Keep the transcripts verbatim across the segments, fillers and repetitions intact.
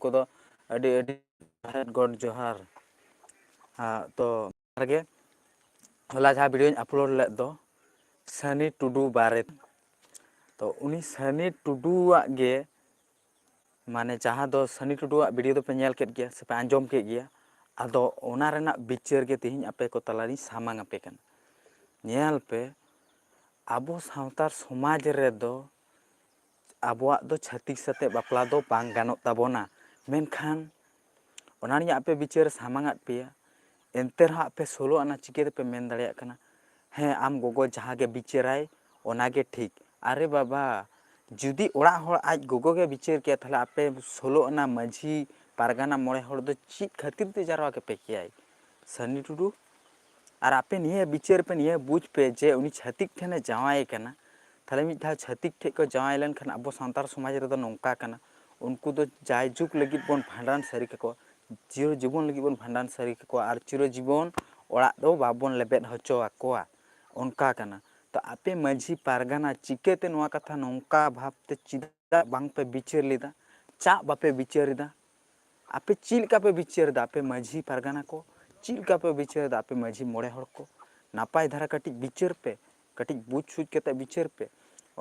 ᱠᱚᱫᱚ ᱟᱹᱰᱤ ᱟᱹᱰᱤ ᱜᱚᱰ ᱡᱚᱦᱟᱨ᱾ ᱟᱨ ᱛᱚ ᱨᱮᱜᱮ ᱦᱚᱞᱟ ᱡᱟᱦᱟᱸ ᱵᱷᱤᱰᱤᱭᱳᱧ ᱟᱯᱞᱳᱰ ᱞᱮᱫ ᱫᱚ ᱥᱟᱹᱱᱤ ᱴᱩᱰᱩ ᱵᱟᱨᱮ, ᱛᱚ ᱩᱱᱤ ᱥᱟᱹᱱᱤ ᱴᱩᱰᱩᱣᱟᱜ ᱜᱮ, ᱢᱟᱱᱮ ᱡᱟᱦᱟᱸ ᱫᱚ ᱥᱟᱹᱱᱤ ᱴᱩᱰᱩᱣᱟᱜ ᱵᱷᱤᱰᱤᱭᱳ ᱫᱚᱯᱮ ᱧᱮᱞ ᱠᱮᱫ ᱜᱮᱭᱟ ᱥᱮᱯᱮ ᱟᱸᱡᱚᱢ ᱠᱮᱫ ᱜᱮᱭᱟ, ᱟᱫᱚ ᱚᱱᱟ ᱨᱮᱱᱟᱜ ᱵᱤᱪᱟᱹᱨ ᱜᱮ ᱛᱮᱦᱮᱧ ᱟᱯᱮ ᱠᱚ ᱛᱟᱞᱟᱨᱤᱧ ᱥᱟᱢᱟᱝ ᱟᱯᱮ ᱠᱟᱱᱟ᱾ ᱧᱮᱞ ᱯᱮ, ᱟᱵᱚ ᱥᱟᱶᱛᱟᱲ ᱥᱚᱢᱟᱡᱽ ᱨᱮᱫᱚ ᱟᱵᱚᱣᱟᱜ ᱫᱚ ᱪᱷᱟᱹᱛᱤᱠ ᱥᱟᱛᱮᱜ ᱵᱟᱯᱞᱟ ᱫᱚ ᱵᱟᱝ ᱜᱟᱱᱚᱜ ᱛᱟᱵᱚᱱᱟ, ᱢᱮᱱᱠᱷᱟᱱ ᱚᱱᱟ ᱨᱮᱱᱟᱜ ᱟᱯᱮ ᱵᱤᱪᱟᱹᱨ ᱥᱟᱢᱟᱝ ᱟᱫ ᱯᱮᱭᱟ, ᱮᱱᱛᱮ ᱨᱮᱦᱚᱸ ᱟᱯᱮ ᱥᱳᱞᱳ ᱟᱱᱟ ᱪᱤᱠᱟᱹ ᱛᱮᱯᱮ ᱢᱮᱱ ᱫᱟᱲᱮᱭᱟᱜ ᱠᱟᱱᱟ, ᱦᱮᱸ, ᱟᱢ ᱜᱚᱜᱚ ᱡᱟᱦᱟᱸ ᱜᱮ ᱵᱤᱪᱟᱹᱨᱟᱭ ᱚᱱᱟ ᱜᱮ ᱴᱷᱤᱠ? ᱟᱨᱮ ᱵᱟᱵᱟ, ᱡᱩᱫᱤ ᱚᱲᱟᱜ ᱦᱚᱲ ᱟᱡ ᱜᱚᱜᱚ ᱜᱮ ᱵᱤᱪᱟᱹᱨ ᱠᱮᱭᱟ, ᱛᱟᱦᱞᱮ ᱟᱯᱮ ᱥᱳᱞᱳ ᱟᱱᱟ ᱢᱟᱹᱡᱷᱤ ᱯᱟᱨᱜᱟᱱᱟ ᱢᱚᱬᱮ ᱦᱚᱲ ᱫᱚ ᱪᱮᱫ ᱠᱷᱟᱹᱛᱤᱨ ᱛᱮ ᱡᱟᱨᱣᱟ ᱠᱟᱯᱮ ᱠᱮᱭᱟᱭ? ᱥᱟᱹᱱᱤ ᱴᱩᱰᱩ, ᱟᱨ ᱟᱯᱮ ᱱᱤᱭᱟᱹ ᱵᱤᱪᱟᱹᱨ ᱯᱮ, ᱱᱤᱭᱟᱹ ᱵᱩᱡᱽ ᱯᱮ ᱡᱮ ᱩᱱᱤ ᱪᱷᱟᱹᱛᱤᱠ ᱴᱷᱮᱱᱮ ᱡᱟᱶᱟᱭ ᱠᱟᱱᱟ, ᱛᱟᱦᱞᱮ ᱢᱤᱫ ᱫᱷᱟᱣ ᱪᱷᱟᱹᱛᱤᱠ ᱴᱷᱮᱡ ᱠᱚ ᱡᱟᱶᱟᱭ ᱞᱮᱱᱠᱷᱟᱱ ᱟᱵᱚ ᱥᱟᱱᱛᱟᱲ ᱥᱚᱢᱟᱡᱽ ᱨᱮᱫᱚ ᱱᱚᱝᱠᱟ ᱠᱟᱱᱟ, ᱩᱱᱠᱩ ᱫᱚ ᱡᱟᱭᱡᱩᱜᱽ ᱞᱟᱹᱜᱤᱫ ᱵᱚᱱ ᱵᱷᱟᱸᱰᱟᱱ ᱥᱟᱹᱨᱤ ᱠᱟᱠᱚᱣᱟ, ᱪᱤᱨᱚ ᱡᱤᱵᱚᱱ ᱞᱟᱹᱜᱤᱫ ᱵᱚᱱ ᱵᱷᱟᱸᱰᱟᱱ ᱥᱟᱹᱨᱤ ᱠᱟᱠᱚᱣᱟ, ᱟᱨ ᱪᱤᱨᱚ ᱡᱤᱵᱚᱱ ᱚᱲᱟᱜ ᱫᱚ ᱵᱟᱵᱚᱱ ᱞᱮᱵᱮᱫ ᱦᱚᱪᱚ ᱟᱠᱚᱣᱟ, ᱚᱱᱠᱟ ᱠᱟᱱᱟ᱾ ᱛᱚ ᱟᱯᱮ ᱢᱟᱹᱡᱷᱤ ᱯᱟᱨᱜᱟᱱᱟ ᱪᱤᱠᱟᱹᱛᱮ ᱱᱚᱣᱟ ᱠᱟᱛᱷᱟ ᱱᱚᱝᱠᱟ ᱵᱷᱟᱵᱽᱛᱮ ᱪᱮᱫᱟᱜ ᱵᱟᱝᱯᱮ ᱵᱤᱪᱟᱹᱨ ᱞᱮᱫᱟ? ᱪᱟᱜ ᱵᱟᱯᱮ ᱵᱤᱪᱟᱹᱨ ᱮᱫᱟ? ᱟᱯᱮ ᱪᱮᱫ ᱞᱮᱠᱟ ᱯᱮ ᱵᱤᱪᱟᱹᱨ ᱮᱫᱟ? ᱟᱯᱮ ᱢᱟᱹᱡᱷᱤ ᱯᱟᱨᱜᱟᱱᱟ ᱠᱚ ᱪᱮᱫ ᱞᱮᱠᱟ ᱯᱮ ᱵᱤᱪᱟᱹᱨ ᱮᱫᱟ? ᱟᱯᱮ ᱢᱟᱹᱡᱷᱤ ᱢᱚᱬᱮ ᱦᱚᱲ ᱠᱚ ᱱᱟᱯᱟᱭ ᱫᱷᱟᱨᱟ ᱠᱟᱹᱴᱤᱡ ᱵᱤᱪᱟᱹᱨ ᱯᱮ, ᱠᱟᱹᱴᱤᱡ ᱵᱩᱡᱽ ᱥᱩᱡᱽ ᱠᱟᱛᱮ ᱵᱤᱪᱟᱹᱨ ᱯᱮ᱾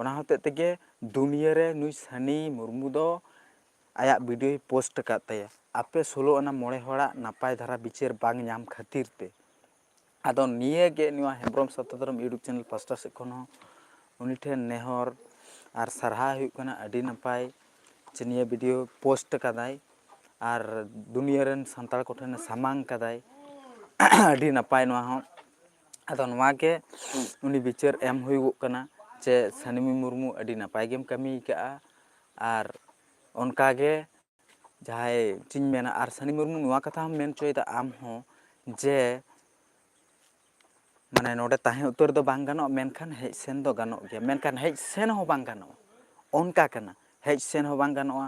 ᱚᱱᱟ ᱦᱚᱛᱮᱡ ᱛᱮᱜᱮ ᱫᱩᱱᱤᱭᱟᱹ ᱨᱮ ᱱᱩᱭ ᱥᱟᱹᱱᱤ ᱢᱩᱨᱢᱩ ᱫᱚ ᱟᱭᱟᱜ ᱵᱷᱤᱰᱤᱭᱳᱭ ᱯᱳᱥᱴ ᱟᱠᱟᱫ ᱛᱟᱭᱟ, ᱟᱯᱮ ᱥᱳᱞᱳ ᱟᱱᱟ ᱢᱚᱬᱮ ᱦᱚᱲᱟᱜ ᱱᱟᱯᱟᱭ ᱫᱷᱟᱨᱟ ᱵᱤᱪᱟᱹᱨ ᱵᱟᱝ ᱧᱟᱢ ᱠᱷᱟᱹᱛᱤᱨ ᱛᱮ᱾ ᱟᱫᱚ ᱱᱤᱭᱟᱹ ᱜᱮ ᱱᱚᱣᱟ ᱦᱮᱢᱵᱨᱚᱢ ᱥᱟᱛᱛᱟ ᱫᱷᱚᱨᱚᱢ YouTube ᱪᱮᱱᱮᱞ ᱯᱟᱥᱴᱟ ᱥᱮᱫ ᱠᱷᱚᱱ ᱦᱚᱸ ᱩᱱᱤ ᱴᱷᱮᱱ ᱱᱮᱦᱚᱨ ᱟᱨ ᱥᱟᱨᱦᱟᱣ ᱦᱩᱭᱩᱜ ᱠᱟᱱᱟ᱾ ᱟᱹᱰᱤ ᱱᱟᱯᱟᱭ ᱡᱮ ᱱᱤᱭᱟᱹ ᱵᱷᱤᱰᱤᱭᱳ ᱯᱳᱥᱴ ᱟᱠᱟᱫᱟᱭ ᱟᱨ ᱫᱩᱱᱤᱭᱟᱹ ᱨᱮᱱ ᱥᱟᱱᱛᱟᱲ ᱠᱚᱴᱷᱮᱱᱮ ᱥᱟᱢᱟᱝ ᱠᱟᱫᱟᱭ᱾ ᱟᱹᱰᱤ ᱱᱟᱯᱟᱭ ᱱᱚᱣᱟ ᱦᱚᱸ᱾ ᱟᱫᱚ ᱱᱚᱣᱟ ᱜᱮ ᱩᱱᱤ ᱵᱤᱪᱟᱹᱨ ᱮᱢ ᱦᱩᱭᱩᱜᱚᱜ ᱠᱟᱱᱟ ᱡᱮ ᱥᱟᱹᱱᱤᱢᱤ ᱢᱩᱨᱢᱩ ᱟᱹᱰᱤ ᱱᱟᱯᱟᱭ ᱜᱮᱢ ᱠᱟᱹᱢᱤ ᱟᱠᱟᱫᱼᱟ, ᱟᱨ ᱚᱱᱠᱟ ᱜᱮ ᱡᱟᱦᱟᱸᱭ ᱪᱮᱫ ᱤᱧ ᱢᱮᱱᱟ, ᱟᱨ ᱥᱟᱹᱱᱤ ᱢᱩᱨᱢᱩ ᱱᱚᱣᱟ ᱠᱟᱛᱷᱟ ᱦᱚᱸᱢ ᱢᱮᱱ ᱦᱚᱪᱚᱭᱮᱫᱟ ᱟᱢ ᱦᱚᱸ ᱡᱮ ᱢᱟᱱᱮ ᱱᱚᱰᱮ ᱛᱟᱦᱮᱸ ᱩᱛᱟᱹᱨ ᱫᱚ ᱵᱟᱝ ᱜᱟᱱᱚᱜᱼᱟ, ᱢᱮᱱᱠᱷᱟᱱ ᱦᱮᱡ ᱥᱮᱱ ᱫᱚ ᱜᱟᱱᱚᱜ ᱜᱮᱭᱟ, ᱢᱮᱱᱠᱷᱟᱱ ᱦᱮᱡ ᱥᱮᱱ ᱦᱚᱸ ᱵᱟᱝ ᱜᱟᱱᱚᱜᱼᱟ, ᱚᱱᱠᱟ ᱠᱟᱱᱟ᱾ ᱦᱮᱡ ᱥᱮᱱ ᱦᱚᱸ ᱵᱟᱝ ᱜᱟᱱᱚᱜᱼᱟ,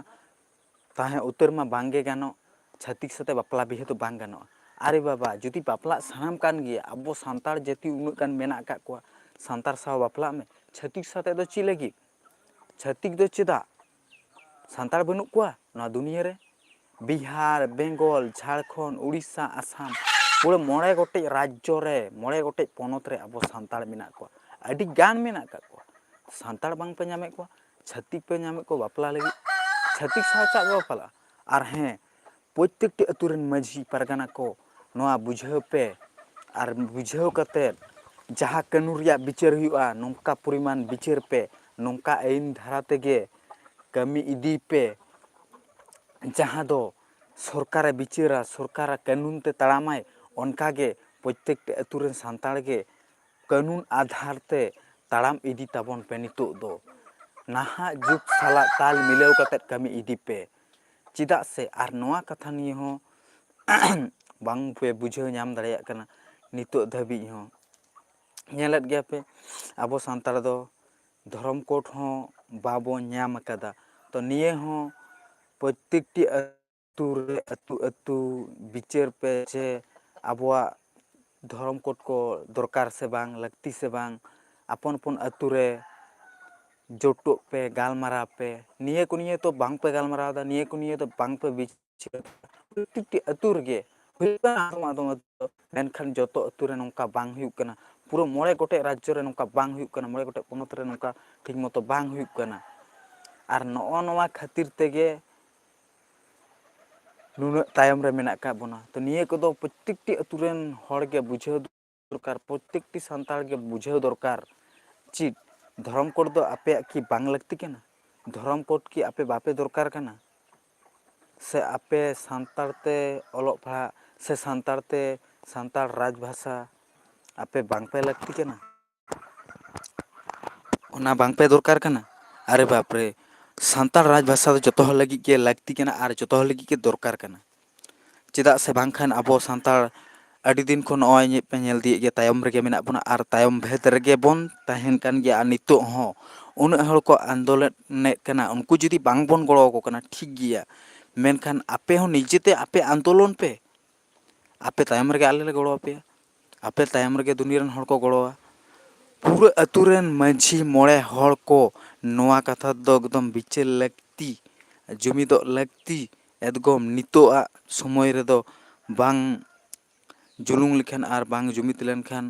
ᱛᱟᱦᱮᱸ ᱩᱛᱟᱹᱨ ᱢᱟ ᱵᱟᱝ ᱜᱮ ᱜᱟᱱᱚᱜ, ᱪᱷᱟᱹᱛᱤᱠ ᱥᱟᱛᱮ ᱵᱟᱯᱞᱟ ᱵᱤᱦᱟᱹ ᱫᱚ ᱵᱟᱝ ᱜᱟᱱᱚᱜᱼᱟ᱾ ᱟᱨᱮ ᱵᱟᱵᱟ, ᱡᱩᱫᱤ ᱵᱟᱯᱞᱟᱜ ᱥᱟᱱᱟᱢ ᱠᱟᱱ ᱜᱮᱭᱟ, ᱟᱵᱚ ᱥᱟᱱᱛᱟᱲ ᱡᱟᱹᱛᱤ ᱩᱱᱟᱹᱜ ᱜᱟᱱ ᱢᱮᱱᱟᱜ ᱟᱠᱟᱫ ᱠᱚᱣᱟ, ᱥᱟᱱᱛᱟᱲ ᱥᱟᱶ ᱵᱟᱯᱞᱟᱜ ᱢᱮ᱾ ᱪᱷᱟᱹᱛᱤᱠ ᱥᱟᱛᱮ ᱫᱚ ᱪᱮᱫ ᱞᱟᱹᱜᱤᱫ? ᱪᱷᱟᱹᱛᱤᱠ ᱫᱚ ᱪᱮᱫᱟᱜ? ᱥᱟᱱᱛᱟᱲ ᱵᱟᱹᱱᱩᱜ ᱠᱚᱣᱟ ᱱᱚᱣᱟ ᱫᱩᱱᱤᱭᱟᱹ ᱨᱮ? ᱵᱤᱦᱟᱨ, ᱵᱮᱝᱜᱚᱞ, ᱡᱷᱟᱲᱠᱷᱚᱸᱰ, ᱩᱲᱤᱥᱥᱟ, ᱟᱥᱟᱢ, ᱯᱩᱨᱟᱹ ᱢᱚᱬᱮ ᱜᱚᱴᱮᱡ ᱨᱟᱡᱽᱡᱚ ᱨᱮ, ᱢᱚᱬᱮ ᱜᱚᱴᱮᱡ ᱯᱚᱱᱚᱛ ᱨᱮ ᱟᱵᱚ ᱥᱟᱱᱛᱟᱲ ᱢᱮᱱᱟᱜ ᱠᱚᱣᱟ, ᱟᱹᱰᱤ ᱜᱟᱱ ᱢᱮᱱᱟᱜ ᱟᱠᱟᱫ ᱠᱚᱣᱟ᱾ ᱥᱟᱱᱛᱟᱲ ᱵᱟᱝ ᱯᱮ ᱧᱟᱢᱮᱫ ᱠᱚᱣᱟ, ᱪᱷᱟᱹᱛᱤᱠ ᱯᱮ ᱧᱟᱢᱮᱫ ᱠᱚᱣᱟ ᱵᱟᱯᱞᱟ ᱞᱟᱹᱜᱤᱫ, ᱪᱷᱟᱹᱛᱤᱠ ᱥᱟᱶ ᱪᱟᱜ ᱵᱟᱯᱞᱟ᱾ ᱟᱨ ᱦᱮᱸ, ᱯᱨᱚᱛᱛᱮᱠᱴᱤ ᱟᱹᱛᱩ ᱨᱮᱱ ᱢᱟᱹᱡᱷᱤ ᱯᱟᱨᱜᱟᱱᱟ ᱠᱚ ᱱᱚᱣᱟ ᱵᱩᱡᱷᱟᱹᱣ ᱯᱮ, ᱟᱨ ᱵᱩᱡᱷᱟᱹᱣ ᱠᱟᱛᱮᱫ ᱡᱟᱦᱟᱸ ᱠᱟᱹᱱᱩᱱ ᱨᱮᱭᱟᱜ ᱵᱤᱪᱟᱹᱨ ᱦᱩᱭᱩᱜᱼᱟ, ᱱᱚᱝᱠᱟ ᱯᱚᱨᱤᱢᱟᱱ ᱵᱤᱪᱟᱹᱨ ᱯᱮ, ᱱᱚᱝᱠᱟ ᱟᱹᱭᱤᱱ ᱫᱷᱟᱨᱟ ᱛᱮᱜᱮ ᱠᱟᱹᱢᱤ ᱤᱫᱤ ᱯᱮ, ᱡᱟᱦᱟᱸ ᱫᱚ ᱥᱚᱨᱠᱟᱨᱮ ᱵᱤᱪᱟᱹᱨᱟ, ᱥᱚᱨᱠᱟᱨᱟᱜ ᱠᱟᱹᱱᱩᱱ ᱛᱮ ᱛᱟᱲᱟᱢᱟᱭ, ᱚᱱᱠᱟᱜᱮ ᱯᱨᱚᱛᱛᱮᱠᱴᱤ ᱟᱹᱛᱩ ᱨᱮᱱ ᱥᱟᱱᱛᱟᱲ ᱜᱮ ᱠᱟᱹᱱᱩᱱ ᱟᱫᱷᱟᱨ ᱛᱮ ᱛᱟᱲᱟᱢ ᱤᱫᱤ ᱛᱟᱵᱚᱱ ᱯᱮ ᱱᱤᱛᱚᱜ ᱫᱚ᱾ ᱱᱟᱦᱟᱜ ᱡᱩᱜᱽ ᱥᱟᱞᱟᱜ ᱛᱟᱞ ᱢᱤᱞᱟᱹᱣ ᱠᱟᱛᱮᱫ ᱠᱟᱹᱢᱤ ᱤᱫᱤ ᱯᱮ᱾ ᱪᱮᱫᱟᱜ ᱥᱮ ᱟᱨ ᱱᱚᱣᱟ ᱠᱟᱛᱷᱟ ᱱᱤᱭᱮ ᱦᱚᱸ ᱵᱟᱝ ᱯᱮ ᱵᱩᱡᱷᱟᱹᱣ ᱧᱟᱢ ᱫᱟᱲᱮᱭᱟᱜ ᱠᱟᱱᱟ ᱱᱤᱛᱚᱜ ᱫᱷᱟᱹᱵᱤᱡ ᱦᱚᱸ᱾ ᱧᱮᱞᱮᱫ ᱜᱮᱭᱟ ᱯᱮ, ᱟᱵᱚ ᱥᱟᱱᱛᱟᱲ ᱫᱚ ᱫᱷᱚᱨᱚᱢ ᱠᱳᱰ ᱦᱚᱸ ᱵᱟᱵᱚᱱ ᱧᱟᱢ ᱟᱠᱟᱫᱟ᱾ ᱛᱚ ᱱᱤᱭᱟᱹ ᱦᱚᱸ ᱯᱨᱚᱛᱛᱮᱠᱴᱤ ᱟᱹᱛᱩ ᱨᱮ, ᱟᱹᱛᱩ ᱟᱹᱛᱩ ᱵᱤᱪᱟᱹᱨ ᱯᱮ ᱡᱮ ᱟᱵᱚᱣᱟᱜ ᱫᱷᱚᱨᱚᱢ ᱠᱳᱰ ᱠᱚ ᱫᱚᱨᱠᱟᱨ ᱥᱮ ᱵᱟᱝ, ᱞᱟᱹᱠᱛᱤ ᱥᱮ ᱵᱟᱝ, ᱟᱯᱚᱱ ᱟᱯᱚᱱ ᱟᱹᱛᱩ ᱨᱮ ᱡᱳᱴᱚᱜ ᱯᱮ, ᱜᱟᱞᱢᱟᱨᱟᱣ ᱯᱮ᱾ ᱱᱤᱭᱟᱹ ᱠᱚ ᱱᱤᱭᱮ ᱛᱚ ᱵᱟᱝ ᱯᱮ ᱜᱟᱞᱢᱟᱨᱟᱣ ᱮᱫᱟ, ᱱᱤᱭᱟᱹ ᱠᱚ ᱱᱤᱭᱮ ᱫᱚ ᱵᱟᱝ ᱯᱮ ᱵᱤᱪᱟᱹᱨ᱾ ᱯᱨᱚᱛᱛᱮᱠᱴᱤ ᱟᱹᱛᱩ ᱨᱮᱜᱮ ᱦᱩᱭᱩᱜ ᱠᱟᱱᱟ, ᱟᱫᱚᱢ ᱟᱫᱚᱢ ᱟᱹᱛᱩ ᱫᱚ, ᱢᱮᱱᱠᱷᱟᱱ ᱡᱚᱛᱚ ᱟᱹᱛᱩ ᱨᱮ ᱱᱚᱝᱠᱟ ᱵᱟᱝ ᱦᱩᱭᱩᱜ ᱠᱟᱱᱟ᱾ ᱯᱩᱨᱟᱹ ᱢᱚᱬᱮ ᱜᱚᱴᱮᱡ ᱨᱟᱡᱽᱡᱚ ᱨᱮ ᱱᱚᱝᱠᱟ ᱵᱟᱝ ᱦᱩᱭᱩᱜ ᱠᱟᱱᱟ, ᱢᱚᱬᱮ ᱜᱚᱴᱮᱡ ᱯᱚᱱᱚᱛ ᱨᱮ ᱱᱚᱝᱠᱟ ᱴᱷᱤᱠ ᱢᱚᱛᱚ ᱵᱟᱝ ᱦᱩᱭᱩᱜ ᱠᱟᱱᱟ᱾ ᱟᱨ ᱱᱚᱜᱼᱚ ᱱᱚᱣᱟ ᱠᱷᱟᱹᱛᱤᱨ ᱛᱮᱜᱮ ᱱᱩᱱᱟᱹᱜ ᱛᱟᱭᱚᱢ ᱨᱮ ᱢᱮᱱᱟᱜ ᱟᱠᱟᱫ ᱵᱚᱱᱟ᱾ ᱛᱚ ᱱᱤᱭᱟᱹ ᱠᱚᱫᱚ ᱯᱨᱚᱛᱛᱮᱠᱴᱤ ᱟᱹᱛᱩ ᱨᱮᱱ ᱦᱚᱲ ᱜᱮ ᱵᱩᱡᱷᱟᱹᱣ ᱫᱚᱨᱠᱟᱨ, ᱯᱨᱚᱛᱛᱮᱠᱴᱤ ᱥᱟᱱᱛᱟᱲ ᱜᱮ ᱵᱩᱡᱷᱟᱹᱣ ᱫᱚᱨᱠᱟᱨ᱾ ᱪᱮᱫ ᱫᱷᱚᱨᱚᱢ ᱠᱳᱰ ᱫᱚ ᱟᱯᱮᱭᱟᱜ ᱠᱤ ᱵᱟᱝ ᱞᱟᱹᱠᱛᱤ ᱠᱟᱱᱟ? ᱫᱷᱚᱨᱚᱢ ᱠᱳᱰ ᱠᱤ ᱟᱯᱮ ᱵᱟᱯᱮ ᱫᱚᱨᱠᱟᱨ ᱠᱟᱱᱟ? ᱥᱮ ᱟᱯᱮ ᱥᱟᱱᱛᱟᱲ ᱛᱮ ᱚᱞᱚᱜ ᱯᱟᱲᱦᱟᱜ ᱥᱮ ᱥᱟᱱᱛᱟᱲ ᱛᱮ ᱥᱟᱱᱛᱟᱲ ᱨᱟᱡᱽ ᱵᱷᱟᱥᱟ ᱟᱯᱮ ᱵᱟᱝ ᱯᱮ ᱞᱟᱹᱠᱛᱤ ᱠᱟᱱᱟ? ᱚᱱᱟ ᱵᱟᱝ ᱯᱮ ᱫᱚᱨᱠᱟᱨ ᱠᱟᱱᱟ? ᱟᱨᱮ ᱵᱟᱯ ᱨᱮ, ᱥᱟᱱᱛᱟᱲ ᱨᱟᱡᱽ ᱵᱷᱟᱥᱟ ᱫᱚ ᱡᱚᱛᱚ ᱦᱚᱲ ᱞᱟᱹᱜᱤᱫ ᱜᱮ ᱞᱟᱹᱠᱛᱤ ᱠᱟᱱᱟ ᱟᱨ ᱡᱚᱛᱚ ᱦᱚᱲ ᱞᱟᱹᱜᱤᱫ ᱜᱮ ᱫᱚᱨᱠᱟᱨ ᱠᱟᱱᱟ᱾ ᱪᱮᱫᱟᱜ ᱥᱮ ᱵᱟᱝᱠᱷᱟᱱ ᱟᱵᱚ ᱥᱟᱱᱛᱟᱲ ᱟᱹᱰᱤ ᱫᱤᱱ ᱠᱷᱚᱱ ᱱᱚᱜᱼᱚᱭ ᱧᱮ-, ᱯᱮ ᱧᱮᱞ ᱤᱫᱤᱭᱮᱫ ᱜᱮᱭᱟ, ᱛᱟᱭᱚᱢ ᱨᱮᱜᱮ ᱢᱮᱱᱟᱜ ᱵᱚᱱᱟ ᱟᱨ ᱛᱟᱭᱚᱢ ᱵᱷᱮᱫ ᱨᱮᱜᱮ ᱵᱚᱱ ᱛᱟᱦᱮᱱ ᱠᱟᱱ ᱜᱮᱭᱟ᱾ ᱟᱨ ᱱᱤᱛᱚᱜ ᱦᱚᱸ ᱩᱱᱟᱹᱜ ᱦᱚᱲ ᱠᱚ ᱟᱱᱫᱳᱞᱚᱱᱮᱫ ᱠᱟᱱᱟ, ᱩᱱᱠᱩ ᱡᱩᱫᱤ ᱵᱟᱝ ᱵᱚᱱ ᱜᱚᱲᱚ ᱟᱠᱚ ᱠᱟᱱᱟ, ᱴᱷᱤᱠ ᱜᱮᱭᱟ, ᱢᱮᱱᱠᱷᱟᱱ ᱟᱯᱮ ᱦᱚᱸ ᱱᱤᱡᱮᱛᱮ ᱟᱯᱮ ᱟᱱᱫᱳᱞᱚᱱ ᱯᱮ᱾ ᱟᱯᱮ ᱛᱟᱭᱚᱢ ᱨᱮᱜᱮ ᱟᱞᱮ ᱞᱮ ᱜᱚᱲᱚ ᱟᱯᱮᱭᱟ᱾ ᱟᱯᱮ ᱛᱟᱭᱚᱢ ᱨᱮᱜᱮ ᱫᱩᱱᱤᱭᱟᱹ ᱨᱮᱱ ᱦᱚᱲ ᱠᱚ ᱜᱚᱲᱚᱣᱟ᱾ ᱯᱩᱨᱟᱹ ᱟᱹᱛᱩ ᱨᱮᱱ ᱢᱟᱹᱡᱷᱤ ᱢᱚᱬᱮ ᱦᱚᱲ ᱠᱚ ᱱᱚᱣᱟ ᱠᱟᱛᱷᱟ ᱫᱚ ᱮᱠᱫᱚᱢ ᱵᱤᱪᱟᱹᱨ ᱞᱟᱹᱠᱛᱤ, ᱡᱩᱢᱤᱫᱚᱜ ᱞᱟᱹᱠᱛᱤ᱾ ᱮᱫᱽᱜᱚᱢ ᱱᱤᱛᱚᱜ ᱟᱜ ᱥᱚᱢᱚᱭ ᱨᱮᱫᱚ ᱵᱟᱝ ᱡᱩᱞᱩᱝ ᱞᱮᱠᱷᱟᱱ ᱟᱨ ᱵᱟᱝ ᱡᱩᱢᱤᱫ ᱞᱮᱱᱠᱷᱟᱱ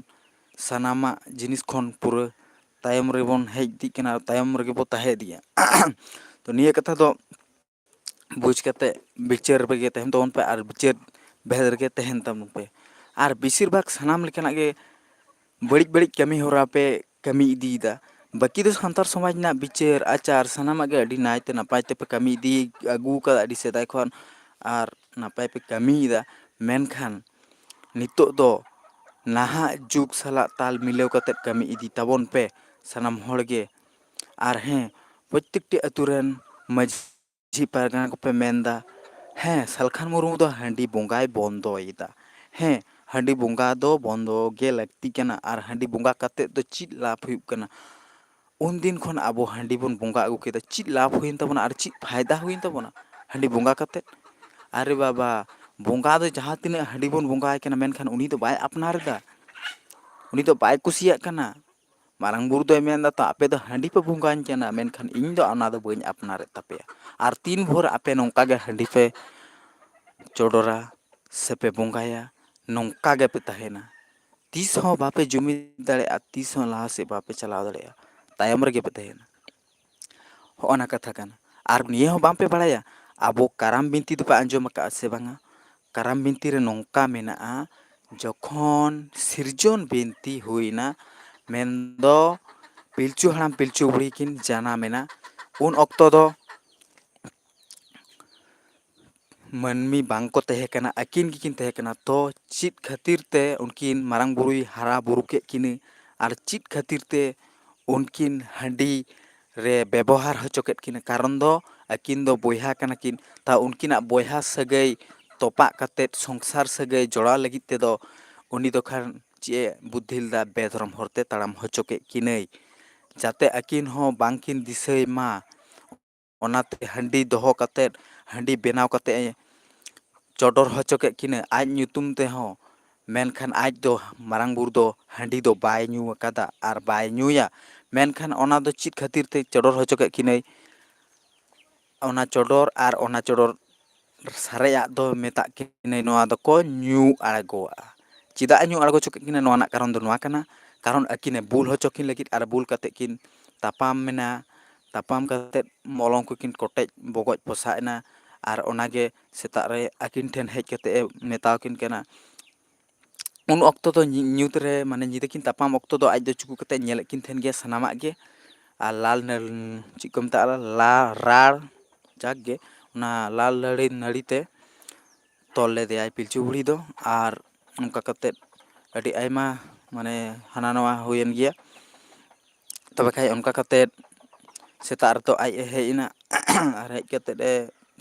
ᱥᱟᱱᱟᱢᱟᱜ ᱡᱤᱱᱤᱥ ᱠᱷᱚᱱ ᱯᱩᱨᱟᱹ ᱛᱟᱭᱚᱢ ᱨᱮᱵᱚᱱ ᱦᱮᱡ ᱤᱫᱤᱜ ᱠᱟᱱᱟ, ᱛᱟᱭᱚᱢ ᱨᱮᱜᱮ ᱵᱚ ᱛᱟᱦᱮᱸ ᱤᱫᱤᱜᱼᱟ᱾ ᱛᱚ ᱱᱤᱭᱟᱹ ᱠᱟᱛᱷᱟ ᱫᱚ ᱵᱩᱡᱽ ᱠᱟᱛᱮ ᱵᱤᱪᱟᱹᱨ ᱨᱮᱜᱮ ᱛᱟᱦᱮᱱ ᱛᱟᱵᱚᱱ ᱯᱮ ᱟᱨ ᱵᱤᱪᱟᱹᱨ ᱵᱷᱮᱫ ᱨᱮᱜᱮ ᱛᱟᱦᱮᱱ ᱛᱟᱵᱚᱱ ᱯᱮ᱾ ᱟᱨ ᱵᱮᱥᱤᱨ ᱵᱷᱟᱜᱽ ᱥᱟᱱᱟᱢ ᱞᱮᱠᱟᱱᱟᱜ ᱜᱮ ᱵᱟᱹᱲᱤᱡ ᱵᱟᱹᱲᱤᱡ ᱠᱟᱹᱢᱤ ᱦᱚᱨᱟ ᱯᱮ ᱠᱟᱹᱢᱤ ᱤᱫᱤᱭᱮᱫᱟ᱾ ᱵᱟᱹᱠᱤ ᱫᱚ ᱥᱟᱱᱛᱟᱲ ᱥᱚᱢᱟᱡᱽ ᱨᱮᱱᱟᱜ ᱵᱤᱪᱟᱹᱨ ᱟᱪᱟᱨ ᱥᱟᱱᱟᱢᱟᱜ ᱜᱮ ᱟᱹᱰᱤ ᱱᱟᱭᱛᱮ ᱱᱟᱯᱟᱭ ᱛᱮᱯᱮ ᱠᱟᱹᱢᱤ ᱤᱫᱤ ᱟᱹᱜᱩ ᱟᱠᱟᱫᱟ ᱟᱹᱰᱤ ᱥᱮᱫᱟᱭ ᱠᱷᱚᱱ, ᱟᱨ ᱱᱟᱯᱟᱭ ᱯᱮ ᱠᱟᱹᱢᱤᱭᱮᱫᱟ᱾ ᱢᱮᱱᱠᱷᱟᱱ ᱱᱤᱛᱚᱜ ᱫᱚ ᱱᱟᱦᱟᱜ ᱡᱩᱜᱽ ᱥᱟᱞᱟᱜ ᱛᱟᱞ ᱢᱤᱞᱟᱹᱣ ᱠᱟᱛᱮᱫ ᱠᱟᱹᱢᱤ ᱤᱫᱤ ᱛᱟᱵᱚᱱ ᱯᱮ ᱥᱟᱱᱟᱢ ᱦᱚᱲ ᱜᱮ᱾ ᱟᱨ ᱦᱮᱸ, ᱯᱨᱚᱛᱛᱮᱠᱴᱤ ᱟᱹᱛᱩ ᱨᱮᱱ ᱢᱟᱹᱡᱷᱤ ᱯᱟᱨᱜᱟᱱᱟ ᱠᱚᱯᱮ ᱢᱮᱱᱫᱟ, ᱦᱮᱸ, ᱥᱟᱞᱠᱷᱟᱱ ᱢᱩᱨᱢᱩ ᱫᱚ ᱦᱟᱺᱰᱤ ᱵᱚᱸᱜᱟᱭ ᱵᱚᱱᱫᱚᱭᱮᱫᱟ᱾ ᱦᱮᱸ, ᱦᱟᱺᱰᱤ ᱵᱚᱸᱜᱟ ᱫᱚ ᱵᱚᱱᱫᱚ ᱜᱮ ᱞᱟᱹᱠᱛᱤ ᱠᱟᱱᱟ᱾ ᱟᱨ ᱦᱟᱺᱰᱤ ᱵᱚᱸᱜᱟ ᱠᱟᱛᱮᱫ ᱫᱚ ᱪᱮᱫ ᱞᱟᱵᱷ ᱦᱩᱭᱩᱜ ᱠᱟᱱᱟ? ᱩᱱᱫᱤᱱ ᱠᱷᱚᱱ ᱟᱵᱚ ᱦᱟᱺᱰᱤ ᱵᱚᱱ ᱵᱚᱸᱜᱟ ᱟᱹᱜᱩ ᱠᱮᱫᱟ, ᱪᱮᱫ ᱞᱟᱵᱷ ᱦᱩᱭᱮᱱ ᱛᱟᱵᱚᱱᱟ ᱟᱨ ᱪᱮᱫ ᱯᱷᱟᱭᱫᱟ ᱦᱩᱭᱮᱱ ᱛᱟᱵᱚᱱᱟ ᱦᱟᱺᱰᱤ ᱵᱚᱸᱜᱟ ᱠᱟᱛᱮᱫ? ᱟᱨᱮ ᱵᱟᱵᱟ, ᱵᱚᱸᱜᱟ ᱫᱚ ᱡᱟᱦᱟᱸ ᱛᱤᱱᱟᱹᱜ ᱦᱟᱺᱰᱤ ᱵᱚᱱ ᱵᱚᱸᱜᱟᱭ ᱠᱟᱱᱟ, ᱢᱮᱱᱠᱷᱟᱱ ᱩᱱᱤ ᱫᱚ ᱵᱟᱭ ᱟᱯᱱᱟᱨ ᱮᱫᱟ, ᱩᱱᱤ ᱫᱚ ᱵᱟᱭ ᱠᱩᱥᱤᱭᱟᱜ ᱠᱟᱱᱟ᱾ ᱢᱟᱨᱟᱝ ᱵᱩᱨᱩ ᱫᱚᱭ ᱢᱮᱱᱫᱟ, "ᱛᱚ ᱟᱯᱮ ᱫᱚ ᱦᱟᱺᱰᱤ ᱯᱮ ᱵᱚᱸᱜᱟᱧ ᱠᱟᱱᱟ, ᱢᱮᱱᱠᱷᱟᱱ ᱤᱧ ᱫᱚ ᱚᱱᱟ ᱫᱚ ᱵᱟᱹᱧ ᱟᱯᱱᱟᱨᱮᱫ ᱛᱟᱯᱮᱭᱟ᱾ ᱟᱨ ᱛᱤᱱ ᱵᱷᱳᱨ ᱟᱯᱮ ᱱᱚᱝᱠᱟ ᱜᱮ ᱦᱟᱺᱰᱤ ᱯᱮ ᱪᱚᱰᱚᱨᱟ ᱥᱮᱯᱮ ᱵᱚᱸᱜᱟᱭᱟ, ᱱᱚᱝᱠᱟ ᱜᱮᱯᱮ ᱛᱟᱦᱮᱱᱟ᱾ ᱛᱤᱥ ᱦᱚᱸ ᱵᱟᱯᱮ ᱡᱩᱢᱤᱫ ᱫᱟᱲᱮᱭᱟᱜᱼᱟ, ᱛᱤᱥ ᱦᱚᱸ ᱞᱟᱦᱟ ᱥᱮᱫ ᱵᱟᱯᱮ ᱪᱟᱞᱟᱣ ᱫᱟᱲᱮᱭᱟᱜᱼᱟ, ᱛᱟᱭᱚᱢ ᱨᱮᱜᱮ ᱯᱮ ᱛᱟᱦᱮᱱᱟ᱾" ᱦᱚᱸᱜᱼᱚ ᱱᱟ ᱠᱟᱛᱷᱟ ᱠᱟᱱᱟ᱾ ᱟᱨ ᱱᱤᱭᱟᱹ ᱦᱚᱸ ᱵᱟᱝ ᱯᱮ ᱵᱟᱲᱟᱭᱟ, ᱟᱵᱚ ᱠᱟᱨᱟᱢ ᱵᱤᱱᱛᱤ ᱫᱚᱯᱮ ᱟᱸᱡᱚᱢ ᱟᱠᱟᱫᱼᱟ ᱥᱮ ᱵᱟᱝᱟ? ᱠᱟᱨᱟᱢ ᱵᱤᱱᱛᱤ ᱨᱮ ᱱᱚᱝᱠᱟ ᱢᱮᱱᱟᱜᱼᱟ, ᱡᱚᱠᱷᱚᱱ ᱥᱤᱨᱡᱚᱱ ᱵᱤᱱᱛᱤ ᱦᱩᱭᱱᱟ, ᱢᱮᱱᱫᱚ ᱯᱤᱞᱪᱩ ᱦᱟᱲᱟᱢ ᱯᱤᱞᱪᱩ ᱵᱩᱲᱦᱤ ᱠᱤᱱ ᱡᱟᱱᱟᱢ ᱮᱱᱟ, ᱩᱱ ᱚᱠᱛᱚ ᱫᱚ ᱢᱟᱹᱱᱢᱤ ᱵᱟᱝ ᱠᱚ ᱛᱟᱦᱮᱸ ᱠᱟᱱᱟ, ᱟᱹᱠᱤᱱ ᱜᱮᱠᱤᱱ ᱛᱟᱦᱮᱸ ᱠᱟᱱᱟ᱾ ᱛᱚ ᱪᱮᱫ ᱠᱷᱟᱹᱛᱤᱨ ᱛᱮ ᱩᱱᱠᱤᱱ ᱢᱟᱨᱟᱝ ᱵᱩᱨᱩᱭ ᱦᱟᱨᱟ ᱵᱩᱨᱩ ᱠᱮᱫ ᱠᱤᱱᱟᱹ? ᱟᱨ ᱪᱮᱫ ᱠᱷᱟᱹᱛᱤᱨ ᱛᱮ ᱩᱱᱠᱤᱱ ᱦᱟᱺᱰᱤ ᱨᱮ ᱵᱮᱵᱚᱦᱟᱨ ᱦᱚᱪᱚ ᱠᱮᱫ ᱠᱤᱱᱟᱹ? ᱠᱟᱨᱚᱱ ᱫᱚ ᱟᱹᱠᱤᱱ ᱫᱚ ᱵᱚᱭᱦᱟ ᱠᱟᱱᱟ ᱠᱤᱱ᱾ ᱛᱟ ᱩᱱᱠᱤᱱᱟᱜ ᱵᱚᱭᱦᱟ ᱥᱟᱹᱜᱟᱹᱭ ᱛᱚᱯᱟᱜ ᱠᱟᱛᱮᱫ ᱥᱚᱝᱥᱟᱨ ᱥᱟᱹᱜᱟᱹᱭ ᱡᱚᱲᱟᱣ ᱞᱟᱹᱜᱤᱫ ᱛᱮᱫᱚ ᱩᱱᱤ ᱫᱚ ᱠᱷᱟᱱ ᱪᱮᱫ ᱮ ᱵᱩᱫᱽᱫᱷᱤ ᱞᱮᱫᱟ? ᱵᱮᱫᱷᱚᱨᱚᱢ ᱦᱚᱨᱛᱮ ᱛᱟᱲᱟᱢ ᱦᱚᱪᱚ ᱠᱮᱫ ᱠᱤᱱᱟᱹᱭ, ᱡᱟᱛᱮ ᱟᱹᱠᱤᱱ ᱦᱚᱸ ᱵᱟᱝᱠᱤᱱ ᱫᱤᱥᱟᱹᱭ ᱢᱟ᱾ ᱚᱱᱟᱛᱮ ᱦᱟᱺᱰᱤ ᱫᱚᱦᱚ ᱠᱟᱛᱮᱫ, ᱦᱟᱺᱰᱤ ᱵᱮᱱᱟᱣ ᱠᱟᱛᱮᱫ ᱮ ᱪᱚᱰᱚᱨ ᱦᱚᱪᱚ ᱠᱮᱫ ᱠᱤᱱᱟᱹ ᱟᱡ ᱧᱩᱛᱩᱢ ᱛᱮᱦᱚᱸ᱾ ᱢᱮᱱᱠᱷᱟᱱ ᱟᱡ ᱫᱚ, ᱢᱟᱨᱟᱝ ᱵᱩᱨᱩ ᱫᱚ, ᱦᱟᱺᱰᱤ ᱫᱚ ᱵᱟᱭ ᱧᱩ ᱟᱠᱟᱫᱟ ᱟᱨ ᱵᱟᱭ ᱧᱩᱭᱟ᱾ ᱢᱮᱱᱠᱷᱟᱱ ᱚᱱᱟ ᱫᱚ ᱪᱮᱫ ᱠᱷᱟᱹᱛᱤᱨ ᱛᱮ ᱪᱚᱰᱚᱨ ᱦᱚᱪᱚ ᱠᱮᱫ ᱠᱤᱱᱟᱹᱭ? ᱚᱱᱟ ᱪᱚᱰᱚᱨ ᱟᱨ ᱚᱱᱟ ᱪᱚᱰᱚᱨ ᱥᱟᱨᱮᱡᱟᱜ ᱫᱚ ᱢᱮᱛᱟᱜ ᱠᱤᱱᱟᱹ, ᱱᱚᱣᱟ ᱫᱚᱠᱚ ᱧᱩ ᱟᱬᱜᱚᱣᱟᱜᱼᱟ᱾ ᱪᱮᱫᱟᱜ ᱮ ᱧᱩ ᱟᱬᱜᱚ ᱦᱚᱪᱚ ᱠᱮᱫ ᱠᱤᱱᱟ? ᱱᱚᱣᱟ ᱨᱮᱱᱟᱜ ᱠᱟᱨᱚᱱ ᱫᱚ ᱱᱚᱣᱟ ᱠᱟᱱᱟ, ᱠᱟᱨᱚᱱ ᱟᱹᱠᱤᱱᱮ ᱵᱩᱞ ᱦᱚᱪᱚ ᱠᱤᱱ ᱞᱟᱹᱜᱤᱫ, ᱟᱨ ᱵᱩᱞ ᱠᱟᱛᱮᱫ ᱠᱤᱱ ᱛᱟᱯᱟᱢ ᱮᱱᱟ᱾ ᱛᱟᱯᱟᱢ ᱠᱟᱛᱮᱫ ᱢᱚᱞᱚᱝ ᱠᱚᱠᱤᱱ ᱠᱚᱴᱮᱡ ᱵᱚᱜᱚᱡ ᱯᱚᱥᱟᱜ ᱮᱱᱟ᱾ ᱟᱨ ᱚᱱᱟᱜᱮ ᱥᱮᱛᱟᱜ ᱨᱮ ᱟᱹᱠᱤᱱ ᱴᱷᱮᱱ ᱦᱮᱡ ᱠᱟᱛᱮᱫ ᱮ ᱢᱮᱛᱟᱣ ᱠᱤᱱ ᱠᱟᱱᱟ᱾ ᱩᱱ ᱚᱠᱛᱚ ᱫᱚ ᱧᱤ-, ᱧᱩᱛ ᱨᱮ, ᱢᱟᱱᱮ, ᱧᱤᱫᱟᱹ ᱠᱤᱱ ᱛᱟᱯᱟᱢ ᱚᱠᱛᱚ ᱫᱚ ᱟᱡ ᱫᱚ ᱪᱩᱠᱩ ᱠᱟᱛᱮᱫ ᱧᱮᱞᱮᱫ ᱠᱤᱱ ᱛᱟᱦᱮᱱ ᱜᱮᱭᱟ ᱥᱟᱱᱟᱢᱟᱜ ᱜᱮ᱾ ᱟᱨ ᱞᱟᱞ ᱱᱟᱹᱲ-, ᱪᱮᱫ ᱠᱚ ᱢᱮᱛᱟᱜᱼᱟ, ᱞᱟ-, ᱨᱟᱲ, ᱡᱟᱠ ᱜᱮ, ᱚᱱᱟ ᱞᱟᱞ ᱱᱟᱹᱲᱤ ᱱᱟᱹᱲᱤ ᱛᱮ ᱛᱚᱞ ᱞᱮᱫᱮᱭᱟᱭ ᱯᱤᱞᱪᱩ ᱵᱩᱲᱦᱤ ᱫᱚ᱾ ᱟᱨ ᱚᱱᱠᱟ ᱠᱟᱛᱮᱫ ᱟᱹᱰᱤ ᱟᱭᱢᱟ, ᱢᱟᱱᱮ, ᱦᱟᱱᱟ ᱱᱟᱣᱟ ᱦᱩᱭᱮᱱ ᱜᱮᱭᱟ᱾ ᱛᱚᱵᱮ ᱠᱷᱟᱡ ᱚᱱᱠᱟ ᱠᱟᱛᱮᱫ ᱥᱮᱛᱟᱜ ᱨᱮᱫᱚ ᱟᱡ ᱮ ᱦᱮᱡ ᱮᱱᱟ᱾ ᱟᱨ ᱦᱮᱡ ᱠᱟᱛᱮᱫ ᱮ,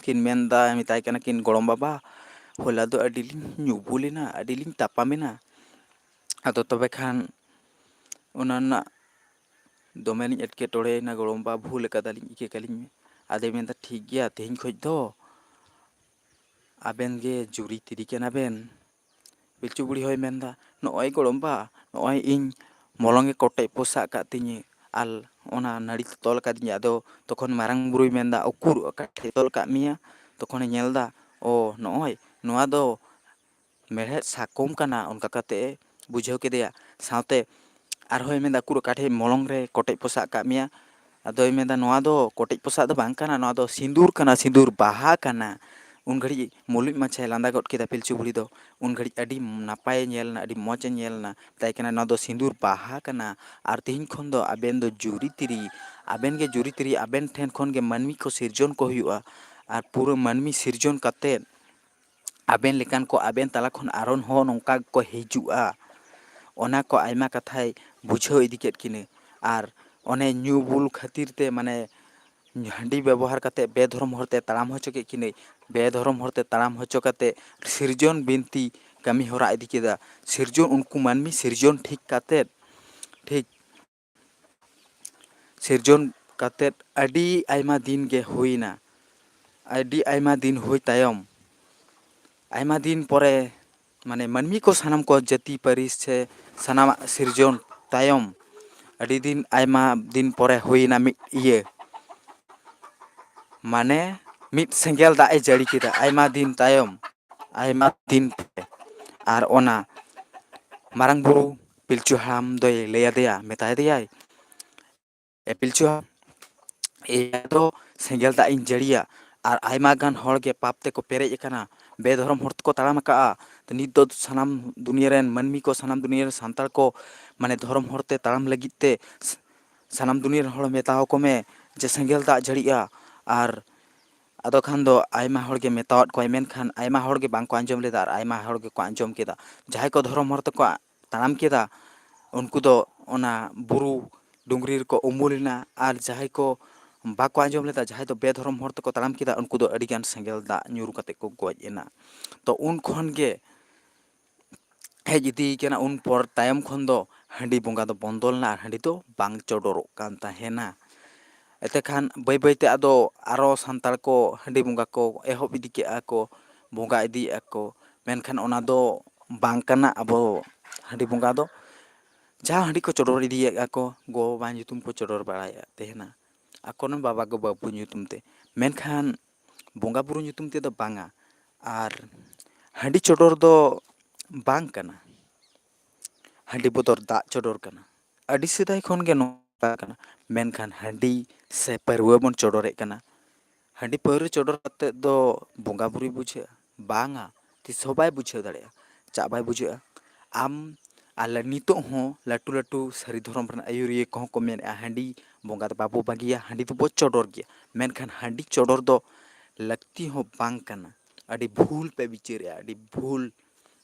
ᱠᱤᱱ ᱢᱮᱱᱫᱟ, ᱢᱮᱛᱟᱭ ᱠᱟᱱᱟ ᱠᱤᱱ, "ᱜᱚᱲᱚᱢ ᱵᱟᱵᱟ, ᱦᱚᱞᱟ ᱫᱚ ᱟᱹᱰᱤ ᱞᱤᱧ ᱧᱩ ᱵᱩᱞ ᱮᱱᱟ, ᱟᱹᱰᱤ ᱞᱤᱧ ᱛᱟᱯᱟᱢ ᱮᱱᱟ, ᱟᱫᱚ ᱛᱚᱵᱮ ᱠᱷᱟᱱ ᱚᱱᱟ ᱨᱮᱱᱟᱜ ᱫᱚᱢᱮ ᱞᱤᱧ ᱮᱴᱠᱮᱴᱚᱬᱮᱭᱮᱱᱟ ᱜᱚᱲᱚᱢ ᱵᱟᱵᱟ, ᱵᱷᱩᱞ ᱟᱠᱟᱫᱟᱞᱤᱧ, ᱤᱠᱟᱹ ᱠᱟᱹᱞᱤᱧ ᱢᱮ᱾" ᱟᱫᱚᱭ ᱢᱮᱱᱫᱟ, "ᱴᱷᱤᱠ ᱜᱮᱭᱟ, ᱛᱮᱦᱮᱧ ᱠᱷᱚᱡ ᱫᱚ ᱟᱵᱮᱱ ᱜᱮ ᱡᱩᱨᱤ ᱛᱤᱨᱤ ᱠᱟᱱᱟ ᱵᱮᱱ᱾" ᱯᱤᱞᱪᱩ ᱵᱩᱲᱦᱤ ᱦᱚᱸᱭ ᱢᱮᱱᱫᱟ, "ᱱᱚᱜᱼᱚᱭ ᱜᱚᱲᱚᱢᱵᱟ, ᱱᱚᱜᱼᱚᱭ ᱤᱧ ᱢᱚᱞᱚᱝ ᱮ ᱠᱚᱴᱮᱡ ᱯᱚᱥᱟᱜ ᱟᱠᱟᱫ ᱛᱤᱧᱟᱹ, ᱟᱨ ᱚᱱᱟ ᱱᱟᱹᱲᱤ ᱛᱮ ᱛᱚᱞ ᱟᱠᱟᱫᱤᱧᱟ᱾" ᱟᱫᱚ ᱛᱚᱠᱷᱚᱱ ᱢᱟᱨᱟᱝ ᱵᱩᱨᱩᱭ ᱢᱮᱱᱫᱟ, "ᱩᱠᱩᱨ ᱚᱠᱟ ᱴᱷᱮᱡ ᱛᱚᱞ ᱟᱠᱟᱫ ᱢᱮᱭᱟ?" ᱛᱚᱠᱷᱚᱱᱮ ᱧᱮᱞᱫᱟ, ᱚ, ᱱᱚᱜᱼᱚᱭ ᱱᱚᱣᱟ ᱫᱚ ᱢᱮᱲᱦᱮᱫ ᱥᱟᱠᱚᱢ ᱠᱟᱱᱟ, ᱚᱱᱠᱟ ᱠᱟᱛᱮ ᱮ ᱵᱩᱡᱷᱟᱹᱣ ᱠᱮᱫᱮᱭᱟ᱾ ᱥᱟᱶᱛᱮ ᱟᱨᱦᱚᱸᱭ ᱢᱮᱱᱫᱟ, "ᱩᱠᱩᱨ ᱚᱠᱟ ᱴᱷᱮᱡ ᱢᱚᱞᱚᱝ ᱨᱮ ᱠᱚᱴᱮᱡ ᱯᱚᱥᱟᱜ ᱟᱠᱟᱫ ᱢᱮᱭᱟ?" ᱟᱫᱚᱭ ᱢᱮᱱᱫᱟ, "ᱱᱚᱣᱟ ᱫᱚ ᱠᱚᱴᱮᱡ ᱯᱚᱥᱟᱜ ᱫᱚ ᱵᱟᱝ ᱠᱟᱱᱟ, ᱱᱚᱣᱟ ᱫᱚ ᱥᱤᱸᱫᱩᱨ ᱠᱟᱱᱟ, ᱥᱤᱸᱫᱩᱨ ᱵᱟᱦᱟ ᱠᱟᱱᱟ᱾" ᱩᱱ ᱜᱷᱟᱹᱲᱤᱡ ᱢᱩᱞᱩᱡ ᱢᱟᱪᱷᱟᱭ ᱞᱟᱸᱫᱟ ᱜᱚᱫ ᱠᱮᱫᱟ ᱯᱤᱞᱪᱩ ᱵᱩᱲᱦᱤ ᱫᱚ᱾ ᱩᱱ ᱜᱷᱟᱹᱲᱤᱡ ᱟᱹᱰᱤ ᱱᱟᱯᱟᱭᱮ ᱧᱮᱞ ᱮᱱᱟ, ᱟᱹᱰᱤ ᱢᱚᱡᱽ ᱮ ᱧᱮᱞ ᱮᱱᱟ᱾ ᱢᱮᱛᱟᱭ ᱠᱟᱱᱟ, "ᱱᱚᱣᱟ ᱫᱚ ᱥᱤᱸᱫᱩᱨ ᱵᱟᱦᱟ ᱠᱟᱱᱟ, ᱟᱨ ᱛᱮᱦᱮᱧ ᱠᱷᱚᱱ ᱫᱚ ᱟᱵᱮᱱ ᱫᱚ ᱡᱩᱨᱤ ᱛᱤᱨᱤ, ᱟᱵᱮᱱ ᱜᱮ ᱡᱩᱨᱤ ᱛᱤᱨᱤ, ᱟᱵᱮᱱ ᱴᱷᱮᱱ ᱠᱷᱚᱱ ᱜᱮ ᱢᱟᱹᱱᱢᱤ ᱠᱚ ᱥᱤᱨᱡᱚᱱ ᱠᱚ ᱦᱩᱭᱩᱜᱼᱟ, ᱟᱨ ᱯᱩᱨᱟᱹ ᱢᱟᱹᱱᱢᱤ ᱥᱤᱨᱡᱚᱱ ᱠᱟᱛᱮᱫ ᱟᱵᱮᱱ ᱞᱮᱠᱟᱱ ᱠᱚ ᱟᱵᱮᱱ ᱛᱟᱞᱟ ᱠᱷᱚᱱ ᱟᱨᱦᱚᱸ ᱱᱚᱝᱠᱟ ᱜᱮᱠᱚ ᱦᱤᱡᱩᱜᱼᱟ᱾" ᱚᱱᱟ ᱠᱚ ᱟᱭᱢᱟ ᱠᱟᱛᱷᱟᱭ ᱵᱩᱡᱷᱟᱹᱣ ᱤᱫᱤ ᱠᱮᱫ ᱠᱤᱱᱟᱹ᱾ ᱟᱨ ᱚᱱᱮ ᱧᱩ ᱵᱩᱞ ᱠᱷᱟᱹᱛᱤᱨ ᱛᱮ, ᱢᱟᱱᱮ, ᱦᱟᱺᱰᱤ ᱵᱮᱵᱚᱦᱟᱨ ᱠᱟᱛᱮ ᱵᱮᱫᱷᱚᱨᱚᱢ ᱦᱚᱨᱛᱮ ᱛᱟᱲᱟᱢ ᱦᱚᱪᱚ ᱠᱮᱫ ᱠᱤᱱᱟᱹᱭ᱾ ᱵᱮᱫᱷᱚᱨᱚᱢ ᱦᱚᱨᱛᱮ ᱛᱟᱲᱟᱢ ᱦᱚᱪᱚ ᱠᱟᱛᱮ ᱥᱤᱨᱡᱚᱱ ᱵᱤᱱᱛᱤ ᱠᱟᱹᱢᱤ ᱦᱚᱨᱟ ᱤᱫᱤ ᱠᱮᱫᱟ᱾ ᱥᱤᱨᱡᱚᱱ, ᱩᱱᱠᱩ ᱢᱟᱹᱱᱢᱤ ᱥᱤᱨᱡᱚᱱ ᱴᱷᱤᱠ ᱠᱟᱛᱮ, ᱴᱷᱤᱠ ᱥᱤᱨᱡᱚᱱ ᱠᱟᱛᱮᱫ ᱟᱹᱰᱤ ᱟᱭᱢᱟ ᱫᱤᱱ ᱜᱮ ᱦᱩᱭᱱᱟ᱾ ᱟᱹᱰᱤ ᱟᱭᱢᱟ ᱫᱤᱱ ᱦᱩᱭ ᱛᱟᱭᱚᱢ, ᱟᱭᱢᱟ ᱫᱤᱱ ᱯᱚᱨᱮ, ᱢᱟᱱᱮ, ᱢᱟᱹᱱᱢᱤ ᱠᱚ ᱥᱟᱱᱟᱢ ᱠᱚ ᱡᱟᱹᱛᱤ ᱯᱟᱹᱨᱤᱥ ᱥᱮ ᱥᱟᱱᱟᱢᱟᱜ ᱥᱤᱨᱡᱚᱱ ᱛᱟᱭᱚᱢ, ᱟᱹᱰᱤ ᱫᱤᱱ, ᱟᱭᱢᱟ ᱫᱤᱱ ᱯᱚᱨᱮ ᱦᱩᱭᱱᱟ ᱢᱤᱫ ᱤᱭᱟᱹ, ᱢᱟᱱᱮ, ᱢᱤᱫ ᱥᱮᱸᱜᱮᱞ ᱫᱟᱜ ᱮ ᱡᱟᱹᱲᱤ ᱠᱮᱫᱟ ᱟᱭᱢᱟ ᱫᱤᱱ ᱛᱟᱭᱚᱢ, ᱟᱭᱢᱟ ᱫᱤᱱ ᱯᱚᱨᱮ᱾ ᱟᱨ ᱚᱱᱟ ᱢᱟᱨᱟᱝ ᱵᱩᱨᱩ ᱯᱤᱞᱪᱩ ᱦᱟᱲᱟᱢ ᱫᱚᱭ ᱞᱟᱹᱭ ᱟᱫᱮᱭᱟ, ᱢᱮᱛᱟᱭ ᱫᱮᱭᱟᱭ, "ᱮ ᱯᱤᱞᱪᱩ ᱦᱟᱲᱟᱢ, ᱤᱧ ᱫᱚ ᱥᱮᱸᱜᱮᱞ ᱫᱟᱜ ᱤᱧ ᱡᱟᱹᱲᱤᱭᱟ, ᱟᱨ ᱟᱭᱢᱟ ᱜᱟᱱ ᱦᱚᱲ ᱜᱮ ᱯᱟᱯ ᱛᱮᱠᱚ ᱯᱮᱨᱮᱡ ᱟᱠᱟᱱᱟ, ᱵᱮᱫᱷᱚᱨᱚᱢ ᱦᱚᱨ ᱛᱮᱠᱚ ᱛᱟᱲᱟᱢ ᱟᱠᱟᱜᱼᱟ᱾ ᱛᱚ ᱱᱤᱛ ᱫᱚ ᱥᱟᱱᱟᱢ ᱫᱩᱱᱤᱭᱟᱹ ᱨᱮᱱ ᱢᱟᱹᱱᱢᱤ ᱠᱚ, ᱥᱟᱱᱟᱢ ᱫᱩᱱᱤᱭᱟᱹ ᱨᱮᱱ ᱥᱟᱱᱛᱟᱲ ᱠᱚ, ᱢᱟᱱᱮ, ᱫᱷᱚᱨᱚᱢ ᱦᱚᱨ ᱛᱮ ᱛᱟᱲᱟᱢ ᱞᱟᱹᱜᱤᱫ ᱛᱮ ᱥ-, ᱥᱟᱱᱟᱢ ᱫᱩᱱᱤᱭᱟᱹ ᱨᱮᱱ ᱦᱚᱲ ᱢᱮᱛᱟ ᱟᱠᱚ ᱢᱮ ᱡᱮ ᱥᱮᱸᱜᱮᱞ ᱫᱟᱜ ᱡᱟᱹᱲᱤᱜᱼᱟ᱾" ᱟᱨ ᱟᱫᱚ ᱠᱷᱟᱱ ᱫᱚ ᱟᱭᱢᱟ ᱦᱚᱲ ᱜᱮ ᱢᱮᱛᱟᱣᱟᱫ ᱠᱚᱣᱟᱭ, ᱢᱮᱱᱠᱷᱟᱱ ᱟᱭᱢᱟ ᱦᱚᱲ ᱜᱮ ᱵᱟᱝ ᱠᱚ ᱟᱸᱡᱚᱢ ᱞᱮᱫᱟ ᱟᱨ ᱟᱭᱢᱟ ᱦᱚᱲ ᱜᱮᱠᱚ ᱟᱸᱡᱚᱢ ᱠᱮᱫᱟ᱾ ᱡᱟᱦᱟᱸᱭ ᱠᱚ ᱫᱷᱚᱨᱚᱢ ᱦᱚᱨ ᱛᱮᱠᱚ ᱛᱟᱲᱟᱢ ᱠᱮᱫᱟ, ᱩᱱᱠᱩ ᱫᱚ ᱚᱱᱟ ᱵᱩᱨᱩ ᱰᱩᱝᱨᱤ ᱨᱮᱠᱚ ᱩᱢᱩᱞ ᱮᱱᱟ, ᱟᱨ ᱡᱟᱦᱟᱸᱭ ᱠᱚ ᱵᱟᱠᱚ ᱟᱸᱡᱚᱢ ᱞᱮᱫᱟ, ᱡᱟᱦᱟᱸᱭ ᱫᱚ ᱵᱮᱫᱷᱚᱨᱚᱢ ᱦᱚᱨ ᱛᱮᱠᱚ ᱛᱟᱲᱟᱢ ᱠᱮᱫᱟ, ᱩᱱᱠᱩ ᱫᱚ ᱟᱹᱰᱤᱜᱟᱱ ᱥᱮᱸᱜᱮᱞ ᱫᱟᱜ ᱧᱩᱨ ᱠᱟᱛᱮ ᱠᱚ ᱜᱚᱡ ᱮᱱᱟ᱾ ᱛᱚ ᱩᱱ ᱠᱷᱚᱱ ᱜᱮ ᱦᱮᱡ ᱤᱫᱤ ᱠᱟᱱᱟ᱾ ᱩᱱ ᱯᱚᱨ ᱛᱟᱭᱚᱢ ᱠᱷᱚᱱ ᱫᱚ ᱦᱟᱺᱰᱤ ᱵᱚᱸᱜᱟ ᱫᱚ ᱵᱚᱱᱫᱚ ᱞᱮᱱᱟ ᱟᱨ ᱦᱟᱺᱰᱤ ᱫᱚ ᱵᱟᱝ ᱪᱚᱰᱚᱨᱚᱜ ᱠᱟᱱ ᱛᱟᱦᱮᱱᱟ᱾ ᱮᱛᱮ ᱠᱷᱟᱱ ᱵᱟᱹᱭ ᱵᱟᱹᱭ ᱛᱮ ᱟᱫᱚ ᱟᱨᱚ ᱥᱟᱱᱛᱟᱲ ᱠᱚ ᱦᱟᱺᱰᱤ ᱵᱚᱸᱜᱟ ᱠᱚ ᱮᱦᱚᱵ ᱤᱫᱤ ᱠᱮᱜᱼᱟ ᱠᱚ, ᱵᱚᱸᱜᱟ ᱤᱫᱤᱭᱮᱜᱼᱟ ᱠᱚ, ᱢᱮᱱᱠᱷᱟᱱ ᱚᱱᱟ ᱫᱚ ᱵᱟᱝ ᱠᱟᱱᱟ᱾ ᱟᱵᱚ ᱦᱟᱺᱰᱤ ᱵᱚᱸᱜᱟ ᱫᱚ ᱡᱟᱦᱟᱸ ᱦᱟᱺᱰᱤ ᱠᱚ ᱪᱚᱰᱚᱨ ᱤᱫᱤᱭᱮᱜᱼᱟ ᱠᱚ ᱜᱚ ᱵᱟᱵᱟ ᱧᱩᱛᱩᱢ ᱠᱚ ᱪᱚᱰᱚᱨ ᱵᱟᱲᱟᱭᱮᱫ ᱛᱟᱦᱮᱱᱟ, ᱟᱠᱚᱨᱮᱱ ᱵᱟᱵᱟ ᱜᱚ ᱵᱟᱹᱵᱩ ᱧᱩᱛᱩᱢ ᱛᱮ, ᱢᱮᱱᱠᱷᱟᱱ ᱵᱚᱸᱜᱟ ᱵᱩᱨᱩ ᱧᱩᱛᱩᱢ ᱛᱮᱫᱚ ᱵᱟᱝᱟ᱾ ᱟᱨ ᱦᱟᱺᱰᱤ ᱪᱚᱰᱚᱨ ᱫᱚ ᱵᱟᱝ ᱠᱟᱱᱟ, ᱦᱟᱺᱰᱤ ᱵᱚᱫᱚᱞ ᱫᱟᱜ ᱪᱚᱰᱚᱨ ᱠᱟᱱᱟ᱾ ᱟᱹᱰᱤ ᱥᱮᱫᱟᱭ ᱠᱷᱚᱱ ᱜᱮ ᱱᱚᱝᱠᱟ ᱠᱟᱱᱟ, ᱢᱮᱱᱠᱷᱟᱱ ᱦᱟᱺᱰᱤ ᱥᱮ ᱯᱟᱹᱨᱣᱟᱹ ᱵᱚᱱ ᱪᱚᱰᱚᱨᱮᱫ ᱠᱟᱱᱟ᱾ ᱦᱟᱺᱰᱤ ᱯᱟᱹᱣᱨᱟᱹ ᱪᱚᱰᱚᱨ ᱠᱟᱛᱮᱫ ᱫᱚ ᱵᱚᱸᱜᱟ ᱵᱩᱨᱩᱭ ᱵᱩᱡᱷᱟᱹᱜᱼᱟ? ᱵᱟᱝᱟ, ᱛᱤᱥ ᱦᱚᱸ ᱵᱟᱭ ᱵᱩᱡᱷᱟᱹᱣ ᱫᱟᱲᱮᱭᱟᱜᱼᱟ᱾ ᱪᱟᱜ ᱵᱟᱭ ᱵᱩᱡᱷᱟᱹᱜᱼᱟ? ᱟᱢ ᱟᱞᱮ ᱱᱤᱛᱚᱜ ᱦᱚᱸ ᱞᱟᱹᱴᱩ ᱞᱟᱹᱴᱩ ᱥᱟᱹᱨᱤ ᱫᱷᱚᱨᱚᱢ ᱨᱮᱱ ᱟᱹᱭᱩᱨᱤᱭᱟᱹ ᱠᱚᱦᱚᱸ ᱠᱚ ᱢᱮᱱᱮᱫᱼᱟ, ᱦᱟᱺᱰᱤ ᱵᱚᱸᱜᱟ ᱫᱚ ᱵᱟᱵᱚ ᱵᱟᱹᱜᱤᱭᱟ, ᱦᱟᱺᱰᱤ ᱫᱚᱵᱚ ᱪᱚᱰᱚᱨ ᱜᱮᱭᱟ, ᱢᱮᱱᱠᱷᱟᱱ ᱦᱟᱺᱰᱤ ᱪᱚᱰᱚᱨ ᱫᱚ ᱞᱟᱹᱠᱛᱤ ᱦᱚᱸ ᱵᱟᱝ ᱠᱟᱱᱟ᱾ ᱟᱹᱰᱤ ᱵᱷᱩᱞ ᱯᱮ ᱵᱤᱪᱟᱹᱨᱮᱜᱼᱟ, ᱟᱹᱰᱤ ᱵᱷᱩᱞ᱾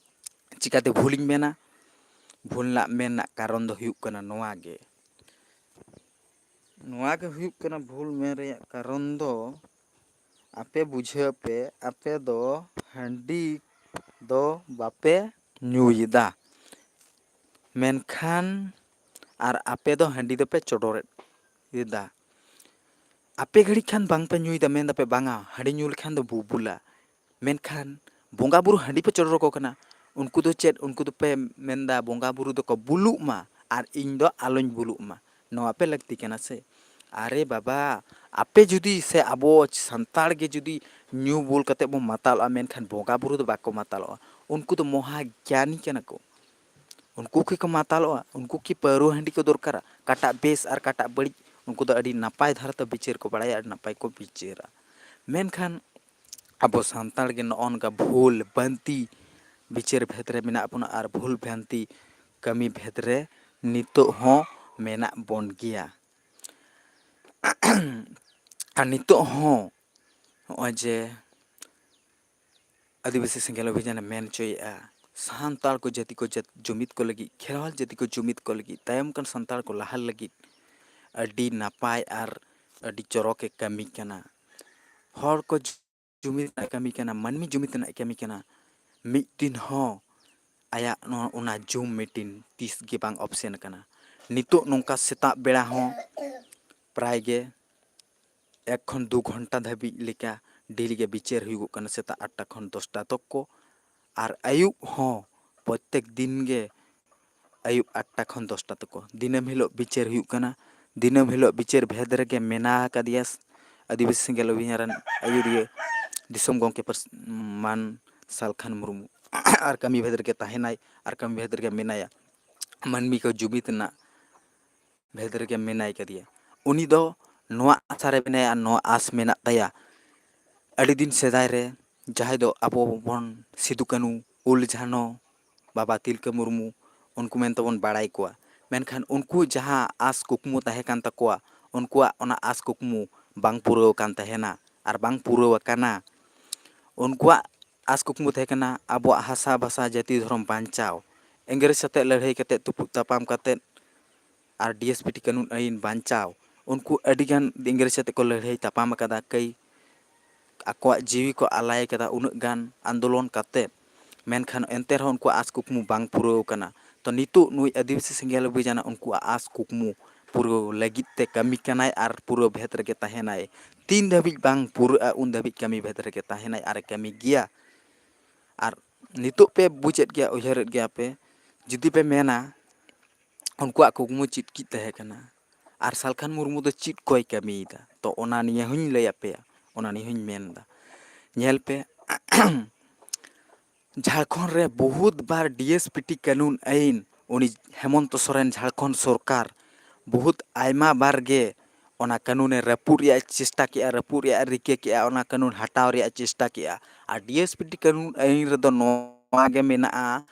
ᱪᱤᱠᱟᱹᱛᱮ ᱵᱷᱩᱞᱤᱧ ᱢᱮᱱᱟ? ᱵᱷᱩᱞ ᱨᱮᱱᱟᱜ ᱢᱮᱱ ᱨᱮᱱᱟᱜ ᱠᱟᱨᱚᱱ ᱫᱚ ᱦᱩᱭᱩᱜ ᱠᱟᱱᱟ ᱱᱚᱣᱟ ᱜᱮ᱾ ᱱᱚᱣᱟ ᱜᱮ ᱦᱩᱭᱩᱜ ᱠᱟᱱᱟ ᱵᱷᱩᱞ ᱢᱮᱱ ᱨᱮᱭᱟᱜ ᱠᱟᱨᱚᱱ ᱫᱚ, ᱟᱯᱮ ᱵᱩᱡᱷᱟᱹᱣ ᱯᱮ, ᱟᱯᱮ ᱫᱚ ᱦᱟᱺᱰᱤ ᱫᱚ ᱵᱟᱯᱮ ᱧᱩᱭᱮᱫᱟ, ᱢᱮᱱᱠᱷᱟᱱ ᱟᱨ ᱟᱯᱮ ᱫᱚ ᱦᱟᱺᱰᱤ ᱫᱚᱯᱮ ᱪᱚᱰᱚᱨᱮᱫ ᱮᱫᱟ᱾ ᱟᱯᱮ ᱜᱷᱟᱹᱲᱤᱡ ᱠᱷᱟᱱ ᱵᱟᱝᱯᱮ ᱧᱩᱭᱮᱫᱟ, ᱢᱮᱱ ᱫᱟᱯᱮ, "ᱵᱟᱝᱟ, ᱦᱟᱺᱰᱤ ᱧᱩ ᱞᱮᱠᱷᱟᱱ ᱫᱚ ᱵᱩᱵᱩᱞᱟ", ᱢᱮᱱᱠᱷᱟᱱ ᱵᱚᱸᱜᱟ ᱵᱩᱨᱩ ᱦᱟᱺᱰᱤ ᱯᱮ ᱪᱚᱰᱚᱨ ᱟᱠᱚ ᱠᱟᱱᱟ᱾ ᱩᱱᱠᱩ ᱫᱚ ᱪᱮᱫ? ᱩᱱᱠᱩ ᱫᱚᱯᱮ ᱢᱮᱱᱫᱟ, "ᱵᱚᱸᱜᱟ ᱵᱩᱨᱩ ᱫᱚᱠᱚ ᱵᱩᱞᱩᱜ ᱢᱟ ᱟᱨ ᱤᱧ ᱫᱚ ᱟᱞᱚᱧ ᱵᱩᱞᱩᱜ ᱢᱟ", ᱱᱚᱣᱟ ᱯᱮ ᱞᱟᱹᱠᱛᱤ ᱠᱟᱱᱟ ᱥᱮ? ᱟᱨᱮ ᱵᱟᱵᱟ, ᱟᱯᱮ ᱡᱩᱫᱤ ᱥᱮ ᱟᱵᱚ ᱥᱟᱱᱛᱟᱲ ᱜᱮ ᱡᱩᱫᱤ ᱧᱩ ᱵᱩᱞ ᱠᱟᱛᱮ ᱵᱚᱱ ᱢᱟᱛᱟᱞᱚᱜᱼᱟ, ᱢᱮᱱᱠᱷᱟᱱ ᱵᱚᱸᱜᱟ ᱵᱩᱨᱩ ᱫᱚ ᱵᱟᱠᱚ ᱢᱟᱛᱟᱞᱚᱜᱼᱟ᱾ ᱩᱱᱠᱩ ᱫᱚ ᱢᱚᱦᱟ ᱜᱮᱭᱟᱱᱤ ᱠᱟᱱᱟ ᱠᱚ᱾ ᱩᱱᱠᱩ ᱠᱤ ᱠᱚ ᱢᱟᱛᱟᱞᱚᱜᱼᱟ? ᱩᱱᱠᱩ ᱠᱤ ᱯᱟᱹᱣᱨᱟᱹ ᱦᱟᱺᱰᱤ ᱠᱚ ᱫᱚᱨᱠᱟᱨᱟ? ᱚᱠᱟᱴᱟᱜ ᱵᱮᱥ ᱟᱨ ᱚᱠᱟᱴᱟᱜ ᱵᱟᱹᱲᱤᱡ, ᱩᱱᱠᱩ ᱫᱚ ᱟᱹᱰᱤ ᱱᱟᱯᱟᱭ ᱫᱷᱟᱨᱟ ᱛᱮ ᱵᱤᱪᱟᱹᱨ ᱠᱚ ᱵᱟᱲᱟᱭᱟ, ᱟᱹᱰᱤ ᱱᱟᱯᱟᱭ ᱠᱚ ᱵᱤᱪᱟᱹᱨᱟ᱾ ᱢᱮᱱᱠᱷᱟᱱ ᱟᱵᱚ ᱥᱟᱱᱛᱟᱲ ᱜᱮ ᱱᱚᱜᱼᱚ ᱱᱚᱝᱠᱟ ᱵᱷᱩᱞ ᱵᱷᱨᱟᱱᱛᱤ ᱵᱤᱪᱟᱹᱨ ᱵᱷᱮᱫ ᱨᱮ ᱢᱮᱱᱟᱜ ᱵᱚᱱᱟ ᱟᱨ ᱵᱷᱩᱞ ᱵᱷᱨᱟᱱᱛᱤ ᱠᱟᱹᱢᱤ ᱵᱷᱮᱫ ᱨᱮ ᱱᱤᱛᱚᱜ ᱦᱚᱸ ᱢᱮᱱᱟᱜ ᱵᱚᱱ ᱜᱮᱭᱟ᱾ ᱟᱨ ᱱᱤᱛᱚᱜ ᱦᱚᱸ ᱱᱚᱜᱼᱚᱭ ᱡᱮ ᱟᱹᱫᱤᱵᱟᱹᱥᱤ ᱥᱮᱸᱜᱮᱞ ᱚᱵᱷᱤᱡᱟᱱᱮ ᱢᱮᱱ ᱦᱚᱪᱚᱭᱮᱫᱼᱟ, ᱥᱟᱱᱛᱟᱲ ᱠᱚ ᱡᱟᱹᱛᱤ ᱠᱚ ᱡᱟᱹᱛ-, ᱡᱩᱢᱤᱫ ᱠᱚ ᱞᱟᱹᱜᱤᱫ, ᱠᱷᱮᱨᱣᱟᱞ ᱡᱟᱹᱛᱤ ᱠᱚ ᱡᱩᱢᱤᱫ ᱠᱚ ᱞᱟᱹᱜᱤᱫ, ᱛᱟᱭᱚᱢ ᱠᱟᱱ ᱥᱟᱱᱛᱟᱲ ᱠᱚ ᱞᱟᱦᱟ ᱞᱟᱹᱜᱤᱫ ᱟᱹᱰᱤ ᱱᱟᱯᱟᱭ ᱟᱨ ᱟᱹᱰᱤ ᱪᱚᱨᱚᱠᱮ ᱠᱟᱹᱢᱤ ᱠᱟᱱᱟ᱾ ᱦᱚᱲ ᱠᱚ ᱡᱩᱢᱤᱫ ᱨᱮᱱᱟᱜ ᱠᱟᱹᱢᱤ ᱠᱟᱱᱟ, ᱢᱟᱹᱱᱢᱤ ᱡᱩᱢᱤᱫ ᱨᱮᱱᱟᱜ ᱠᱟᱹᱢᱤ ᱠᱟᱱᱟ᱾ ᱢᱤᱫ ᱫᱤᱱ ᱦᱚᱸ ᱟᱭᱟᱜ ᱱᱚᱣᱟ, ᱚᱱᱟ ᱡᱩᱢ ᱢᱤᱴᱤᱝ ᱛᱤᱥ ᱜᱮ ᱵᱟᱝ ᱚᱯᱥᱮᱱ ᱟᱠᱟᱱᱟ᱾ ᱱᱤᱛᱚᱜ ᱱᱚᱝᱠᱟ ᱥᱮᱛᱟᱜ ᱵᱮᱲᱟ ᱦᱚᱸ ᱯᱨᱟᱭ ᱜᱮ ᱮᱠ ᱠᱷᱚᱱ ᱫᱩ ᱜᱷᱚᱱᱴᱟ ᱫᱷᱟᱹᱵᱤᱡ ᱞᱮᱠᱟ ᱰᱮᱞᱤ ᱜᱮ ᱵᱤᱪᱟᱹᱨ ᱦᱩᱭᱩᱜᱚᱜ ᱠᱟᱱᱟ, ᱥᱮᱛᱟᱜ ᱟᱴᱴᱟ ᱠᱷᱚᱱ ᱫᱚᱥᱴᱟ ᱛᱚᱠ ᱠᱚ᱾ ᱟᱨ ᱟᱹᱭᱩᱵ ᱦᱚᱸ ᱯᱨᱚᱛᱮᱠ ᱫᱤᱱ ᱜᱮ ᱟᱹᱭᱩᱵ ᱟᱴᱴᱟ ᱠᱷᱚᱱ ᱫᱚᱥᱴᱟ ᱛᱚᱠᱚ ᱫᱤᱱᱟᱹᱢ ᱦᱤᱞᱳᱜ ᱵᱤᱪᱟᱹᱨ ᱦᱩᱭᱩᱜ ᱠᱟᱱᱟ᱾ ᱫᱤᱱᱟᱹᱢ ᱦᱤᱞᱳᱜ ᱵᱤᱪᱟᱹᱨ ᱵᱷᱮᱫ ᱨᱮᱜᱮ ᱢᱮᱱᱟ ᱟᱠᱟᱫᱮᱭᱟ ᱟᱹᱫᱤᱵᱟᱹᱥᱤ ᱥᱮᱸᱜᱮᱞ ᱚᱵᱷᱤᱭᱟᱱ ᱨᱮᱱ ᱟᱹᱭᱩᱨᱤᱭᱟᱹ ᱫᱤᱥᱚᱢ ᱜᱚᱢᱠᱮ ᱯᱟᱹᱨᱥ-, ᱢᱟᱱ ᱥᱟᱞᱠᱷᱟᱱ ᱢᱩᱨᱢᱩ᱾ ᱟᱨ ᱠᱟᱹᱢᱤ ᱵᱷᱮᱫ ᱨᱮᱜᱮ ᱛᱟᱦᱮᱱᱟᱭ ᱟᱨ ᱠᱟᱹᱢᱤ ᱵᱷᱮᱫ ᱨᱮᱜᱮ ᱢᱮᱱᱟᱭᱟ᱾ ᱢᱟᱹᱱᱢᱤ ᱠᱚ ᱡᱩᱢᱤᱫ ᱨᱮᱱᱟᱜ ᱵᱷᱮᱫ ᱨᱮᱜᱮ ᱢᱮᱱᱟᱭ ᱠᱟᱫᱮᱭᱟ᱾ ᱩᱱᱤ ᱫᱚ ᱱᱚᱣᱟ ᱟᱥᱟ ᱨᱮ ᱢᱮᱱᱟᱭᱟ ᱟᱨ ᱱᱚᱣᱟ ᱟᱥ ᱢᱮᱱᱟᱜ ᱛᱟᱭᱟ᱾ ᱟᱹᱰᱤ ᱫᱤᱱ ᱥᱮᱫᱟᱭ ᱨᱮ ᱡᱟᱦᱟᱸᱭ ᱫᱚ ᱟᱵᱚ ᱵᱚᱱ ᱥᱤᱫᱩ ᱠᱟᱹᱱᱩ, ᱩᱞ ᱡᱷᱟᱱᱚ, ᱵᱟᱵᱟ ᱛᱤᱞᱠᱟᱹ ᱢᱩᱨᱢᱩ, ᱩᱱᱠᱩ ᱢᱮᱱᱛᱮ ᱵᱚᱱ ᱵᱟᱲᱟᱭ ᱠᱚᱣᱟ᱾ ᱢᱮᱱᱠᱷᱟᱱ ᱩᱱᱠᱩ ᱡᱟᱦᱟᱸ ᱟᱥ ᱠᱩᱠᱢᱩ ᱛᱟᱦᱮᱸ ᱠᱟᱱ ᱛᱟᱠᱚᱣᱟ, ᱩᱱᱠᱩᱣᱟᱜ ᱚᱱᱟ ᱟᱥ ᱠᱩᱠᱢᱩ ᱵᱟᱝ ᱯᱩᱨᱟᱹᱣ ᱟᱠᱟᱱ ᱛᱟᱦᱮᱱᱟ ᱟᱨ ᱵᱟᱝ ᱯᱩᱨᱟᱹᱣ ᱟᱠᱟᱱᱟ᱾ ᱩᱱᱠᱩᱣᱟᱜ ᱟᱥ ᱠᱩᱠᱢᱩ ᱛᱟᱦᱮᱸ ᱠᱟᱱᱟ ᱟᱵᱚᱣᱟᱜ ᱦᱟᱥᱟ, ᱵᱷᱟᱥᱟ, ᱡᱟᱹᱛᱤ, ᱫᱷᱚᱨᱚᱢ ᱵᱟᱧᱪᱟᱣ᱾ ᱤᱝᱨᱮᱡᱽ ᱥᱟᱛᱮᱜ ᱞᱟᱹᱲᱦᱟᱹᱭ ᱠᱟᱛᱮᱫ ᱛᱩᱯᱩᱫ ᱛᱟᱯᱟᱢ ᱠᱟᱛᱮᱫ ᱟᱨ ᱰᱤ ᱮᱥ ᱯᱤ ᱴᱤ ᱠᱟᱹᱱᱩᱱ ᱟᱹᱭᱤᱱ ᱵᱟᱧᱪᱟᱣ ᱩᱱᱠᱩ ᱟᱹᱰᱤᱜᱟᱱ ᱤᱝᱨᱮᱡᱽ ᱥᱟᱛᱮᱜ ᱠᱚ ᱞᱟᱹᱲᱦᱟᱹᱭ ᱛᱟᱯᱟᱢ ᱟᱠᱟᱫᱟ, ᱠᱟᱹᱭ ᱟᱠᱚᱣᱟᱜ ᱡᱤᱣᱤ ᱠᱚ ᱟᱞᱟᱭ ᱟᱠᱟᱫᱟ ᱩᱱᱟᱹᱜ ᱜᱟᱱ ᱟᱱᱫᱳᱞᱚᱱ ᱠᱟᱛᱮᱫ᱾ ᱢᱮᱱᱠᱷᱟᱱ ᱮᱱᱛᱮ ᱨᱮᱦᱚᱸ ᱩᱱᱠᱩᱣᱟᱜ ᱟᱥ ᱠᱩᱠᱢᱩ ᱵᱟᱝ ᱯᱩᱨᱟᱹᱣ ᱟᱠᱟᱱᱟ᱾ ᱛᱚ ᱱᱤᱛᱚᱜ ᱱᱩᱭ ᱟᱹᱫᱤᱵᱟᱹᱥᱤ ᱥᱮᱸᱜᱮᱞ ᱚᱵᱷᱤᱡᱟᱱᱟᱜ ᱩᱱᱠᱩᱣᱟᱜ ᱟᱥ ᱠᱩᱠᱢᱩ ᱯᱩᱨᱟᱹᱣ ᱞᱟᱹᱜᱤᱫ ᱛᱮ ᱠᱟᱹᱢᱤ ᱠᱟᱱᱟᱭ ᱟᱨ ᱯᱩᱨᱟᱹᱣ ᱵᱷᱮᱫ ᱨᱮᱜᱮ ᱛᱟᱦᱮᱱᱟᱭ᱾ ᱛᱤᱱ ᱫᱷᱟᱹᱵᱤᱡ ᱵᱟᱝ ᱯᱩᱨᱟᱹᱜᱼᱟ ᱩᱱ ᱫᱷᱟᱹᱵᱤᱡ ᱠᱟᱹᱢᱤ ᱵᱷᱮᱫ ᱨᱮᱜᱮ ᱛᱟᱦᱮᱱᱟᱭ ᱟᱨᱮ ᱠᱟᱹᱢᱤ ᱜᱮᱭᱟ᱾ ᱟᱨ ᱱᱤᱛᱚᱜ ᱯᱮ ᱵᱩᱡᱮᱫ ᱜᱮᱭᱟ, ᱩᱭᱦᱟᱹᱨᱮᱫ ᱜᱮᱭᱟ ᱯᱮ, ᱡᱩᱫᱤ ᱯᱮ ᱢᱮᱱᱟ ᱩᱱᱠᱩᱣᱟᱜ ᱠᱩᱠᱢᱩ ᱪᱮᱫ ᱠᱤ ᱛᱟᱦᱮᱸ ᱠᱟᱱᱟ, ᱟᱨ ᱥᱟᱞᱠᱷᱟᱱ ᱢᱩᱨᱢᱩ ᱫᱚ ᱪᱮᱫ ᱠᱚᱭ ᱠᱟᱹᱢᱤᱭᱮᱫᱟ? ᱛᱚ ᱚᱱᱟ ᱱᱤᱭᱮ ᱦᱚᱧ ᱞᱟᱹᱭ ᱟᱯᱮᱭᱟ, ᱚᱱᱟ ᱱᱤᱭᱮ ᱦᱚᱧ ᱢᱮᱱᱫᱟ᱾ ᱧᱮᱞ ᱯᱮ, ᱡᱷᱟᱲᱠᱷᱚᱸᱰ ᱨᱮ ᱵᱚᱦᱩᱛ ᱵᱟᱨ ᱰᱤ ᱮᱥ ᱯᱤ ᱴᱤ ᱠᱟᱹᱱᱩᱱ ᱟᱹᱭᱤᱱ, ᱩᱱᱤ ᱦᱮᱢᱚᱱᱛᱚ ᱥᱚᱨᱮᱱ ᱡᱷᱟᱲᱠᱷᱚᱸᱰ ᱥᱚᱨᱠᱟᱨ ᱵᱚᱦᱩᱛ ᱟᱭᱢᱟ ᱵᱟᱨ ᱜᱮ ᱚᱱᱟ ᱠᱟᱹᱱᱩᱱᱮ ᱨᱟᱹᱯᱩᱫ ᱨᱮᱭᱟᱜ ᱮ ᱪᱮᱥᱴᱟ ᱠᱮᱜᱼᱟ, ᱨᱟᱹᱯᱩᱫ ᱨᱮᱭᱟᱜ ᱮ ᱨᱤᱠᱟᱹ ᱠᱮᱜᱼᱟ, ᱚᱱᱟ ᱠᱟᱹᱱᱩᱱ ᱦᱟᱴᱟᱣ ᱨᱮᱭᱟᱜ ᱮ ᱪᱮᱥᱴᱟ ᱠᱮᱜᱼᱟ᱾ ᱟᱨ ᱰᱤ ᱮᱥ ᱯᱤ ᱴᱤ ᱠᱟᱹᱱᱩᱱ ᱟᱹᱭᱤᱱ ᱨᱮᱫᱚ ᱱᱚᱣᱟ ᱜᱮ ᱢᱮᱱᱟᱜᱼᱟ,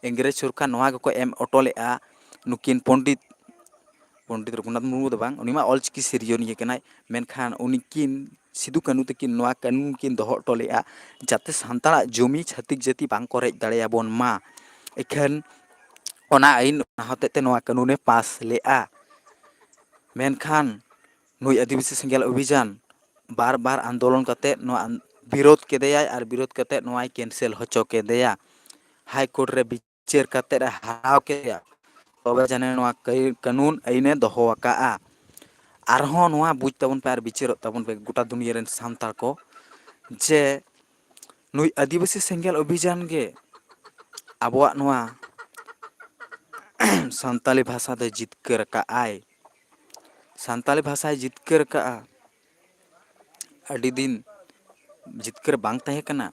ᱤᱝᱨᱮᱡᱽ ᱥᱚᱨᱠᱟᱨ ᱱᱚᱣᱟ ᱜᱮᱠᱚ ᱮᱢ ᱦᱚᱴᱚ ᱞᱮᱜᱼᱟ, ᱱᱩᱠᱤᱱ ᱯᱚᱱᱰᱤᱛ ᱯᱚᱱᱰᱤᱛ ᱨᱚᱜᱷᱩᱱᱟᱛᱷ ᱢᱩᱨᱢᱩ ᱫᱚ ᱵᱟᱝ, ᱩᱱᱤ ᱢᱟ ᱚᱞᱪᱤᱠᱤ ᱥᱤᱨᱡᱚᱱᱤᱭᱟᱹ ᱠᱟᱱᱟᱭ, ᱢᱮᱱᱠᱷᱟᱱ ᱩᱱᱠᱤᱱ ᱥᱤᱫᱩ ᱠᱟᱹᱱᱩ ᱛᱟᱹᱠᱤᱱ ᱱᱚᱣᱟ ᱠᱟᱹᱱᱩᱱ ᱠᱤᱱ ᱫᱚᱦᱚ ᱦᱚᱴᱚ ᱞᱮᱫᱼᱟ, ᱡᱟᱛᱮ ᱥᱟᱱᱛᱟᱲᱟᱜ ᱡᱚᱢᱤ ᱪᱷᱟᱹᱛᱤᱠ ᱡᱟᱹᱛᱤ ᱵᱟᱝ ᱠᱚ ᱨᱮᱡ ᱫᱟᱲᱮᱭᱟᱵᱚᱱ ᱢᱟ᱾ ᱮᱠᱷᱟᱱ ᱚᱱᱟ ᱟᱹᱭᱤᱱ, ᱚᱱᱟ ᱦᱚᱛᱮᱡ ᱛᱮ ᱱᱚᱣᱟ ᱠᱟᱹᱱᱩᱱᱮ ᱯᱟᱥ ᱞᱮᱫᱼᱟ᱾ ᱢᱮᱱᱠᱷᱟᱱ ᱱᱩᱭ ᱟᱹᱫᱤᱵᱟᱹᱥᱤ ᱥᱮᱸᱜᱮᱞ ᱚᱵᱷᱤᱡᱟᱱ ᱵᱟᱨ ᱵᱟᱨ ᱟᱱᱫᱳᱞᱚᱱ ᱠᱟᱛᱮ ᱱᱚᱣᱟ ᱵᱤᱨᱳᱫ ᱠᱮᱫᱮᱭᱟᱭ ᱟᱨ ᱵᱤᱨᱳᱫ ᱠᱟᱛᱮ ᱱᱚᱣᱟᱭ ᱠᱮᱱᱥᱮᱞ ᱦᱚᱪᱚ ᱠᱮᱫᱮᱭᱟ᱾ ᱦᱟᱭ ᱠᱳᱨᱴ ᱨᱮ ᱵᱤᱪᱟᱹᱨ ᱠᱟᱛᱮ ᱮ ᱦᱟᱨᱟᱣ ᱠᱮᱫᱮᱭᱟ, ᱛᱚᱵᱮ ᱡᱟᱹᱱᱤᱡ ᱱᱚᱣᱟ ᱠᱟᱹᱭ-, ᱠᱟᱹᱱᱩᱱ ᱟᱹᱭᱤᱱᱮ ᱫᱚᱦᱚ ᱟᱠᱟᱫᱼᱟ᱾ ᱟᱨᱦᱚᱸ ᱱᱚᱣᱟ ᱵᱩᱡᱽ ᱛᱟᱵᱚᱱ ᱯᱮ ᱟᱨ ᱵᱤᱪᱟᱹᱨᱚᱜ ᱛᱟᱵᱚᱱ ᱯᱮ ᱜᱚᱴᱟ ᱫᱩᱱᱤᱭᱟᱹ ᱨᱮᱱ ᱥᱟᱱᱛᱟᱲ ᱠᱚ, ᱡᱮ ᱱᱩᱭ ᱟᱹᱫᱤᱵᱟᱹᱥᱤ ᱥᱮᱸᱜᱮᱞ ᱚᱵᱷᱤᱡᱟᱱ ᱜᱮ ᱟᱵᱚᱣᱟᱜ ᱱᱚᱣᱟ ᱥᱟᱱᱛᱟᱞᱤ ᱵᱷᱟᱥᱟ ᱫᱚᱭ ᱡᱤᱛᱠᱟᱹᱨ ᱟᱠᱟᱫᱼᱟᱭ᱾ ᱥᱟᱱᱛᱟᱞᱤ ᱵᱷᱟᱥᱟᱭ ᱡᱤᱛᱠᱟᱹᱨ ᱟᱠᱟᱫᱼᱟ᱾ ᱟᱹᱰᱤ ᱫᱤᱱ ᱡᱤᱛᱠᱟᱹᱨ ᱵᱟᱝ ᱛᱟᱦᱮᱸ ᱠᱟᱱᱟ,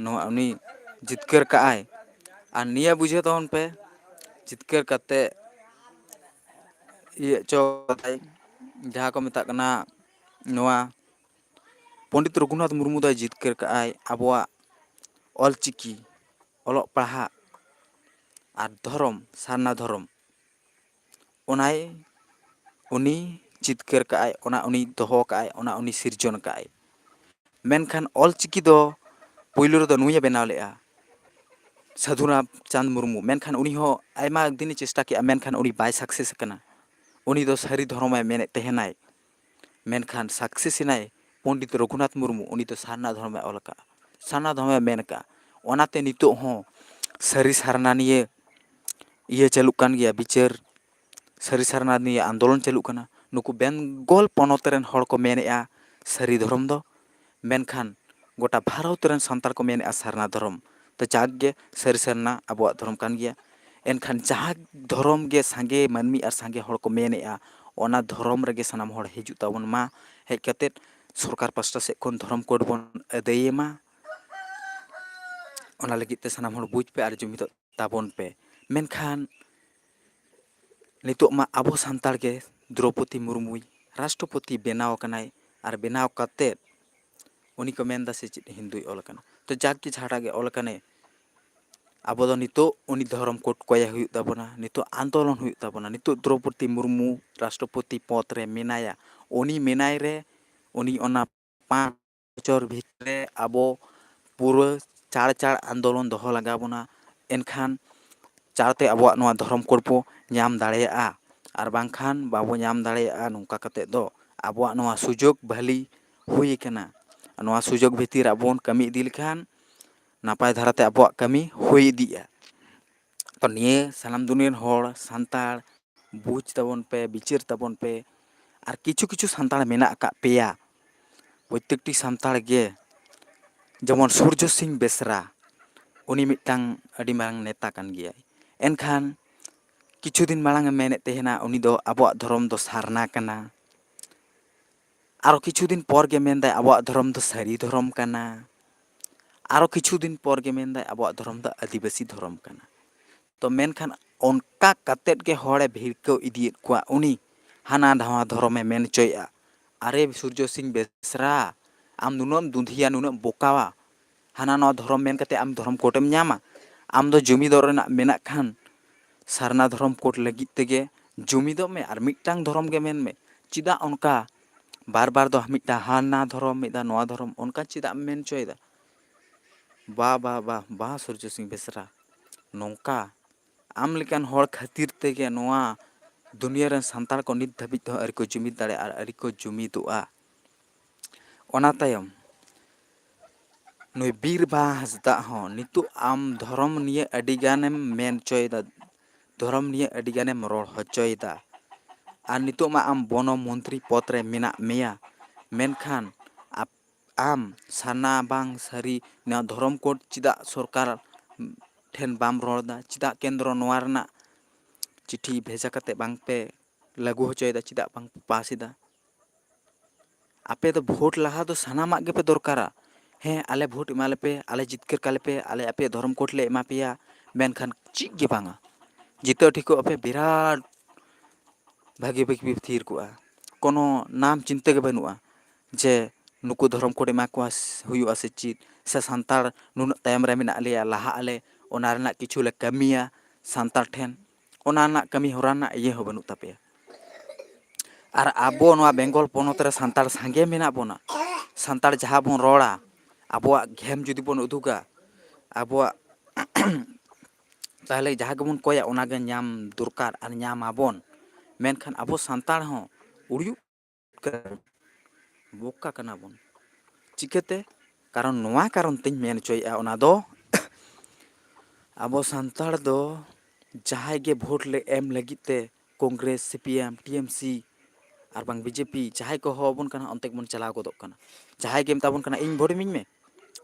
ᱱᱚᱣᱟ ᱩᱱᱤ ᱡᱤᱛᱠᱟᱹᱨ ᱠᱟᱜᱼᱟᱭ᱾ ᱟᱨ ᱱᱤᱭᱟᱹ ᱵᱩᱡᱷᱟᱹᱣ ᱛᱟᱵᱚᱱ ᱯᱮ, ᱡᱤᱛᱠᱟᱹᱨ ᱠᱟᱛᱮ ᱤᱭᱟᱹ ᱦᱚᱪᱚ ᱠᱟᱫᱟᱭ, ᱡᱟᱦᱟᱸ ᱠᱚ ᱢᱮᱛᱟᱜ ᱠᱟᱱᱟ ᱱᱚᱣᱟ ᱯᱚᱱᱰᱤᱛ ᱨᱚᱜᱷᱩᱱᱟᱛᱷ ᱢᱩᱨᱢᱩ ᱫᱚᱭ ᱡᱤᱛᱠᱟᱹᱨ ᱠᱟᱜᱼᱟᱭ ᱟᱵᱚᱣᱟᱜ ᱚᱞᱪᱤᱠᱤ, ᱚᱞᱚᱜ ᱯᱟᱲᱦᱟᱜ ᱟᱨ ᱫᱷᱚᱨᱚᱢ, ᱥᱟᱨᱱᱟ ᱫᱷᱚᱨᱚᱢ᱾ ᱚᱱᱟᱭ, ᱩᱱᱤ ᱡᱤᱛᱠᱟᱹᱨ ᱠᱟᱜᱼᱟᱭ, ᱚᱱᱟ ᱩᱱᱤ ᱫᱚᱦᱚ ᱠᱟᱜᱼᱟᱭ, ᱚᱱᱟ ᱩᱱᱤ ᱥᱤᱨᱡᱚᱱ ᱠᱟᱜᱼᱟᱭ᱾ ᱢᱮᱱᱠᱷᱟᱱ ᱚᱞᱪᱤᱠᱤ ᱫᱚ ᱯᱳᱭᱞᱳ ᱨᱮᱫᱚ ᱱᱩᱭᱮ ᱵᱮᱱᱟᱣ ᱞᱮᱜᱼᱟ, ᱥᱟᱹᱫᱷᱩ ᱨᱟᱢᱪᱟᱸᱫᱽ ᱢᱩᱨᱢᱩ᱾ ᱢᱮᱱᱠᱷᱟᱱ ᱩᱱᱤ ᱦᱚᱸ ᱟᱭᱢᱟ ᱫᱤᱱᱮ ᱪᱮᱥᱴᱟ ᱠᱮᱜᱼᱟ, ᱢᱮᱱᱠᱷᱟᱱ ᱩᱱᱤ ᱵᱟᱭ ᱥᱟᱠᱥᱮᱥ ᱟᱠᱟᱱᱟ᱾ ᱩᱱᱤ ᱫᱚ ᱥᱟᱹᱨᱤ ᱫᱷᱚᱨᱚᱢᱮ ᱢᱮᱱᱮᱫ ᱛᱟᱦᱮᱱᱟᱭ, ᱢᱮᱱᱠᱷᱟᱱ ᱥᱟᱠᱥᱮᱥ ᱮᱱᱟᱭ ᱯᱚᱱᱰᱤᱛ ᱨᱚᱜᱷᱩᱱᱟᱛᱷ ᱢᱩᱨᱢᱩ᱾ ᱩᱱᱤ ᱫᱚ ᱥᱟᱨᱱᱟ ᱫᱷᱚᱨᱚᱢᱮ ᱚᱞ ᱟᱠᱟᱫᱼᱟ, ᱥᱟᱨᱱᱟ ᱫᱷᱚᱨᱚᱢᱮ ᱢᱮᱱ ᱟᱠᱟᱫᱼᱟ᱾ ᱚᱱᱟᱛᱮ ᱱᱤᱛᱚᱜ ᱦᱚᱸ ᱥᱟᱹᱨᱤ ᱥᱟᱨᱱᱟ ᱱᱤᱭᱮ ᱤᱭᱟᱹ ᱪᱟᱹᱞᱩᱜ ᱠᱟᱱ ᱜᱮᱭᱟ, ᱵᱤᱪᱟᱹᱨ, ᱥᱟᱹᱨᱤ ᱥᱟᱨᱱᱟ ᱱᱤᱭᱮ ᱟᱱᱫᱳᱞᱚᱱ ᱪᱟᱹᱞᱩᱜ ᱠᱟᱱᱟ᱾ ᱱᱩᱠᱩ ᱵᱮᱝᱜᱚᱞ ᱯᱚᱱᱚᱛ ᱨᱮᱱ ᱦᱚᱲ ᱠᱚ ᱢᱮᱱᱮᱫᱼᱟ ᱥᱟᱹᱨᱤ ᱫᱷᱚᱨᱚᱢ ᱫᱚ, ᱢᱮᱱᱠᱷᱟᱱ ᱜᱚᱴᱟ ᱵᱷᱟᱨᱚᱛ ᱨᱮᱱ ᱥᱟᱱᱛᱟᱲ ᱠᱚ ᱢᱮᱱᱮᱫᱼᱟ ᱥᱟᱨᱱᱟ ᱫᱷᱚᱨᱚᱢ᱾ ᱛᱚ ᱡᱟᱠ ᱜᱮ, ᱥᱟᱹᱨᱤ ᱥᱟᱨᱱᱟ ᱟᱵᱚᱣᱟᱜ ᱫᱷᱚᱨᱚᱢ ᱠᱟᱱ ᱜᱮᱭᱟ᱾ ᱮᱱᱠᱷᱟᱱ ᱡᱟᱦᱟᱸ ᱫᱷᱚᱨᱚᱢ ᱜᱮ ᱥᱟᱸᱜᱮ ᱢᱟᱹᱱᱢᱤ ᱟᱨ ᱥᱟᱸᱜᱮ ᱦᱚᱲ ᱠᱚ ᱢᱮᱱᱮᱫᱼᱟ, ᱚᱱᱟ ᱫᱷᱚᱨᱚᱢ ᱨᱮᱜᱮ ᱥᱟᱱᱟᱢ ᱦᱚᱲ ᱦᱤᱡᱩᱜ ᱛᱟᱵᱚᱱ ᱢᱟ᱾ ᱦᱮᱡ ᱠᱟᱛᱮᱫ ᱥᱚᱨᱠᱟᱨ ᱯᱟᱥᱴᱟ ᱥᱮᱫ ᱠᱷᱚᱱ ᱫᱷᱚᱨᱚᱢ ᱠᱳᱰ ᱵᱚᱱ ᱟᱹᱫᱟᱹᱭ ᱢᱟ᱾ ᱚᱱᱟ ᱞᱟᱹᱜᱤᱫ ᱛᱮ ᱥᱟᱱᱟᱢ ᱦᱚᱲ ᱵᱩᱡᱽ ᱯᱮ ᱟᱨ ᱡᱩᱢᱤᱫᱚᱜ ᱛᱟᱵᱚᱱ ᱯᱮ᱾ ᱢᱮᱱᱠᱷᱟᱱ ᱱᱤᱛᱚᱜ ᱢᱟ ᱟᱵᱚ ᱥᱟᱱᱛᱟᱲ ᱜᱮ ᱫᱨᱚᱯᱚᱫᱤ ᱢᱩᱨᱢᱩᱭ ᱨᱟᱥᱴᱨᱚᱯᱚᱛᱤ ᱵᱮᱱᱟᱣ ᱟᱠᱟᱱᱟᱭ, ᱟᱨ ᱵᱮᱱᱟᱣ ᱠᱟᱛᱮᱫ ᱩᱱᱤ ᱠᱚ ᱢᱮᱱᱫᱟ ᱥᱮ ᱪᱮᱫ ᱦᱤᱱᱫᱩᱭ ᱚᱞ ᱟᱠᱟᱱᱟ᱾ ᱛᱚ ᱡᱟᱠ ᱜᱮ ᱡᱟᱦᱟᱸᱴᱟᱜ ᱜᱮ ᱚᱞ ᱟᱠᱟᱱᱮ, ᱟᱵᱚ ᱫᱚ ᱱᱤᱛᱚᱜ ᱩᱱᱤ ᱫᱷᱚᱨᱚᱢ ᱠᱳᱰ ᱠᱚᱭᱮ ᱦᱩᱭᱩᱜ ᱛᱟᱵᱚᱱᱟ, ᱱᱤᱛᱚᱜ ᱟᱱᱫᱳᱞᱚᱱ ᱦᱩᱭᱩᱜ ᱛᱟᱵᱚᱱᱟ, ᱱᱤᱛᱚᱜ ᱫᱨᱚᱯᱚᱫᱤ ᱢᱩᱨᱢᱩ ᱨᱟᱥᱴᱨᱚᱯᱚᱛᱤ ᱯᱚᱫᱽ ᱨᱮ ᱢᱮᱱᱟᱭᱟ, ᱩᱱᱤ ᱢᱮᱱᱟᱭ ᱨᱮ ᱩᱱᱤ ᱚᱱᱟ ᱯᱟᱸᱪ ᱵᱚᱪᱷᱚᱨ ᱵᱷᱤᱛᱨᱤ ᱨᱮ ᱟᱵᱚ ᱯᱩᱨᱟᱹ ᱪᱟᱲ ᱪᱟᱲ ᱟᱱᱫᱳᱞᱚᱱ ᱫᱚᱦᱚ ᱞᱟᱜᱟᱣ ᱵᱚᱱᱟ᱾ ᱮᱱᱠᱷᱟᱱ ᱪᱟᱲᱛᱮ ᱟᱵᱚᱣᱟᱜ ᱱᱚᱣᱟ ᱫᱷᱚᱨᱚᱢ ᱠᱳᱰ ᱵᱚ ᱧᱟᱢ ᱫᱟᱲᱮᱭᱟᱜᱼᱟ, ᱟᱨ ᱵᱟᱝᱠᱷᱟᱱ ᱵᱟᱵᱚ ᱧᱟᱢ ᱫᱟᱲᱮᱭᱟᱜᱼᱟ᱾ ᱱᱚᱝᱠᱟ ᱠᱟᱛᱮᱫ ᱫᱚ ᱟᱵᱚᱣᱟᱜ ᱱᱚᱣᱟ ᱥᱩᱡᱳᱜᱽ ᱵᱷᱟᱹᱞᱤ ᱦᱩᱭ ᱟᱠᱟᱱᱟ᱾ ᱱᱚᱣᱟ ᱥᱩᱡᱳᱜᱽ ᱵᱷᱤᱛᱤᱨ ᱟᱵᱚ ᱵᱚᱱ ᱠᱟᱹᱢᱤ ᱤᱫᱤ ᱞᱮᱠᱷᱟᱱ ᱱᱟᱯᱟᱭ ᱫᱷᱟᱨᱟᱛᱮ ᱟᱵᱚᱣᱟᱜ ᱠᱟᱹᱢᱤ ᱦᱩᱭ ᱤᱫᱤᱜᱼᱟ᱾ ᱛᱚ ᱱᱤᱭᱟᱹ ᱥᱟᱱᱟᱢ ᱫᱩᱱᱤᱭᱟᱹ ᱨᱮᱱ ᱦᱚᱲ ᱥᱟᱱᱛᱟᱲ ᱵᱩᱡᱽ ᱛᱟᱵᱚᱱ ᱯᱮ, ᱵᱤᱪᱟᱹᱨ ᱛᱟᱵᱚᱱ ᱯᱮ᱾ ᱟᱨ ᱠᱤᱪᱷᱩ ᱠᱤᱪᱷᱩ ᱥᱟᱱᱛᱟᱲ ᱢᱮᱱᱟᱜ ᱟᱠᱟᱫ ᱯᱮᱭᱟ, ᱯᱨᱚᱛᱛᱮᱠᱴᱤ ᱥᱟᱱᱛᱟᱲ ᱜᱮ, ᱡᱮᱢᱚᱱ ᱥᱩᱨᱡᱚ ᱥᱤᱝ ᱵᱮᱥᱨᱟ, ᱩᱱᱤ ᱢᱤᱫᱴᱟᱝ ᱟᱹᱰᱤ ᱢᱟᱨᱟᱝ ᱱᱮᱛᱟ ᱠᱟᱱ ᱜᱮᱭᱟᱭ᱾ ᱮᱱᱠᱷᱟᱱ ᱠᱤᱪᱷᱩ ᱫᱤᱱ ᱢᱟᱲᱟᱝ ᱮ ᱢᱮᱱᱮᱫ ᱛᱟᱦᱮᱱᱟ ᱩᱱᱤ ᱫᱚ ᱟᱵᱚᱣᱟᱜ ᱫᱷᱚᱨᱚᱢ ᱫᱚ ᱥᱟᱨᱱᱟ ᱠᱟᱱᱟ᱾ ᱟᱨᱚ ᱠᱤᱪᱷᱩ ᱫᱤᱱ ᱯᱚᱨ ᱜᱮ ᱢᱮᱱᱫᱟᱭ ᱟᱵᱚᱣᱟᱜ ᱫᱷᱚᱨᱚᱢ ᱫᱚ ᱥᱟᱹᱨᱤ ᱫᱷᱚᱨᱚᱢ ᱠᱟᱱᱟ᱾ ᱟᱨᱚ ᱠᱤᱪᱷᱩ ᱫᱤᱱ ᱯᱚᱨ ᱜᱮ ᱢᱮᱱᱫᱟᱭ ᱟᱵᱚᱣᱟᱜ ᱫᱷᱚᱨᱚᱢ ᱫᱚ ᱟᱹᱫᱤᱵᱟᱹᱥᱤ ᱫᱷᱚᱨᱚᱢ ᱠᱟᱱᱟ᱾ ᱛᱚ ᱢᱮᱱᱠᱷᱟᱱ ᱚᱱᱠᱟ ᱠᱟᱛᱮᱫ ᱜᱮ ᱦᱚᱲᱮ ᱵᱷᱤᱲᱠᱟᱹᱣ ᱤᱫᱤᱭᱮᱫ ᱠᱚᱣᱟ᱾ ᱩᱱᱤ ᱦᱟᱱᱟ ᱱᱟᱣᱟ ᱫᱷᱚᱨᱚᱢᱮ ᱢᱮᱱ ᱦᱚᱪᱚᱭᱮᱫᱼᱟ᱾ ᱟᱨᱮ ᱥᱩᱨᱡᱚ ᱥᱤᱝ ᱵᱮᱥᱨᱟ, ᱟᱢ ᱱᱩᱱᱟᱹᱜ ᱮᱢ ᱫᱩᱸᱫᱷᱤᱭᱟ, ᱱᱩᱱᱟᱹᱜ ᱮᱢ ᱵᱚᱠᱟᱣᱟ, ᱦᱟᱱᱟ ᱱᱟᱣᱟ ᱫᱷᱚᱨᱚᱢ ᱢᱮᱱ ᱠᱟᱛᱮ ᱟᱢ ᱫᱷᱚᱨᱚᱢ ᱠᱳᱰ ᱮᱢ ᱧᱟᱢᱟ? ᱟᱢ ᱫᱚ ᱡᱩᱢᱤᱫᱚᱜ ᱨᱮᱱᱟᱜ ᱢᱮᱱᱟᱜ ᱠᱷᱟᱱ ᱥᱟᱨᱱᱟ ᱫᱷᱚᱨᱚᱢ ᱠᱳᱰ ᱞᱟᱹᱜᱤᱫ ᱛᱮᱜᱮ ᱡᱩᱢᱤᱫᱚᱜ ᱢᱮ ᱟᱨ ᱢᱤᱫᱴᱟᱝ ᱫᱷᱚᱨᱚᱢ ᱜᱮ ᱢᱮᱱ ᱢᱮ᱾ ᱪᱮᱫᱟᱜ ᱚᱱᱠᱟ ᱵᱟᱨ ᱵᱟᱨ ᱫᱚ ᱢᱤᱫᱴᱟᱝ ᱦᱟᱱᱟ ᱫᱷᱚᱨᱚᱢ, ᱢᱤᱫ ᱫᱷᱟᱣ ᱱᱚᱣᱟ ᱫᱷᱚᱨᱚᱢ, ᱚᱱᱠᱟ ᱪᱮᱫᱟᱜ ᱮᱢ ᱢᱮᱱ ᱦᱚᱪᱚᱭᱮᱫᱟ? ᱵᱟ, ᱵᱟ, ᱵᱟ, ᱵᱟ, ᱥᱩᱨᱡᱚ ᱥᱤᱝ ᱵᱮᱥᱨᱟ, ᱱᱚᱝᱠᱟ ᱟᱢ ᱞᱮᱠᱟᱱ ᱦᱚᱲ ᱠᱷᱟᱹᱛᱤᱨ ᱛᱮᱜᱮ ᱱᱚᱣᱟ ᱫᱩᱱᱤᱭᱟᱹ ᱨᱮᱱ ᱥᱟᱱᱛᱟᱲ ᱠᱚ ᱱᱤᱛ ᱫᱷᱟᱹᱵᱤᱡ ᱛᱮᱦᱚᱸ ᱟᱹᱣᱨᱤ ᱠᱚ ᱡᱩᱢᱤᱫ ᱫᱟᱲᱮᱭᱟᱜᱼᱟ ᱟᱨ ᱟᱹᱣᱨᱤ ᱠᱚ ᱡᱩᱢᱤᱫᱚᱜᱼᱟ᱾ ᱚᱱᱟ ᱛᱟᱭᱚᱢ ᱱᱩᱭ ᱵᱤᱨ ᱵᱟᱦᱟ ᱦᱟᱸᱥᱫᱟᱜ ᱦᱚᱸ ᱱᱤᱛᱚᱜ ᱟᱢ ᱫᱷᱚᱨᱚᱢ ᱱᱤᱭᱮ ᱟᱹᱰᱤ ᱜᱟᱱᱮᱢ ᱢᱮᱱ ᱦᱚᱪᱚᱭᱮᱫᱟ, ᱫᱷᱚᱨᱚᱢ ᱱᱤᱭᱮ ᱟᱹᱰᱤ ᱜᱟᱱᱮᱢ ᱨᱚᱲ ᱦᱚᱪᱚᱭᱮᱫᱟ᱾ ᱟᱨ ᱱᱤᱛᱚᱜ ᱢᱟ ᱟᱢ ᱵᱚᱱᱚ ᱢᱚᱱᱛᱨᱤ ᱯᱚᱫᱽ ᱨᱮ ᱢᱮᱱᱟᱜ ᱢᱮᱭᱟ, ᱢᱮᱱᱠᱷᱟᱱ ᱟᱯ-, ᱟᱢ ᱥᱟᱨᱱᱟ ᱵᱟᱝ ᱥᱟᱹᱨᱤ ᱱᱚᱣᱟ ᱫᱷᱚᱨᱚᱢ ᱠᱳᱰ ᱪᱮᱫᱟᱜ ᱥᱚᱨᱠᱟᱨ ᱴᱷᱮᱱ ᱵᱟᱢ ᱨᱚᱲ ᱮᱫᱟ? ᱪᱮᱫᱟᱜ ᱠᱮᱱᱫᱨᱚ ᱱᱚᱣᱟ ᱨᱮᱱᱟᱜ ᱪᱤᱴᱷᱤ ᱵᱷᱮᱡᱟ ᱠᱟᱛᱮ ᱵᱟᱝ ᱯᱮ ᱞᱟᱹᱜᱩ ᱦᱚᱪᱚᱭᱮᱫᱟ, ᱪᱮᱫᱟᱜ ᱵᱟᱝ ᱯᱮ ᱯᱟᱥ ᱮᱫᱟ? ᱟᱯᱮ ᱫᱚ ᱵᱷᱳᱴ ᱞᱟᱦᱟ ᱫᱚ ᱥᱟᱱᱟᱢᱟᱜ ᱜᱮᱯᱮ ᱫᱚᱨᱠᱟᱨᱟ᱾ ᱦᱮᱸ, ᱟᱞᱮ ᱵᱷᱳᱴ ᱮᱢᱟ ᱞᱮᱯᱮ, ᱟᱞᱮ ᱡᱤᱛᱠᱟᱹᱨ ᱠᱟᱞᱮᱯᱮ, ᱟᱞᱮ ᱟᱯᱮᱭᱟᱜ ᱫᱷᱚᱨᱚᱢ ᱠᱳᱰ ᱞᱮ ᱮᱢᱟ ᱯᱮᱭᱟ, ᱢᱮᱱᱠᱷᱟᱱ ᱪᱮᱫ ᱜᱮ ᱵᱟᱝᱟ᱾ ᱡᱤᱛᱟᱹᱣ ᱴᱷᱤᱠᱚᱜ ᱟᱯᱮ, ᱵᱤᱨᱟᱴ ᱵᱷᱟᱹᱜᱤ ᱵᱷᱟᱹᱜᱤ ᱯᱮ ᱛᱷᱤᱨ ᱠᱚᱜᱼᱟ᱾ ᱠᱳᱱᱳ ᱱᱟᱢ ᱪᱤᱱᱛᱟᱹ ᱜᱮ ᱵᱟᱹᱱᱩᱜᱼᱟ ᱡᱮ ᱱᱩᱠᱩ ᱫᱷᱚᱨᱚᱢ ᱠᱳᱰ ᱮᱢᱟ ᱠᱚᱣᱟ ᱥᱮ ᱦᱩᱭᱩᱜᱼᱟ ᱥᱮ ᱪᱮᱫ, ᱥᱮ ᱥᱟᱱᱛᱟᱲ ᱱᱩᱱᱟᱹᱜ ᱛᱟᱭᱚᱢ ᱨᱮ ᱢᱮᱱᱟᱜ ᱞᱮᱭᱟ, ᱞᱟᱦᱟᱜ ᱟᱞᱮ, ᱚᱱᱟ ᱨᱮᱱᱟᱜ ᱠᱤᱪᱷᱩ ᱞᱮ ᱠᱟᱹᱢᱤᱭᱟ ᱥᱟᱱᱛᱟᱲ ᱴᱷᱮᱱ, ᱚᱱᱟ ᱨᱮᱱᱟᱜ ᱠᱟᱹᱢᱤ ᱦᱚᱨᱟ ᱨᱮᱱᱟᱜ ᱤᱭᱟᱹ ᱦᱚᱸ ᱵᱟᱹᱱᱩᱜ ᱛᱟᱯᱮᱭᱟ᱾ ᱟᱨ ᱟᱵᱚ ᱱᱚᱣᱟ ᱵᱮᱝᱜᱚᱞ ᱯᱚᱱᱚᱛ ᱨᱮ ᱥᱟᱱᱛᱟᱲ ᱥᱟᱸᱜᱮ ᱢᱮᱱᱟᱜ ᱵᱚᱱᱟ᱾ ᱥᱟᱱᱛᱟᱲ ᱡᱟᱦᱟᱸ ᱵᱚᱱ ᱨᱚᱲᱟ, ᱟᱵᱚᱣᱟᱜ ᱜᱷᱮᱢ ᱡᱩᱫᱤ ᱵᱚᱱ ᱩᱫᱩᱜᱟ, ᱟᱵᱚᱣᱟᱜ ᱛᱟᱦᱚᱞᱮ ᱡᱟᱦᱟᱸ ᱜᱮᱵᱚᱱ ᱠᱚᱭᱟ, ᱚᱱᱟᱜᱮ ᱧᱟᱢ ᱫᱚᱨᱠᱟᱨ ᱟᱨ ᱧᱟᱢ ᱟᱵᱚᱱ᱾ ᱢᱮᱱᱠᱷᱟᱱ ᱟᱵᱚ ᱥᱟᱱᱛᱟᱲ ᱦᱚᱸ ᱩᱲᱭᱩᱜ ᱠᱟᱱᱟ, ᱵᱚᱠᱟ ᱠᱟᱱᱟ ᱵᱚᱱ᱾ ᱪᱤᱠᱟᱹᱛᱮ? ᱠᱟᱨᱚᱱ, ᱱᱚᱣᱟ ᱠᱟᱨᱚᱱ ᱛᱤᱧ ᱢᱮᱱ ᱦᱚᱪᱚᱭᱮᱫᱼᱟ, ᱚᱱᱟ ᱫᱚ ᱟᱵᱚ ᱥᱟᱱᱛᱟᱲ ᱫᱚ ᱡᱟᱦᱟᱸᱭ ᱜᱮ ᱵᱷᱳᱴ ᱞᱮ ᱮᱢ ᱞᱟᱹᱜᱤᱫ ᱛᱮ, Congress, C P M, T M C R ᱵᱟᱝ ᱵᱤ ᱡᱮ ᱯᱤ, ᱡᱟᱦᱟᱸᱭ ᱠᱚ ᱦᱚᱦᱚ ᱟᱵᱚᱱ ᱠᱟᱱᱟ, ᱚᱱᱛᱮ ᱜᱮᱵᱚᱱ ᱪᱟᱞᱟᱣ ᱜᱚᱫᱚᱜ ᱠᱟᱱᱟ᱾ ᱡᱟᱦᱟᱸᱭ ᱜᱮ ᱢᱮᱛᱟ ᱵᱚᱱ ᱠᱟᱱᱟ, "ᱤᱧ ᱵᱷᱳᱴ ᱤᱢᱟᱹᱧ ᱢᱮ",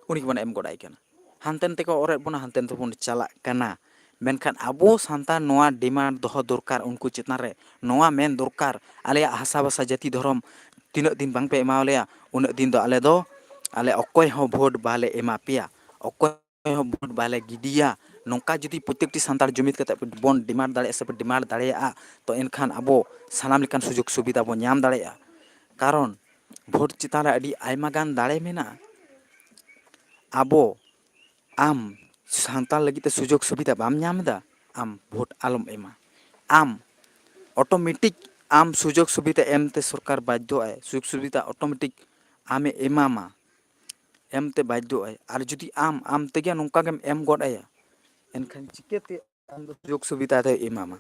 ᱩᱱᱤ ᱜᱮᱵᱚᱱ ᱮᱢ ᱜᱚᱫ ᱟᱭ ᱠᱟᱱᱟ᱾ ᱦᱟᱱᱛᱮ ᱱᱟᱛᱮ ᱠᱚ ᱚᱨᱮᱫ ᱵᱚᱱᱟ, ᱦᱟᱱᱛᱮ ᱱᱟᱛᱮ ᱵᱚᱱ ᱪᱟᱞᱟᱜ ᱠᱟᱱᱟ᱾ ᱢᱮᱱᱠᱷᱟᱱ ᱟᱵᱚ ᱥᱟᱱᱛᱟᱲ ᱱᱚᱣᱟ ᱰᱤᱢᱟᱱᱰ ᱫᱚᱦᱚ ᱫᱚᱨᱠᱟᱨ, ᱩᱱᱠᱩ ᱪᱮᱛᱟᱱ ᱨᱮ ᱱᱚᱣᱟ ᱢᱮᱱ ᱫᱚᱨᱠᱟᱨ, ᱟᱞᱮᱭᱟᱜ ᱦᱟᱥᱟ ᱵᱷᱟᱥᱟ ᱡᱟᱹᱛᱤ ᱫᱷᱚᱨᱚᱢ ᱛᱤᱱᱟᱹᱜ ᱫᱤᱱ ᱵᱟᱝ ᱯᱮ ᱮᱢᱟᱣ ᱞᱮᱭᱟ, ᱩᱱᱟᱹᱜ ᱫᱤᱱ ᱫᱚ ᱟᱞᱮ ᱫᱚ, ᱟᱞᱮ ᱚᱠᱚᱭ ᱦᱚᱸ ᱵᱷᱳᱴ ᱵᱟᱞᱮ ᱮᱢᱟ ᱯᱮᱭᱟ, ᱚᱠᱚᱭ ᱦᱚᱸ ᱵᱷᱳᱴ ᱵᱟᱞᱮ ᱜᱤᱰᱤᱭᱟ᱾ ᱱᱚᱝᱠᱟ ᱡᱩᱫᱤ ᱯᱨᱚᱛᱮᱠᱴᱤ ᱥᱟᱱᱛᱟᱲ ᱡᱩᱢᱤᱫ ᱠᱟᱛᱮ ᱵᱚᱱ ᱰᱤᱢᱟᱱᱰ ᱫᱟᱲᱮᱭᱟᱜᱼᱟ ᱥᱮ ᱯᱮ ᱰᱤᱢᱟᱱᱰ ᱫᱟᱲᱮᱭᱟᱜᱼᱟ, ᱛᱚ ᱮᱱᱠᱷᱟᱱ ᱟᱵᱚ ᱥᱟᱱᱟᱢ ᱞᱮᱠᱟᱱ ᱥᱩᱡᱳᱜᱽ ᱥᱩᱵᱤᱫᱷᱟ ᱵᱚᱱ ᱧᱟᱢ ᱫᱟᱲᱮᱭᱟᱜᱼᱟ᱾ ᱠᱟᱨᱚᱱ ᱵᱷᱳᱴ ᱪᱮᱛᱟᱱ ᱨᱮ ᱟᱹᱰᱤ ᱟᱭᱢᱟ ᱜᱟᱱ ᱫᱟᱲᱮ ᱢᱮᱱᱟᱜᱼᱟ᱾ ᱟᱵᱚ, ᱟᱢ ᱥᱟᱱᱛᱟᱲ ᱞᱟᱹᱜᱤᱫ ᱛᱮ ᱥᱩᱡᱳᱜᱽ ᱥᱩᱵᱤᱫᱷᱟ ᱵᱟᱢ ᱧᱟᱢ ᱮᱫᱟ, ᱟᱢ ᱵᱷᱳᱴ ᱟᱞᱚᱢ ᱮᱢᱟ᱾ ᱟᱢ ᱚᱴᱳᱢᱮᱴᱤᱠ ᱟᱢ ᱥᱩᱡᱳᱜᱽ ᱥᱩᱵᱤᱫᱷᱟ ᱮᱢᱛᱮ ᱥᱚᱨᱠᱟᱨ ᱵᱟᱫᱽᱫᱷᱚᱜ ᱟᱭ, ᱥᱩᱡᱳᱜᱽ ᱥᱩᱵᱤᱫᱷᱟ ᱚᱴᱳᱢᱮᱴᱤᱠ ᱟᱢᱮ ᱮᱢᱟᱢᱟ, ᱮᱢᱛᱮ ᱵᱟᱫᱽᱫᱷᱚᱜ ᱟᱭ᱾ ᱟᱨ ᱡᱩᱫᱤ ᱟᱢ, ᱟᱢ ᱛᱮᱜᱮ ᱱᱚᱝᱠᱟ ᱜᱮᱢ ᱮᱢ ᱜᱚᱫ ᱟᱭᱟ, ᱮᱱᱠᱷᱟᱱ ᱪᱤᱠᱟᱹᱛᱮ ᱟᱢ ᱫᱚ ᱥᱩᱡᱳᱜᱽ ᱥᱩᱵᱤᱫᱷᱟ ᱫᱚᱭ ᱮᱢᱟᱢᱟ?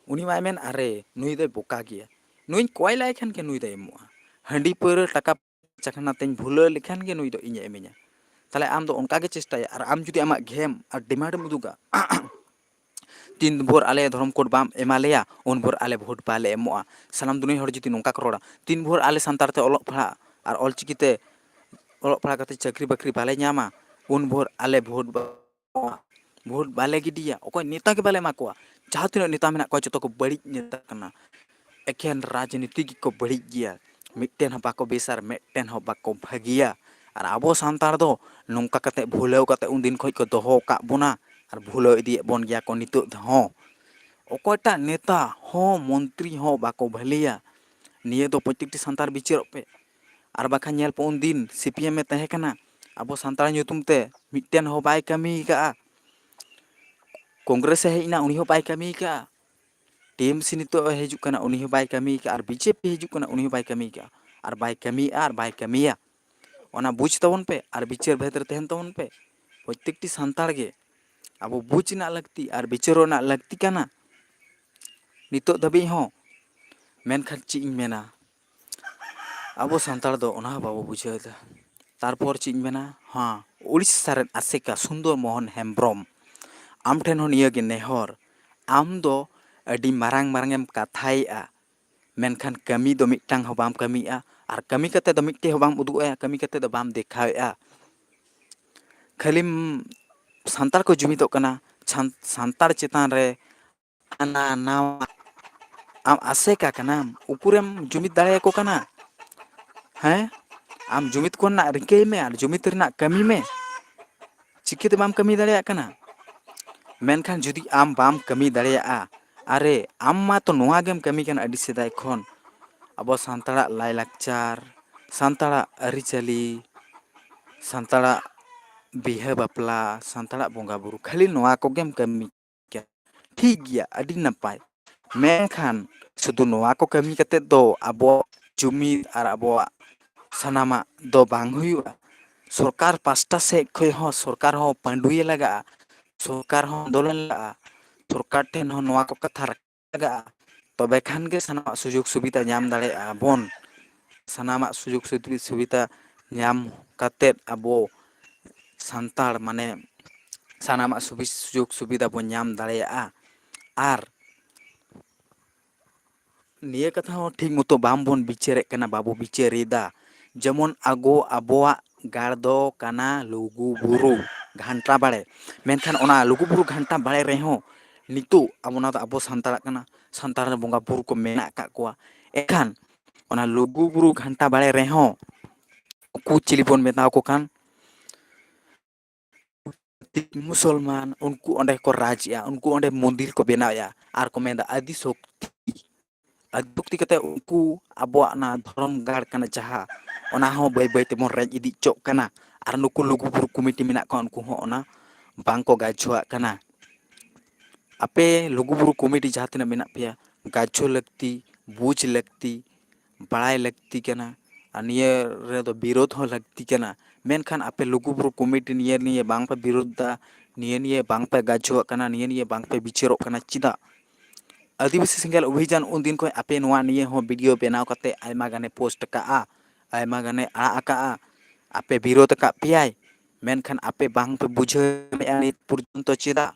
ᱩᱱᱤ ᱢᱟᱭ ᱢᱮᱱ, "ᱟᱨᱮ, ᱱᱩᱭ ᱫᱚᱭ ᱵᱚᱠᱟ ᱜᱮᱭᱟ, ᱱᱩᱭᱧ ᱠᱚᱭ ᱞᱟᱭ ᱠᱷᱟᱱ ᱜᱮ ᱱᱩᱭ ᱫᱚᱭ ᱮᱢᱚᱜᱼᱟ, ᱦᱟᱺᱰᱤ ᱯᱟᱹᱣᱨᱟᱹ ᱴᱟᱠᱟ ᱪᱟᱠᱷᱱᱟ ᱛᱮᱧ ᱵᱷᱩᱞᱟᱹᱣ ᱞᱮᱠᱷᱟᱱ ᱜᱮ ᱱᱩᱭ ᱫᱚ ᱤᱧᱮ ᱤᱢᱟᱹᱧᱟ᱾" ᱛᱟᱦᱞᱮ ᱟᱢ ᱫᱚ ᱚᱱᱠᱟ ᱜᱮ ᱪᱮᱥᱴᱟᱭᱟ᱾ ᱟᱨ ᱟᱢ ᱡᱩᱫᱤ ᱟᱢᱟᱜ ᱜᱷᱮᱢ ᱟᱨ ᱰᱤᱢᱟᱱᱰ ᱮᱢ ᱩᱫᱩᱜᱟ, "ᱛᱤᱱ ᱵᱷᱳᱨ ᱟᱞᱮ ᱫᱷᱚᱨᱚᱢ ᱠᱳᱰ ᱵᱟᱢ ᱮᱢᱟ ᱞᱮᱭᱟ, ᱩᱱ ᱵᱷᱳᱨ ᱟᱞᱮ ᱵᱷᱳᱴ ᱵᱟᱞᱮ ᱮᱢᱚᱜᱼᱟ", ᱥᱟᱱᱟᱢ ᱫᱩᱱᱤᱭᱟᱹ ᱦᱚᱲ ᱡᱩᱫᱤ ᱱᱚᱝᱠᱟ ᱠᱚ ᱨᱚᱲᱟ, "ᱛᱤᱱ ᱵᱷᱳᱨ ᱟᱞᱮ ᱥᱟᱱᱛᱟᱲ ᱛᱮ ᱚᱞᱚᱜ ᱯᱟᱲᱦᱟᱜ ᱟᱨ ᱚᱞᱪᱤᱠᱤ ᱛᱮ ᱚᱞᱚᱜ ᱯᱟᱲᱦᱟᱜ ᱠᱟᱛᱮ ᱪᱟᱹᱠᱨᱤ ᱵᱟᱹᱠᱨᱤ ᱵᱟᱞᱮ ᱧᱟᱢᱟ, ᱩᱱ ᱵᱷᱳᱨ ᱟᱞᱮ ᱵᱷᱳᱴ ᱵᱟ-, ᱵᱷᱳᱴ ᱵᱟᱞᱮ ᱜᱤᱰᱤᱭᱟ", ᱚᱠᱚᱭ ᱱᱮᱛᱟ ᱜᱮ ᱵᱟᱞᱮ ᱮᱢᱟ ᱠᱚᱣᱟ᱾ ᱡᱟᱦᱟᱸ ᱛᱤᱱᱟᱹᱜ ᱱᱮᱛᱟ ᱢᱮᱱᱟᱜ ᱠᱚᱣᱟ, ᱡᱚᱛᱚ ᱠᱚ ᱵᱟᱹᱲᱤᱡ ᱱᱮᱛᱟ ᱠᱟᱱᱟ᱾ ᱮᱠᱷᱮᱱ ᱨᱟᱡᱽᱱᱤᱛᱤ ᱜᱮᱠᱚ ᱵᱟᱹᱲᱤᱡ ᱜᱮᱭᱟ᱾ ᱢᱤᱫᱴᱮᱱ ᱦᱚᱸ ᱵᱟᱠᱚ ᱵᱮᱥᱟ ᱟᱨ ᱢᱤᱫᱴᱮᱱ ᱦᱚᱸ ᱵᱟᱠᱚ ᱵᱷᱟᱹᱜᱤᱭᱟ᱾ ᱟᱨ ᱟᱵᱚ ᱥᱟᱱᱛᱟᱲ ᱫᱚ ᱱᱚᱝᱠᱟ ᱠᱟᱛᱮ ᱵᱷᱩᱞᱟᱹᱣ ᱠᱟᱛᱮ ᱩᱱᱫᱤᱱ ᱠᱷᱚᱱ ᱠᱚ ᱫᱚᱦᱚ ᱟᱠᱟᱫ ᱵᱚᱱᱟ ᱟᱨ ᱵᱷᱩᱞᱟᱹᱣ ᱤᱫᱤᱭᱮᱫ ᱵᱚᱱ ᱜᱮᱭᱟ ᱠᱚ ᱱᱤᱛᱚᱜ ᱦᱚᱸ᱾ ᱚᱠᱚᱭᱴᱟᱜ ᱱᱮᱛᱟ ᱦᱚᱸ ᱢᱚᱱᱛᱨᱤ ᱦᱚᱸ ᱵᱟᱠᱚ ᱵᱷᱟᱹᱞᱤᱭᱟ᱾ ᱱᱤᱭᱟᱹ ᱫᱚ ᱯᱨᱚᱛᱮᱠᱴᱤ ᱥᱟᱱᱛᱟᱲ ᱵᱤᱪᱟᱹᱨᱚᱜ ᱯᱮ᱾ ᱟᱨ ᱵᱟᱠᱷᱟᱱ ᱧᱮᱞ ᱯᱮ ᱩᱱᱫᱤᱱ ᱥᱤ ᱯᱤ ᱮᱢ ᱮ ᱛᱟᱦᱮᱸ ᱠᱟᱱᱟ, ᱟᱵᱚ ᱥᱟᱱᱛᱟᱲ ᱧᱩᱛᱩᱢ ᱛᱮ ᱢᱤᱫᱴᱮᱱ ᱦᱚᱸ ᱵᱟᱭ ᱠᱟᱹᱢᱤ ᱟᱠᱟᱫᱼᱟ᱾ ᱠᱚᱝᱜᱨᱮᱥ ᱮ ᱦᱮᱡ ᱮᱱᱟ, ᱩᱱᱤ ᱦᱚᱸ ᱵᱟᱭ ᱠᱟᱹᱢᱤ ᱟᱠᱟᱫᱼᱟ᱾ ᱴᱤ ᱮᱢ ᱥᱤ ᱱᱤᱛᱚᱜ ᱮ ᱦᱤᱡᱩᱜ ᱠᱟᱱᱟ, ᱩᱱᱤ ᱦᱚᱸ ᱵᱟᱭ ᱠᱟᱹᱢᱤ ᱟᱠᱟᱫᱼᱟ᱾ ᱟᱨ ᱵᱤ ᱡᱮ ᱯᱤ ᱦᱤᱡᱩᱜ ᱠᱟᱱᱟ, ᱩᱱᱤ ᱦᱚᱸ ᱵᱟᱭ ᱠᱟᱹᱢᱤ ᱟᱠᱟᱫᱼᱟ᱾ ᱟᱨ ᱵᱟᱭ ᱠᱟᱹᱢᱤᱭᱮᱫᱼᱟ ᱟᱨ ᱵᱟᱭ ᱠᱟᱹᱢᱤᱭᱟ᱾ ᱚᱱᱟ ᱵᱩᱡᱽ ᱛᱟᱵᱚᱱ ᱯᱮ ᱟᱨ ᱵᱤᱪᱟᱹᱨ ᱵᱷᱮᱫ ᱨᱮ ᱛᱟᱦᱮᱱ ᱛᱟᱵᱚᱱ ᱯᱮ᱾ ᱯᱨᱚᱛᱮᱠᱴᱤ ᱥᱟᱱᱛᱟᱲ ᱜᱮ ᱟᱵᱚ ᱵᱩᱡᱽ ᱨᱮᱱᱟᱜ ᱞᱟᱹᱠᱛᱤ ᱟᱨ ᱵᱤᱪᱟᱹᱨᱚᱜ ᱨᱮᱱᱟᱜ ᱞᱟᱹᱠᱛᱤ ᱠᱟᱱᱟ ᱱᱤᱛᱚᱜ ᱫᱷᱟᱹᱵᱤᱡ ᱦᱚᱸ᱾ ᱢᱮᱱᱠᱷᱟᱱ ᱪᱮᱫ ᱤᱧ ᱢᱮᱱᱟ, ᱟᱵᱚ ᱥᱟᱱᱛᱟᱲ ᱫᱚ ᱚᱱᱟ ᱦᱚᱸ ᱵᱟᱵᱚ ᱵᱩᱡᱷᱟᱹᱣ ᱮᱫᱟ᱾ ᱛᱟᱨᱯᱚᱨ ᱪᱮᱫ ᱤᱧ ᱢᱮᱱᱟ, ᱦᱮᱸ, ᱩᱲᱤᱥᱥᱟ ᱨᱮᱱ ᱟᱥᱮᱠᱟ ᱥᱩᱱᱫᱚᱨ ᱢᱳᱦᱚᱱ ᱦᱮᱢᱵᱨᱚᱢ, ᱟᱢ ᱴᱷᱮᱱ ᱦᱚᱸ ᱱᱤᱭᱟᱹ ᱜᱮ ᱱᱮᱦᱚᱨ, ᱟᱢ ᱫᱚ ᱟᱹᱰᱤ ᱢᱟᱨᱟᱝ ᱢᱟᱨᱟᱝ ᱮᱢ ᱠᱟᱛᱷᱟᱭᱮᱫᱼᱟ, ᱢᱮᱱᱠᱷᱟᱱ ᱠᱟᱹᱢᱤ ᱫᱚ ᱢᱤᱫᱴᱟᱝ ᱦᱚᱸ ᱵᱟᱢ ᱠᱟᱹᱢᱤᱭᱮᱫᱼᱟ᱾ ᱟᱨ ᱠᱟᱹᱢᱤ ᱠᱟᱛᱮ ᱫᱚ ᱢᱤᱫᱴᱮᱡ ᱦᱚᱸ ᱵᱟᱢ ᱩᱫᱩᱜ ᱮᱫᱼᱟ, ᱠᱟᱹᱢᱤ ᱠᱟᱛᱮ ᱫᱚ ᱵᱟᱢ ᱫᱮᱠᱷᱟᱣᱮᱫᱼᱟ᱾ ᱠᱷᱟᱹᱞᱤᱢ ᱥᱟᱱᱛᱟᱲ ᱠᱚ ᱡᱩᱢᱤᱫᱚᱜ ᱠᱟᱱᱟ ᱥᱟᱱᱛᱟᱲ ᱪᱮᱛᱟᱱ ᱨᱮ, ᱦᱟᱱᱟ ᱱᱟᱣᱟ᱾ ᱟᱢ ᱟᱥᱮᱠᱟ ᱠᱟᱱᱟᱢ, ᱩᱠᱩᱨᱮᱢ ᱡᱩᱢᱤᱫ ᱫᱟᱲᱮᱭᱟᱠᱚ ᱠᱟᱱᱟ? ᱦᱮᱸ, ᱟᱢ ᱡᱩᱢᱤᱫ ᱠᱚᱨᱮᱱᱟᱜ ᱨᱤᱠᱟᱹᱭ ᱢᱮ ᱟᱨ ᱡᱩᱢᱤᱫ ᱨᱮᱱᱟᱜ ᱠᱟᱹᱢᱤ ᱢᱮ᱾ ᱪᱤᱠᱟᱹᱛᱮ ᱵᱟᱢ ᱠᱟᱹᱢᱤ ᱫᱟᱲᱮᱭᱟᱜ ᱠᱟᱱᱟ? ᱢᱮᱱᱠᱷᱟᱱ ᱡᱩᱫᱤ ᱟᱢ ᱵᱟᱢ ᱠᱟᱹᱢᱤ ᱫᱟᱲᱮᱭᱟᱜᱼᱟ, ᱟᱨᱮ, ᱟᱢ ᱢᱟ ᱛᱚ ᱱᱚᱣᱟ ᱜᱮᱢ ᱠᱟᱹᱢᱤ ᱠᱟᱱᱟ ᱟᱹᱰᱤ ᱥᱮᱫᱟᱭ ᱠᱷᱚᱱ᱾ ᱟᱵᱚ ᱥᱟᱱᱛᱟᱲᱟᱜ ᱞᱟᱭᱼᱞᱟᱠᱪᱟᱨ, ᱥᱟᱱᱛᱟᱲᱟᱜ ᱟᱹᱨᱤᱪᱟᱹᱞᱤ, ᱥᱟᱱᱛᱟᱲᱟᱜ ᱵᱤᱦᱟᱹ ᱵᱟᱯᱞᱟ, ᱥᱟᱱᱛᱟᱲᱟᱜ ᱵᱚᱸᱜᱟ ᱵᱩᱨᱩ, ᱠᱷᱟᱹᱞᱤ ᱱᱚᱣᱟ ᱠᱚᱜᱮᱢ ᱠᱟᱹᱢᱤ ᱠᱟᱱᱟ᱾ ᱴᱷᱤᱠ ᱜᱮᱭᱟ, ᱟᱹᱰᱤ ᱱᱟᱯᱟᱭ᱾ ᱢᱮᱱᱠᱷᱟᱱ ᱥᱩᱫᱷᱩ ᱱᱚᱣᱟ ᱠᱚ ᱠᱟᱹᱢᱤ ᱠᱟᱛᱮ ᱫᱚ ᱟᱵᱚᱣᱟᱜ ᱡᱩᱢᱤᱫ ᱟᱨ ᱟᱵᱚᱣᱟᱜ ᱥᱟᱱᱟᱢᱟᱜ ᱫᱚ ᱵᱟᱝ ᱦᱩᱭᱩᱜᱼᱟ᱾ ᱥᱚᱨᱠᱟᱨ ᱯᱟᱥᱴᱟ ᱥᱮᱫ ᱠᱷᱚᱱ ᱦᱚᱸ ᱥᱚᱨᱠᱟᱨ ᱦᱚᱸ ᱯᱟᱺᱰᱩᱭᱮ ᱞᱟᱜᱟᱜᱼᱟ, ᱥᱚᱨᱠᱟᱨ ᱦᱚᱸ ᱟᱱᱫᱳᱞᱚᱱ ᱞᱟᱜᱟᱜᱼᱟ, ᱥᱚᱨᱠᱟᱨ ᱴᱷᱮᱱ ᱦᱚᱸ ᱱᱚᱣᱟ ᱠᱚ ᱠᱟᱛᱷᱟ ᱞᱟᱜᱟᱜᱼᱟ, ᱛᱚᱵᱮ ᱠᱷᱟᱱ ᱜᱮ ᱥᱟᱱᱟᱢᱟᱜ ᱥᱩᱡᱳᱜᱽ ᱥᱩᱵᱤᱫᱷᱟ ᱧᱟᱢ ᱫᱟᱲᱮᱭᱟᱜᱼᱟ ᱵᱚᱱ᱾ ᱥᱟᱱᱟᱢᱟᱜ ᱥᱩᱡᱳᱜᱽ ᱥᱩᱵᱤ-, ᱥᱩᱵᱤᱫᱷᱟ ᱧᱟᱢ ᱠᱟᱛᱮᱫ ᱟᱵᱚ ᱥᱟᱱᱛᱟᱲ, ᱢᱟᱱᱮ, ᱥᱟᱱᱟᱢᱟᱜ ᱥᱩᱵᱤ-, ᱥᱩᱡᱳᱜᱽ ᱥᱩᱵᱤᱫᱷᱟ ᱵᱚᱱ ᱧᱟᱢ ᱫᱟᱲᱮᱭᱟᱜᱼᱟ᱾ ᱟᱨ ᱱᱤᱭᱟᱹ ᱠᱟᱛᱷᱟ ᱦᱚᱸ ᱴᱷᱤᱠ ᱢᱚᱛᱚ ᱵᱟᱝ ᱵᱚᱱ ᱵᱤᱪᱟᱹᱨᱮᱫ ᱠᱟᱱᱟ, ᱵᱟᱵᱚ ᱵᱤᱪᱟᱹᱨᱮᱫᱟ᱾ ᱡᱮᱢᱚᱱ ᱟᱵᱚ, ᱟᱵᱚᱣᱟᱜ ᱜᱟᱲ ᱫᱚ ᱠᱟᱱᱟ ᱞᱩᱜᱩ ᱵᱩᱨᱩ ᱜᱷᱟᱱᱴᱟ ᱵᱟᱲᱮ, ᱢᱮᱱᱠᱷᱟᱱ ᱚᱱᱟ ᱞᱩᱜᱩ ᱵᱩᱨᱩ ᱜᱷᱟᱱᱴᱟ ᱵᱟᱲᱮ ᱨᱮᱦᱚᱸ ᱱᱤᱛᱚᱜ ᱟᱵᱚ, ᱚᱱᱟ ᱫᱚ ᱟᱵᱚ ᱥᱟᱱᱛᱟᱲᱟᱜ ᱠᱟᱱᱟ, ᱥᱟᱱᱛᱟᱲ ᱨᱮᱱ ᱵᱚᱸᱜᱟ ᱵᱩᱨᱩ ᱠᱚ ᱢᱮᱱᱟᱜ ᱟᱠᱟᱫ ᱠᱚᱣᱟ᱾ ᱮᱱᱠᱷᱟᱱ ᱚᱱᱟ ᱞᱩᱜᱩ ᱵᱩᱨᱩ ᱜᱷᱟᱱᱴᱟ ᱵᱟᱲᱮ ᱨᱮᱦᱚᱸ ᱩᱱᱠᱩ ᱪᱤᱞᱤ ᱵᱚᱱ ᱢᱮᱛᱟ ᱠᱚ ᱠᱷᱟᱱ, ᱢᱩᱥᱚᱞᱢᱟᱱ, ᱩᱱᱠᱩ ᱚᱸᱰᱮ ᱠᱚ ᱨᱟᱡᱽ ᱮᱜᱼᱟ, ᱩᱱᱠᱩ ᱚᱸᱰᱮ ᱢᱚᱱᱫᱤᱨ ᱠᱚ ᱵᱮᱱᱟᱣᱮᱜᱼᱟ ᱟᱨ ᱠᱚ ᱢᱮᱱᱫᱟ ᱟᱫᱤ ᱥᱚᱠᱛᱤ᱾ ᱟᱫᱤ ᱥᱚᱠᱛᱤ ᱠᱟᱛᱮ ᱩᱱᱠᱩ ᱟᱵᱚᱣᱟᱜ ᱚᱱᱟ ᱫᱷᱚᱨᱚᱢ ᱜᱟᱲ ᱠᱟᱱᱟ ᱡᱟᱦᱟᱸ, ᱚᱱᱟ ᱦᱚᱸ ᱵᱟᱹᱭ ᱵᱟᱹᱭ ᱛᱮᱵᱚᱱ ᱨᱮᱡ ᱤᱫᱤ ᱦᱚᱪᱚᱜ ᱠᱟᱱᱟ᱾ ᱟᱨ ᱱᱩᱠᱩ ᱞᱩᱜᱩ ᱵᱩᱨᱩ ᱠᱚᱢᱤᱴᱤ ᱢᱮᱱᱟᱜ ᱠᱚᱣᱟ, ᱩᱱᱠᱩ ᱦᱚᱸ ᱚᱱᱟ ᱵᱟᱝ ᱠᱚ ᱜᱟᱡᱷᱚᱣᱟᱜ ᱠᱟᱱᱟ᱾ ᱟᱯᱮ ᱞᱩᱜᱩ ᱵᱩᱨᱩ ᱠᱚᱢᱤᱴᱤ ᱡᱟᱦᱟᱸ ᱛᱤᱱᱟᱹᱜ ᱢᱮᱱᱟᱜ ᱯᱮᱭᱟ, ᱜᱟᱡᱷᱚ ᱞᱟᱹᱠᱛᱤ, ᱵᱩᱡᱽ ᱞᱟᱹᱠᱛᱤ, ᱵᱟᱲᱟᱭ ᱞᱟᱹᱠᱛᱤ ᱠᱟᱱᱟ᱾ ᱟᱨ ᱱᱤᱭᱟᱹ ᱨᱮᱫᱚ ᱵᱤᱨᱳᱫᱷ ᱦᱚᱸ ᱞᱟᱹᱠᱛᱤ ᱠᱟᱱᱟ᱾ ᱢᱮᱱᱠᱷᱟᱱ ᱟᱯᱮ ᱞᱩᱜᱩ ᱵᱩᱨᱩ ᱠᱚᱢᱤᱴᱤ ᱱᱤᱭᱟᱹ ᱱᱤᱭᱮ ᱵᱟᱝ ᱯᱮ ᱵᱤᱨᱳᱫᱷ ᱫᱟ, ᱱᱤᱭᱟᱹ ᱱᱤᱭᱮ ᱵᱟᱝ ᱯᱮ ᱜᱟᱡᱷᱚᱣᱟᱜ ᱠᱟᱱᱟ, ᱱᱤᱭᱟᱹ ᱱᱤᱭᱮ ᱵᱟᱝ ᱯᱮ ᱵᱤᱪᱟᱹᱨᱚᱜ ᱠᱟᱱᱟ, ᱪᱮᱫᱟᱜ? ᱟᱹᱫᱤᱵᱟᱹᱥᱤ ᱥᱮᱸᱜᱮᱞ ᱚᱵᱷᱤᱡᱟᱱ ᱩᱱᱫᱤᱱ ᱠᱷᱚᱱ ᱟᱯᱮ ᱱᱚᱣᱟ ᱱᱤᱭᱮ ᱦᱚᱸ ᱵᱷᱤᱰᱤᱭᱳ ᱵᱮᱱᱟᱣ ᱠᱟᱛᱮ ᱟᱭᱢᱟ ᱜᱟᱱᱮ ᱯᱳᱥᱴ ᱟᱠᱟᱜᱼᱟ, ᱟᱭᱢᱟ ᱜᱟᱱᱮ ᱟᱲᱟᱜ ᱟᱠᱟᱜᱼᱟ, ᱟᱯᱮ ᱵᱤᱨᱳᱫᱷ ᱟᱠᱟᱫ ᱯᱮᱭᱟᱭ, ᱢᱮᱱᱠᱷᱟᱱ ᱟᱯᱮ ᱵᱟᱝ ᱯᱮ ᱵᱩᱡᱷᱟᱹᱣ ᱧᱟᱢᱮᱫᱼᱟ ᱱᱤᱛ ᱯᱚᱨᱡᱚᱱᱛᱚ ᱪᱮᱫᱟᱜ?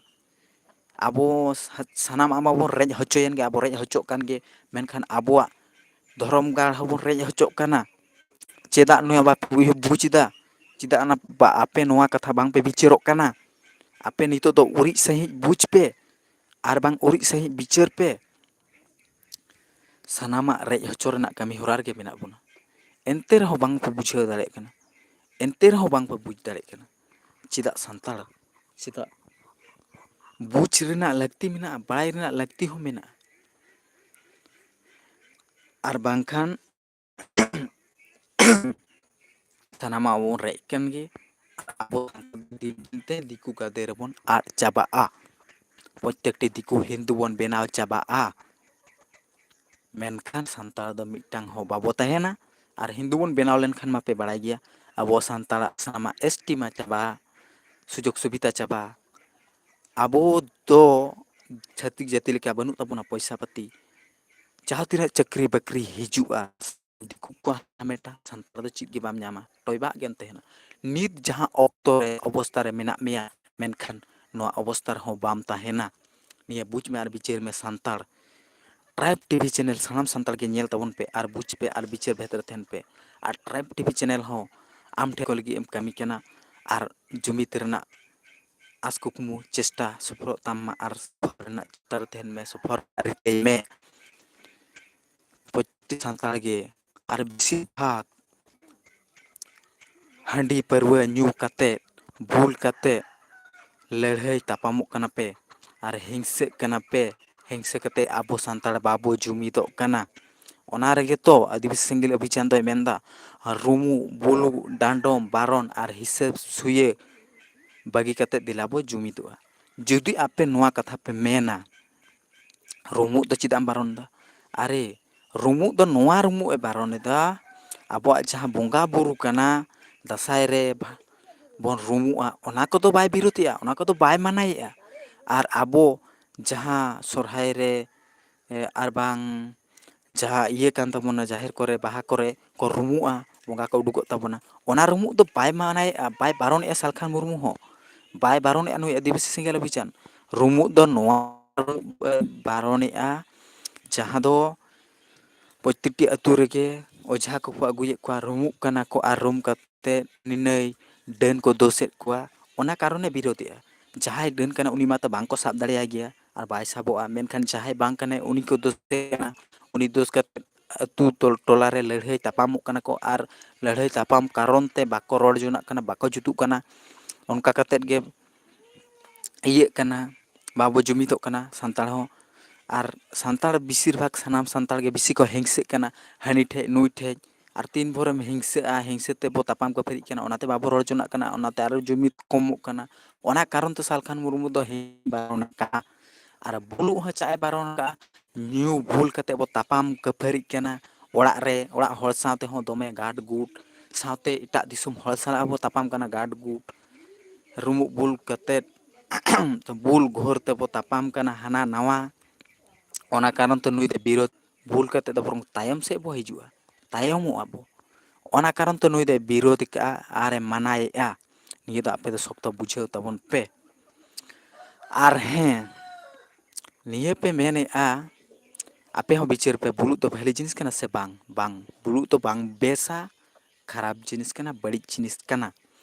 ᱟᱵᱚ ᱥᱟ-, ᱥᱟᱱᱟᱢᱟᱜ ᱢᱟᱵᱚᱱ ᱨᱮᱡ ᱦᱚᱪᱚᱭᱮᱱ ᱜᱮ, ᱟᱵᱚ ᱨᱮᱡ ᱦᱚᱪᱚᱜ ᱠᱟᱱ ᱜᱮ, ᱢᱮᱱᱠᱷᱟᱱ ᱟᱵᱚᱣᱟᱜ ᱫᱷᱚᱨᱚᱢ ᱜᱟᱲ ᱦᱚᱸᱵᱚᱱ ᱨᱮᱡ ᱦᱚᱪᱚᱜ ᱠᱟᱱᱟ᱾ ᱪᱮᱫᱟᱜ ᱱᱚᱣᱟ ᱵᱟᱯᱮ ᱵᱩᱡᱽ ᱮᱫᱟ? ᱪᱮᱫᱟᱜ ᱚᱱᱟ ᱵᱟ-, ᱟᱯᱮ ᱱᱚᱣᱟ ᱠᱟᱛᱷᱟ ᱵᱟᱝ ᱯᱮ ᱵᱤᱪᱟᱹᱨᱚᱜ ᱠᱟᱱᱟ? ᱟᱯᱮ ᱱᱤᱛᱚᱜ ᱫᱚ ᱩᱨᱤᱡ ᱥᱟᱺᱦᱤᱡ ᱵᱩᱡᱽ ᱯᱮ, ᱟᱨ ᱵᱟᱝ ᱩᱨᱤᱡ ᱥᱟᱺᱦᱤᱡ ᱵᱤᱪᱟᱹᱨ ᱯᱮ᱾ ᱥᱟᱱᱟᱢᱟᱜ ᱨᱮᱡ ᱦᱚᱪᱚ ᱨᱮᱱᱟᱜ ᱠᱟᱹᱢᱤ ᱦᱚᱨᱟ ᱨᱮᱜᱮ ᱢᱮᱱᱟᱜ ᱵᱚᱱᱟ᱾ ᱮᱱᱛᱮ ᱨᱮᱦᱚᱸ ᱵᱟᱝ ᱯᱮ ᱵᱩᱡᱷᱟᱹᱣ ᱫᱟᱲᱮᱭᱟᱜ ᱠᱟᱱᱟ, ᱮᱱᱛᱮ ᱨᱮᱦᱚᱸ ᱵᱟᱝ ᱯᱮ ᱵᱩᱡᱽ ᱫᱟᱲᱮᱭᱟᱜ ᱠᱟᱱᱟ᱾ ᱪᱮᱫᱟᱜ ᱥᱟᱱᱛᱟᱲ, ᱪᱮᱫᱟᱜ ᱵᱩᱡᱽ ᱨᱮᱱᱟᱜ ᱞᱟᱹᱠᱛᱤ ᱢᱮᱱᱟᱜᱼᱟ, ᱵᱟᱲᱟᱭ ᱨᱮᱱᱟᱜ ᱞᱟᱹᱠᱛᱤ ᱦᱚᱸ ᱢᱮᱱᱟᱜᱼᱟ᱾ ᱟᱨ ᱵᱟᱝᱠᱷᱟᱱ ᱥᱟᱱᱟᱢᱟᱜ ᱵᱚᱱ ᱨᱮᱡ ᱠᱟᱱ ᱜᱮ, ᱟᱵᱚ ᱫᱤᱱ ᱫᱤᱱ ᱛᱮ ᱫᱤᱠᱩ ᱜᱟᱫᱮ ᱨᱮᱵᱚᱱ ᱟᱫ ᱪᱟᱵᱟᱜᱼᱟ᱾ ᱯᱨᱚᱛᱮᱠᱴᱤ ᱫᱤᱠᱩ ᱦᱤᱱᱫᱩ ᱵᱚᱱ ᱵᱮᱱᱟᱣ ᱪᱟᱵᱟᱜᱼᱟ᱾ ᱢᱮᱱᱠᱷᱟᱱ ᱥᱟᱱᱛᱟᱲ ᱫᱚ ᱢᱤᱫᱴᱟᱝ ᱦᱚᱸ ᱵᱟᱵᱚ ᱛᱟᱦᱮᱱᱟ᱾ ᱟᱨ ᱦᱤᱱᱫᱩ ᱵᱚᱱ ᱵᱮᱱᱟᱣ ᱞᱮᱱᱠᱷᱟᱱ ᱢᱟᱯᱮ ᱵᱟᱲᱟᱭ ᱜᱮᱭᱟ, ᱟᱵᱚ ᱥᱟᱱᱛᱟᱲᱟᱜ ᱥᱟᱱᱟᱢᱟᱜ ᱮᱥ ᱴᱤ ᱢᱟ ᱪᱟᱵᱟ, ᱥᱩᱡᱳᱜᱽ ᱥᱩᱵᱤᱫᱷᱟ ᱪᱟᱵᱟ᱾ ᱟᱵᱚ ᱫᱚ ᱪᱷᱟᱹᱛᱤᱠ ᱡᱟᱹᱛᱤ ᱞᱮᱠᱟ ᱵᱟᱹᱱᱩᱜ ᱛᱟᱵᱚᱱᱟ ᱯᱚᱭᱥᱟ ᱯᱟᱹᱛᱤ᱾ ᱡᱟᱦᱟᱸ ᱛᱤᱱᱟᱹᱜ ᱪᱟᱹᱠᱨᱤ ᱵᱟᱹᱠᱨᱤ ᱦᱤᱡᱩᱜᱼᱟ, ᱫᱤᱠᱩ ᱠᱚ ᱦᱟᱢᱮᱴᱟ, ᱥᱟᱱᱛᱟᱲ ᱫᱚ ᱪᱮᱫ ᱜᱮ ᱵᱟᱢ ᱧᱟᱢᱟ, ᱴᱚᱭᱵᱟᱜ ᱜᱮᱢ ᱛᱟᱦᱮᱱᱟ᱾ ᱱᱤᱛ ᱡᱟᱦᱟᱸ ᱚᱠᱛᱚ ᱨᱮ, ᱚᱵᱚᱥᱛᱟ ᱨᱮ ᱢᱮᱱᱟᱜ ᱢᱮᱭᱟ, ᱢᱮᱱᱠᱷᱟᱱ ᱱᱚᱣᱟ ᱚᱵᱚᱥᱛᱟ ᱨᱮᱦᱚᱸ ᱵᱟᱢ ᱛᱟᱦᱮᱱᱟ᱾ ᱱᱤᱭᱟᱹ ᱵᱩᱡᱽ ᱢᱮ ᱟᱨ ᱵᱤᱪᱟᱹᱨ ᱢᱮ ᱥᱟᱱᱛᱟᱲ᱾ ᱴᱨᱟᱭᱤᱵᱽ ᱴᱤᱵᱷᱤ ᱪᱮᱱᱮᱞ ᱥᱟᱱᱟᱢ ᱥᱟᱱᱛᱟᱲ ᱜᱮ ᱧᱮᱞ ᱛᱟᱵᱚᱱ ᱯᱮ ᱟᱨ ᱵᱩᱡᱽ ᱯᱮ ᱟᱨ ᱵᱤᱪᱟᱹᱨ ᱵᱷᱮᱫ ᱨᱮ ᱛᱟᱦᱮᱱ ᱯᱮ᱾ ᱟᱨ ᱴᱨᱟᱭᱤᱵᱽ ᱴᱤᱵᱷᱤ ᱪᱮᱱᱮᱞ ᱦᱚᱸ ᱟᱢ ᱴᱷᱮᱱ ᱠᱚ ᱞᱟᱹᱜᱤᱫ ᱮᱢ ᱠᱟᱹᱢᱤ ᱠᱟᱱᱟ ᱟᱨ ᱡᱩᱢᱤᱫ ᱨᱮᱱᱟᱜ ᱟᱥ ᱠᱩᱠᱢᱩ ᱪᱮᱥᱴᱟ ᱥᱚᱯᱷᱚᱞᱚᱜ ᱛᱟᱢ ᱢᱟ ᱟᱨ ᱥᱚᱯᱷᱚᱞ ᱨᱮᱱᱟᱜ ᱪᱮᱥᱴᱟ ᱨᱮ ᱛᱟᱦᱮᱱ ᱢᱮ, ᱥᱚᱯᱷᱚᱞ ᱨᱮᱱᱟᱜ ᱨᱤᱠᱟᱹᱭ ᱢᱮ᱾ ᱯᱨᱚᱛᱮᱠᱴᱤ ᱥᱟᱱᱛᱟᱲ ᱜᱮ, ᱟᱨ ᱵᱮᱥᱤᱨ ᱵᱷᱟᱜᱽ ᱦᱟᱺᱰᱤ ᱯᱟᱹᱨᱣᱟᱹ ᱧᱩ ᱠᱟᱛᱮ, ᱵᱩᱞ ᱠᱟᱛᱮ ᱞᱟᱹᱲᱦᱟᱹᱭ ᱛᱟᱯᱟᱢᱚᱜ ᱠᱟᱱᱟ ᱯᱮ ᱟᱨ ᱦᱤᱝᱥᱟᱹᱜ ᱠᱟᱱᱟ ᱯᱮ᱾ ᱦᱤᱝᱥᱟᱹ ᱠᱟᱛᱮ ᱟᱵᱚ ᱥᱟᱱᱛᱟᱲ ᱵᱟᱵᱚ ᱡᱩᱢᱤᱫᱚᱜ ᱠᱟᱱᱟ᱾ ᱚᱱᱟ ᱨᱮᱜᱮ ᱛᱚ ᱟᱹᱫᱤᱵᱟᱹᱥᱤ ᱥᱮᱸᱜᱮᱞ ᱚᱵᱷᱤᱡᱟᱱ ᱫᱚᱭ ᱢᱮᱱᱫᱟ, ᱨᱩᱢᱩᱜ, ᱵᱩᱞᱩᱜ, ᱰᱟᱸᱰᱚᱢ, ᱵᱟᱨᱚᱱ ᱟᱨ ᱦᱤᱥᱟᱹ ᱥᱩᱭᱟᱹ ᱵᱟᱹᱜᱤ ᱠᱟᱛᱮ ᱫᱮᱞᱟ ᱵᱚ ᱡᱩᱢᱤᱫᱚᱜᱼᱟ᱾ ᱡᱩᱫᱤ ᱟᱯᱮ ᱱᱚᱣᱟ ᱠᱟᱛᱷᱟ ᱯᱮ ᱢᱮᱱᱟ, ᱨᱩᱢᱩᱜ ᱫᱚ ᱪᱮᱫᱟᱜ ᱮᱢ ᱵᱟᱨᱚᱱ ᱮᱫᱟ? ᱟᱨᱮ, ᱨᱩᱢᱩᱜ ᱫᱚ ᱱᱚᱣᱟ ᱨᱩᱢᱩᱜ ᱮ ᱵᱟᱨᱚᱱ ᱮᱫᱟ, ᱟᱵᱚᱣᱟᱜ ᱡᱟᱦᱟᱸ ᱵᱚᱸᱜᱟ ᱵᱩᱨᱩ ᱠᱟᱱᱟ, ᱫᱟᱸᱥᱟᱭ ᱨᱮ ᱵᱷᱟ-, ᱵᱚᱱ ᱨᱩᱢᱩᱜᱼᱟ, ᱚᱱᱟ ᱠᱚᱫᱚ ᱵᱟᱭ ᱵᱤᱨᱳᱫᱮᱜᱼᱟ, ᱚᱱᱟ ᱠᱚᱫᱚ ᱵᱟᱭ ᱢᱟᱱᱟᱭᱮᱜᱼᱟ᱾ ᱟᱨ ᱟᱵᱚ ᱡᱟᱦᱟᱸ ᱥᱚᱨᱦᱟᱭ ᱨᱮ, ᱮ, ᱟᱨ ᱵᱟᱝ ᱡᱟᱦᱟᱸ ᱤᱭᱟᱹ ᱠᱟᱱ ᱛᱟᱵᱚᱱᱟ, ᱡᱟᱦᱮᱨ ᱠᱚᱨᱮ, ᱵᱟᱦᱟ ᱠᱚᱨᱮ ᱠᱚ ᱨᱩᱢᱩᱜᱼᱟ, ᱵᱚᱸᱜᱟ ᱠᱚ ᱩᱰᱩᱠᱚᱜ ᱛᱟᱵᱚᱱᱟ, ᱚᱱᱟ ᱨᱩᱢᱩᱜ ᱫᱚ ᱵᱟᱭ ᱢᱟᱱᱟᱭᱮᱜᱼᱟ, ᱵᱟᱭ ᱵᱟᱨᱚᱱᱮᱜᱼᱟ ᱥᱟᱞᱠᱷᱟᱱ ᱢᱩᱨᱢᱩ ᱦᱚᱸ, ᱵᱟᱭ ᱵᱟᱨᱚᱱᱮᱜᱼᱟ ᱱᱩᱭ ᱟᱹᱫᱤᱵᱟᱹᱥᱤ ᱥᱮᱸᱜᱮᱞ ᱚᱵᱷᱤᱡᱟᱱ᱾ ᱨᱩᱢᱩᱜ ᱫᱚ ᱱᱚᱣᱟ ᱨᱩᱢᱩᱜ ᱮ ᱵᱟᱨᱚᱱᱮᱜᱼᱟ, ᱡᱟᱦᱟᱸ ᱫᱚ ᱯᱨᱚᱛᱮᱠᱴᱤ ᱟᱹᱛᱩ ᱨᱮᱜᱮ ᱚᱡᱷᱟ ᱠᱚᱠᱚ ᱟᱹᱜᱩᱭᱮᱫ ᱠᱚᱣᱟ, ᱨᱩᱢᱩᱜ ᱠᱟᱱᱟ ᱠᱚ ᱟᱨ ᱨᱩᱢ ᱠᱟᱛᱮ ᱱᱤᱱᱟᱹᱭ ᱰᱟᱹᱱ ᱠᱚ ᱫᱳᱥᱮᱫ ᱠᱚᱣᱟ, ᱚᱱᱟ ᱠᱟᱨᱚᱱᱮ ᱵᱤᱨᱳᱫᱮᱜᱼᱟ᱾ ᱡᱟᱦᱟᱸᱭ ᱰᱟᱹᱱ ᱠᱟᱱᱟ ᱩᱱᱤ ᱢᱟᱛᱚ ᱵᱟᱝ ᱠᱚ ᱥᱟᱵ ᱫᱟᱲᱮᱭᱟᱭ ᱜᱮᱭᱟ ᱟᱨ ᱵᱟᱭ ᱥᱟᱵᱚᱜᱼᱟ, ᱢᱮᱱᱠᱷᱟᱱ ᱡᱟᱦᱟᱸᱭ ᱵᱟᱝ ᱠᱟᱱᱟᱭ ᱩᱱᱤ ᱠᱚ ᱫᱳᱥᱮ ᱠᱟᱱᱟ, ᱩᱱᱤ ᱫᱳᱥ ᱠᱟᱛᱮ ᱟᱹᱛᱩ ᱴᱚᱞ-, ᱴᱚᱞᱟ ᱨᱮ ᱞᱟᱹᱲᱦᱟᱹᱭ ᱛᱟᱯᱟᱢᱚᱜ ᱠᱟᱱᱟ ᱠᱚ ᱟᱨ ᱞᱟᱹᱲᱦᱟᱹᱭ ᱛᱟᱯᱟᱢ ᱠᱟᱨᱚᱱ ᱛᱮ ᱵᱟᱠᱚ ᱨᱚᱲ ᱡᱚᱱᱟᱜ ᱠᱟᱱᱟ, ᱵᱟᱠᱚ ᱡᱩᱛᱩᱜ ᱠᱟᱱᱟ᱾ ᱚᱱᱠᱟ ᱠᱟᱛᱮᱫ ᱜᱮ ᱤᱭᱟᱹᱜ ᱠᱟᱱᱟ, ᱵᱟᱵᱚ ᱡᱩᱢᱤᱫᱚᱜ ᱠᱟᱱᱟ ᱥᱟᱱᱛᱟᱲ ᱦᱚᱸ᱾ ᱟᱨ ᱥᱟᱱᱛᱟᱲ ᱵᱮᱥᱤᱨ ᱵᱷᱟᱜᱽ ᱥᱟᱱᱟᱢ ᱥᱟᱱᱛᱟᱲ ᱜᱮ ᱵᱮᱥᱤ ᱠᱚ ᱦᱤᱝᱥᱟᱹᱜ ᱠᱟᱱᱟ ᱦᱟᱹᱱᱤ ᱴᱷᱮᱡ ᱱᱩᱭ ᱴᱷᱮᱡ᱾ ᱟᱨ ᱛᱤᱱ ᱵᱷᱳᱨᱮᱢ ᱦᱤᱝᱥᱟᱹᱜᱼᱟ, ᱦᱤᱝᱥᱟᱹ ᱛᱮ ᱵᱚ ᱛᱟᱯᱟᱢ ᱠᱷᱟᱹᱯᱟᱹᱨᱤᱜ ᱠᱟᱱᱟ, ᱚᱱᱟᱛᱮ ᱵᱟᱵᱚ ᱨᱚᱲ ᱡᱚᱱᱟᱜ ᱠᱟᱱᱟ, ᱚᱱᱟᱛᱮ ᱟᱨᱚ ᱡᱩᱢᱤᱫ ᱠᱚᱢᱚᱜ ᱠᱟᱱᱟ᱾ ᱚᱱᱟ ᱠᱟᱨᱚᱱ ᱛᱮ ᱥᱟᱞᱠᱷᱟᱱ ᱢᱩᱨᱢᱩ ᱫᱚ ᱦᱤᱝ ᱵᱟᱨᱚᱱ ᱟᱠᱟᱫᱼᱟ᱾ ᱟᱨ ᱵᱩᱞᱩᱜ ᱦᱚᱸ ᱪᱟᱜ ᱮ ᱵᱟᱨᱚᱱ ᱟᱠᱟᱫᱼᱟ, ᱧᱩ ᱵᱩᱞ ᱠᱟᱛᱮ ᱵᱚ ᱛᱟᱯᱟᱢ ᱠᱷᱟᱹᱯᱟᱹᱨᱤᱜ ᱠᱟᱱᱟ᱾ ᱚᱲᱟᱜ ᱨᱮ, ᱚᱲᱟᱜ ᱦᱚᱲ ᱥᱟᱶ ᱛᱮᱦᱚᱸ ᱫᱚᱢᱮ ᱜᱟᱰ ᱜᱩᱰ, ᱥᱟᱶᱛᱮ ᱮᱴᱟᱜ ᱫᱤᱥᱚᱢ ᱦᱚᱲ ᱥᱟᱞᱟᱜ ᱵᱚ ᱛᱟᱯᱟᱢ ᱠᱟᱱᱟ ᱜᱟᱰ ᱜᱩᱰ, ᱨᱩᱢᱩᱜ ᱵᱩᱞ ᱠᱟᱛᱮ, ᱵᱩᱞ ᱜᱷᱳᱨ ᱛᱮᱵᱚ ᱛᱟᱯᱟᱢ ᱠᱟᱱᱟ ᱦᱟᱱᱟ ᱱᱟᱣᱟ᱾ ᱚᱱᱟ ᱠᱟᱨᱚᱱ ᱛᱮ ᱱᱩᱭ ᱫᱚ ᱵᱤᱨᱳᱫᱷ, ᱵᱩᱞ ᱠᱟᱛᱮ ᱫᱚ ᱵᱚᱨᱚᱝ ᱛᱟᱭᱚᱢ ᱥᱮᱫ ᱵᱚ ᱦᱤᱡᱩᱜᱼᱟ, ᱛᱟᱭᱚᱢᱚᱜ ᱟᱵᱚ᱾ ᱚᱱᱟ ᱠᱟᱨᱚᱱ ᱛᱮ ᱱᱩᱭ ᱫᱚᱭ ᱵᱤᱨᱳᱫᱷ ᱠᱟᱜᱼᱟ ᱟᱨᱮ ᱢᱟᱱᱟᱭᱮᱜᱼᱟ᱾ ᱱᱤᱭᱟᱹ ᱫᱚ ᱟᱯᱮ ᱫᱚ ᱥᱚᱠᱛᱚ ᱵᱩᱡᱷᱟᱹᱣ ᱛᱟᱵᱚᱱ ᱯᱮ᱾ ᱟᱨ ᱦᱮᱸ, ᱱᱤᱭᱟᱹ ᱯᱮ ᱢᱮᱱᱮᱜᱼᱟ, ᱟᱯᱮ ᱦᱚᱸ ᱵᱤᱪᱟᱹᱨ ᱯᱮ, ᱵᱩᱞᱩᱜ ᱫᱚ ᱵᱷᱟᱹᱞᱤ ᱡᱤᱱᱤᱥ ᱠᱟᱱᱟ ᱥᱮ ᱵᱟᱝ? ᱵᱟᱝ, ᱵᱩᱞᱩᱜ ᱫᱚ ᱵᱟᱝ ᱵᱮᱥᱟ, ᱠᱷᱟᱨᱟᱯ ᱡᱤᱱᱤᱥ ᱠᱟᱱᱟ, ᱵᱟᱹᱲᱤᱡ ᱡᱤᱱᱤᱥ ᱠᱟᱱᱟ᱾